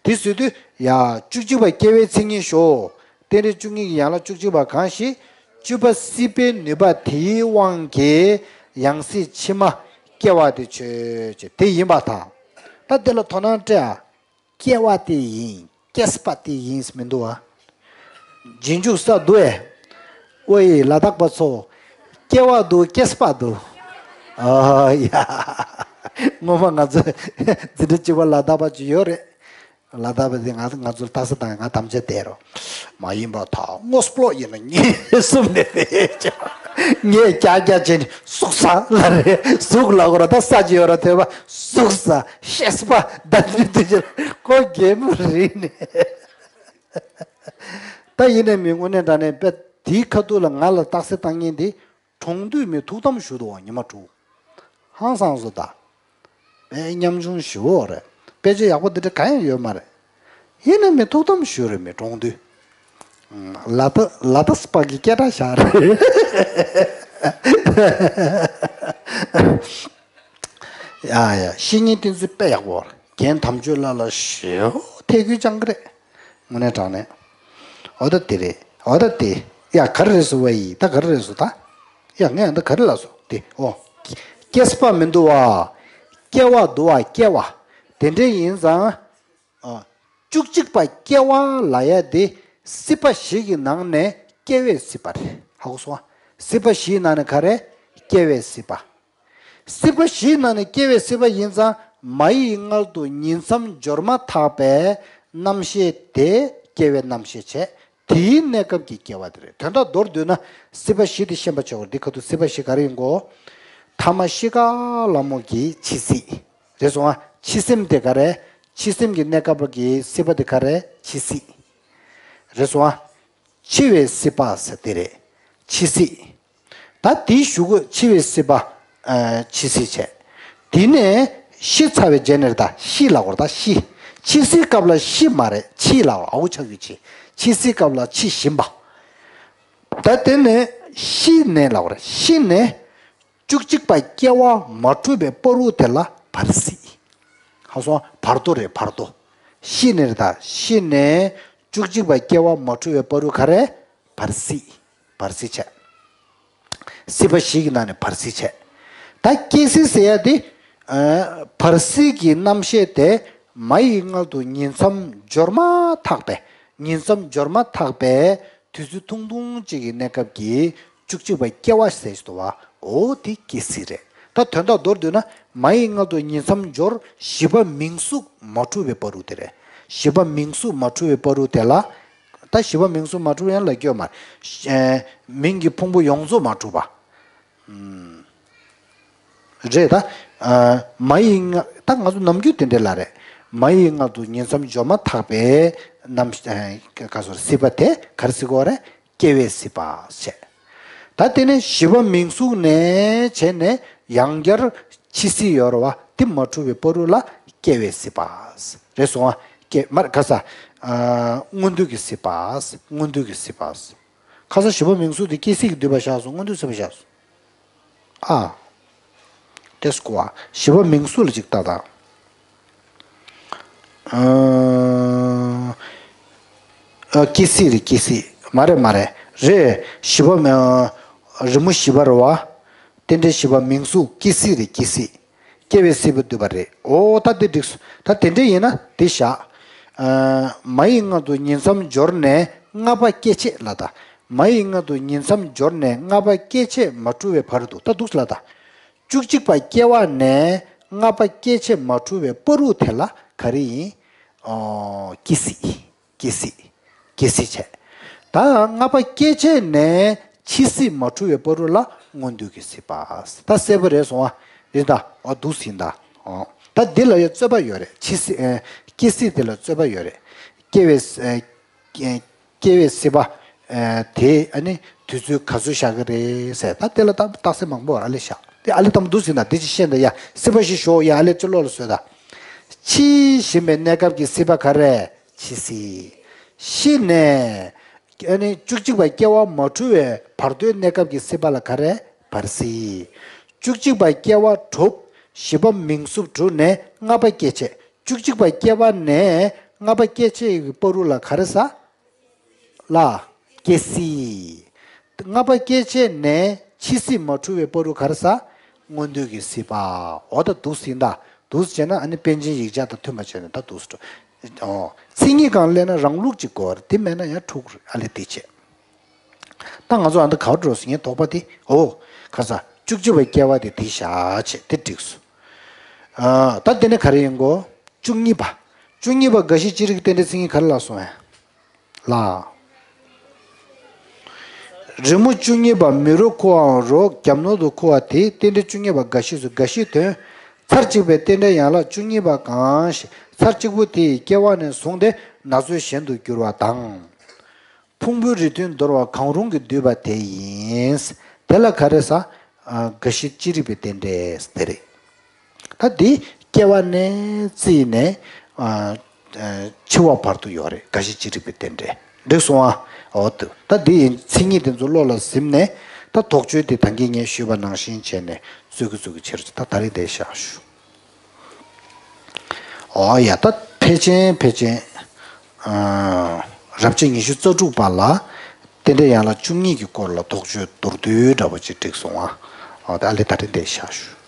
དེ་ཟེར་དུས་ཡ། བཅུ་གཅིག་པ་སྐྱེ་བའི་མཚན་ཉིད་ཞོག་རྟེན་འབྲེལ་བཅུ་གཉིས་ཀྱི་ཡན་ལག་བཅུ་གཅིག་པ་གང་ཞིག་བཅུ་པ་སྲིད་པའི་ནུས་པ་དེའི་དབང་གིས་ཡང་སྲིད་ཕྱི་མ་སྐྱེ་བ་དེ་ཆོས་ཅན། དེ་ཡིན་པར་ཐལ། ད་དེ་ལ་དོ་སྣང་སྤྲད་ཨ། སྐྱེ་བ་དེ་ཡིན། སྐྱེས་པ་དེ་ཡིན་མི་འདུག་ཨ། རྗེས་འཇུག་ས་འདུག་ཨེ། ཨོ་ཡེ་ལ་དྭགས་པ་ཚོ། སྐྱེ་བ་འདུག་སྐྱེས་པ་འདུག་ཨ་ཡ། སྔོན་མ་ང་ཚོ་འཛིན་གྲྭ་གཅིག་པ་ལ་དྭགས་པ་ཅིག་ཡོད་རེད། ལ་དྭགས་པ་དེ་ང་ང་ཚོར་ལྟ་ས་དང་ང་དམ་བཅའ་བསྡད་རོགས། མ་ཡིན་པར་ཐལ། དངོས་པོ་ཡིན་ན་ངས་གསུམ་ནས་རེད་ཀྱང་། ངས་ཀྱག་ཀྱག་བྱས་ནས་ཟུག་ཟ་ལ་རེད། ཟུག་ལ་གོ་ར་ད་ས་ཅི་ཡོད་ར་ཐོས་པ་ཟུག་ཟ་ཤེས་པ་ད་ནི་དུ་ཅེར་ཁོ་རྒན་མོ་རིག་ནས། ད་ཡིན་ནས་མི་དངོས་གནས་དྲང་གནས་དཔེ་དེའི་ཁ་ཐུག་ལ་ང་ལ་རྟགས་གསལ་བཏང་མཁན་དེ། གྲོངས་དུས་མི་ཐུགས་དམ་ཞུ་འདུག་བ། ཉི་མ་དྲུག་ཧང་སང་བཟོ་ད། དཔེ་ཉམ་ཆུང་ཞེ་པོ་རེད། དཔེ་ཆ་ཡག་པོ་འདི་འདྲ་གང་ཡང་ཡོད་མ་རེད། ཡིན་ནའི་མི་ཐུགས་དམ་ཞུ་རེད། མི་གྲོངས་དུས། ལ་དྭགས་ལ་དྭགས་པ་གི་སྐད་གྲགས་བཞག་རེད། ཡ་ཡ། བཤེས་གཉེན་བསྟེན་ཚུལ་དཔེ་ཡག་པོ་རེད། རྒན་དམ་ཆོས་ལགས་ལ་ཞེ་པོ་ཐད་ཀུན་བཅང་གི་རེད། དངོས་གནས་དྲང་གནས། འོ་ད་དེ་རེད། འོ་ད་དེ། ཡ་ག་རེ་རེད་ཟེར་བ་ཡིན། ད་ག་རེ་རེད་ཟེར་ད། ཡ་ངས་ད་ག་རེ་ལབ་སོང་དེ། འོ། སྐྱེས་པ་མི་འདུག་བ། སྐྱེ་བ་འདུག་བ། སྐྱེ་བ། དེ་འདྲ་ཡིན་ཙང་། ཨ། བཅུ་གཅིག་པ་སྐྱེ་བ་ལབ་ཡ་དེ་སྲིད་པ་བཞི་གི་ནང་ནས་སྐྱེ་བའི་སྲིད་པ་རེད། ཧ་གོ་སོང་ང་། སྲིད་པ་བཞིའི་ནང་ནས་ག་རེ། སྐྱེ་བའི་སྲིད་པ། སྲིད་པ་བཞིའི་ནང་ནས་སྐྱེ་བའི་སྲིད་པ་ཡིན་ཙང་མ་ཡི་མངལ་དུ་ཉིང་མཚམས་སྦྱོར་མ་ཐག་པའི་རྣམ་ཤེས་དེ་སྐྱེ་བའི་རྣམ་ཤེས་བྱས། དེའི་གནས་སྐབས་ཀྱི་སྐྱེ་བ་དེ་རེད། དོན་དག་མདོར་བསྡུས་ན་སྲིད་པ་བཞི་དེ་ཤེས་པ་བྱེད་དགོས། འདི་ཁ་ཐུག་སྲིད་པ་བཞི་ག་རེ་ཡིན་གོ། ཐ་མ་ཤི་ཀ་ལ་མོ་གི་འཆི་སྲིད། རེད་སོང་ང་། འཆི་སེམས་དེ་ག་རེ། འཆི་སེམས་ཀྱི་གནས་སྐབས་ཀྱི་སྲིད་པ་དེ་ག་རེ། འཆི་སྲིད། རེད་སོང་ང་། འཆི་བའི་སྲིད་པ་ཟེར་དེ་རེད། འཆི་སྲིད། ད་དེའི་གཞུག་གུ་འཆི་བའི་སྲིད་པ། ཨ། འཆི་སྲིད་བྱས། དེ་ནས་ཤི་ཚར་བའི་རྗེས་ནས་ད་ཤི་ལབ་དགོས་རེད། ད་ཤི། འཆི་སྲིད་སྐབས་ལ་ཤི་མ་རེད། འཆི་ལབ་དགོས། འ་འོག་ཆ་གི་འཆི། འཆི་སྲིད་སྐབས་ལ་འཆི་བཞིན་པ། ད་དེ་ནས་ཤི་ནས་ལབ་དགོས་རེད། ཤི་ནས་བཅུ་གཅིག་པ་སྐྱེ་བ་མ་གྲུབ་པའི་བར་དུ་དེ་ལ་བར་སྲིད། ཧ་སོང་། བར་དོ་རེད། བར་དོ། ཤི་ནས་རེད། ད་ཤི་ནས་བཅུ་གཅིག་པ་སྐྱེ་བ་མ་གྲུབ་པའི་བར་དུ་ག་རེ། བར་སྲིད། བར་སྲིད་བྱས། སྲིད་པ་བཞི་གི་ནང་ནས་བར་སྲིད་བྱས། ད་སྐྱེ་སྲིད་ཟེར་ཡ་དེ། ཨ། བར་སྲིད་ཀྱི་རྣམ་ཤེས་དེ་མ་ཡི་མངལ་དུ་ཉིང་མཚམས་སྦྱོར་མ་ཐག་པའི། ཉིང་མཚམས་སྦྱོར་མ་ཐག་པའི་ དུས་ཚོད་ཐུང་ཐུང་གཅིག་གི་གནས་སྐབས་ཀྱི་བཅུ་གཅིག་པ་སྐྱེ་བ་ཟེར་ཞིག་འདུག་བ། འོ་དེ་སྐྱེ་སྲིད་རེད། ད་དོན་དག་མདོར་བསྡུས་ན་མ་ཡི་མངལ་དུ་ཉིང་མཚམས་སྦྱོར། བཞི་པ་མིང་གཟུགས་མ་འཁྲུལ་བའི་བར་དུ་དེ་རེད། བཞི་པ་མིང་གཟུགས་མ་འཁྲུལ་བའི་བར་དུ་དེ་ལ། ད་བཞི་པ་མིང་གཟུགས་མ་འཁྲུལ་ཡང་ལབ་རྒྱུ་ཡོད་མ་རེད། མིང་གི་ཕུང་པོ་ཡོངས་རྫོགས་མ་འཁྲུལ་བ། རེད་ད། མ་ཡི་མངལ་ད་ང་ཚོ་ནམ་རྒྱུན་དེ་འདྲ་ལབ་རེད། མ་ཡི་མངལ་དུ་ཉིང་མཚམས་སྦྱོར་མ་ཐག་པའི་ནམ་ག་སོར་སྲིད་པ་དེ་ག་རེ་ཟེར་གྱི་ཡོད་རེད། སྐྱེ་བའི་སྲིད་པ་བྱས། ད་དེ་ནས་བཞི་པ་མིང་གཟུགས་ནས་བྱས་ནས་ཡང་བསྐྱར་འཆི་སྲིད་ཡོད་རེད་བ། དེ་མ་འཁྲུལ་བའི་བར་དུ་ལ་སྐྱེ་བའི་སྲིད་པ། རེད་སོང་ཨ། སྐྱེ་མར་ག་ས། མངོན་འདོད་ཀྱི་སྲིད་པ། མངོན་འདོད་ཀྱི་སྲིད་པ། ཁ་སང་བཞི་པ་མིང་གཟུགས་དེ་སྐྱེ་སྲིད་ཀྱི་འདུས་པ་བཞག་སོང་། མངོན་འདོད་སྲིད་པ་བཞག་སོང་། ཨ། དེ་སྐོར་བ་བཞི་པ་མིང་གཟུགས་ལ་ཅིག་ལྟ་དང་། ཨ། སྐྱེ་སྲིད་རེད། སྐྱེ་སྲིད་མ་རེད། མ་རེད། རེད། བཞི་པ་མ། རི་མོ་བཞི་པ་རེད་བ། རྟེན་འབྲེལ་བཞི་པ་མིང་གཟུགས་སྐྱེ་སྲིད་རེད། སྐྱེ་སྲིད། སྐྱེ་བའི་སྲིད་པ་འདུས་པ་རེད། འོ་ད་དེ་འགྲིག་སོང་། ད་དེ་འདྲ་ཡིན་ན་དེ་བཞག། ཨ། མ་ཡི་མངལ་དུ་ཉིང་མཚམས་སྦྱོར་ནས་ལྔ་པ་སྐྱེ་ཆེད་ལ་ད། མ་ཡི་མངལ་དུ་ཉིང་མཚམས་སྦྱོར་ནས་ལྔ་པ་སྐྱེ་ཆེད་མ་འཁྲུལ་བའི་བར་དུ་ད་འདུག་ལ་ད། བཅུ་གཅིག་པ་སྐྱེ་བ་ནས་ལྔ་པ་སྐྱེ་ཆེད་མ་འཁྲུལ་བའི་བར་དུ་དེ་ལ་ག་རེ་ཡིན། ཨོ། སྐྱེ་སྲིད། སྐྱེ་སྲིད། སྐྱེ་སྲིད་བྱས། ད་ལྔ་པ་སྐྱེ་ཆེད་ནས་འཆི་སྲིད་མ་འཁྲུལ་བའི་བར་དུ་ལ་མངོན་འདོད་ཀྱི་སྲིད་པ། ད་གསལ་པོ་རེད་སོང་ཨ། རེད་ད། ཨོ་འདུག་ཟིན་ད། ཨོ། ད་འདི་ལ་ཡང་རྩོད་པ་ཡོད་རེད། འཆི་སྲིད། ཨེ། སྐྱེ་སྲིད་དེ་ལ་རྩོད་པ་ཡོད་རེད། སྐྱེ་བའི། ཨེ། སྐྱེ་སྐྱེ་བའི་སྲིད་པ། ཨེ། དེ་ཨ་ནི་དུས་ཚོད་ག་ཚོད་བཞག་གི་རེད་ཟེར། ད་དེ་ལ་ད་རྟགས་གསལ་མང་པོ་ཨ་ལེ་བཞག། དེ་ཨ་ལེ་དང་འདུག་ཟིན་ད། དེ་ཅི་ཤེས་ད་ཡ། སྲིད་པ་ཞིག་ཞོག་ཡ། ཨ་ལེ་ཅི་བློ་ལ་བཟོས་ད། འཆི་བཞིན་པའི་གནས་སྐབས་ཀྱི་སྲིད་པ་ག་རེ། འཆི་སྲིད། ཤི་ནས། ཨ་ནི་བཅུ་གཅིག་པ་སྐྱེ་བ་མ་འཁྲུལ་བའི་བར་དོའི་གནས་སྐབས་ཀྱི་སྲིད་པ་ལ་ག་རེ། བར་སྲིད། བཅུ་གཅིག་པ་སྐྱེ་བ་གྲུབ། བཞི་པ་མིང་གཟུགས་གྲུབ་ནས་ལྔ་པ་སྐྱེ་ཆེད། བཅུ་གཅིག་པ་སྐྱེ་བ་ནས་ལྔ་པ་སྐྱེ་ཆེད་ཀྱི་བར་དུ་ལ་ག་རེ་ཟ། ལ། སྐྱེ་སྲིད། ལྔ་པ་སྐྱེ་ཆེད་ནས་འཆི་སྲིད་མ་འཁྲུལ་བའི་བར་དུ་ག་རེ་ཟ། མངོན་འདོད་ཀྱི་སྲིད་པ། འོ་ད་འདུག་ཟིན་ད། འདུག་བྱས་ན་ཨ་ནི་པཎ་ཆེན་ཡིག་ཆ་དང་མཐུན་པ་བྱས་ནས་ད་འདུག་སེ་འགྲོ། ཨོ། མཚན་ཉིད་སྒང་སླེབས་ན་རང་ལུགས་ཅིག་དགོས་རེད། དེ་མེད་ན་ཡང་འཁྲུག་རེད། ཨ་ལེ་དེ་བྱས། ད་ང་ཚོ་ཨ་ད་ག་བར་འགྲོ་ཟིན་ངའི་དོགས་པ་དེ། འོ། ཁ་ས་བཅུ་གཅིག་པའི་སྐྱེ་བ་དེ་དེ་བཞག་བྱས་དེ་འགྲིག་སོང་། ཨ། ད་དེ་ནས་ག་རེ་ཡིན་གོ། བཅུ་གཉིས་པ། བཅུ་གཉིས་པ་རྒ་ཤི་ཅི་རིགས་རྟེན་འབྲེལ་མཚན་ཉིད་ག་རེ་ལབ་སོང་ཨེ། ལ། རི་མོ་བཅུ་གཉིས་པ་མི་རོ་ཁུ་བའམ་རོ་རྒྱབ་ནོར་དུ་ཁུ་བ་དེ་རྟེན་འབྲེལ་བཅུ་གཉིས་པ་རྒ་ཤི་སོ། རྒ་ཤིའི་དོན། ཚར་གཅིག་པའི་རྟེན་འབྲེལ་ཡན་ལག་བཅུ་གཉིས་པ་གང་ཞིག་ཚར་གཅིག་པོ་དེ་ཡི་སྐྱེ་བ་ནས་བཟུང་སྟེ་ན་ཚོད་གཞན་དུ་འགྱུར་བ་དང་། ཕུང་པོའི་རིགས་མཐུན་འདོར་བ་གང་རུང་གིས་བསྡུས་པ་དེ་ཡིན། དེ་ལ་ག་རེ་ཟ། ཨ། རྒ་ཤི་ཅི་རིགས་པའི་རྟེན་འབྲེལ་དེ་རེད། ད་འདི་སྐྱེ་བ་ནས་བརྩིས་ནས། ཨ། ཨ། འཆི་བ་བར་དུ་ཡོད་རེད། རྒ་ཤི་ཅི་རིགས་པའི་རྟེན་འབྲེལ། འགྲིག་སོང་ཨ། འོ་དུ། ད་འདི་ཡི་མཚན་ཉིད་དེ་ཚོ་བློ་ལ་ཟིན་ནས། ད་དོགས་གཅོད་དེ་ད་གིན་ངས་ཞུས་པ་ནང་བཞིན་བྱས་ནས་རྩོད་ཀྱི་རྩོད་ཀྱི་བྱེད་རོགས། ད་ད་རིང་དེ་བཞག་ཞུ། ཨོ་ཡ། ད་ཕལ་ཆེར་ཕལ་ཆེར། ཨ། རབ་བྱེད་ཉི་ཤུ་རྩ་དྲུག་པ་ལ་རྟེན་འབྲེལ་ཡན་ལག་བཅུ་གཉིས་ཀྱི་སྐོར་ལ་དོགས་གཅོད་མདོར་བསྡུས་འདྲ་པོ་ཅིག་བསྒྲིགས་སོང་ཨ། ཨོ་ད་ཨ་ལེ་ད་རིང་འདིར་བཞག་ཞུ།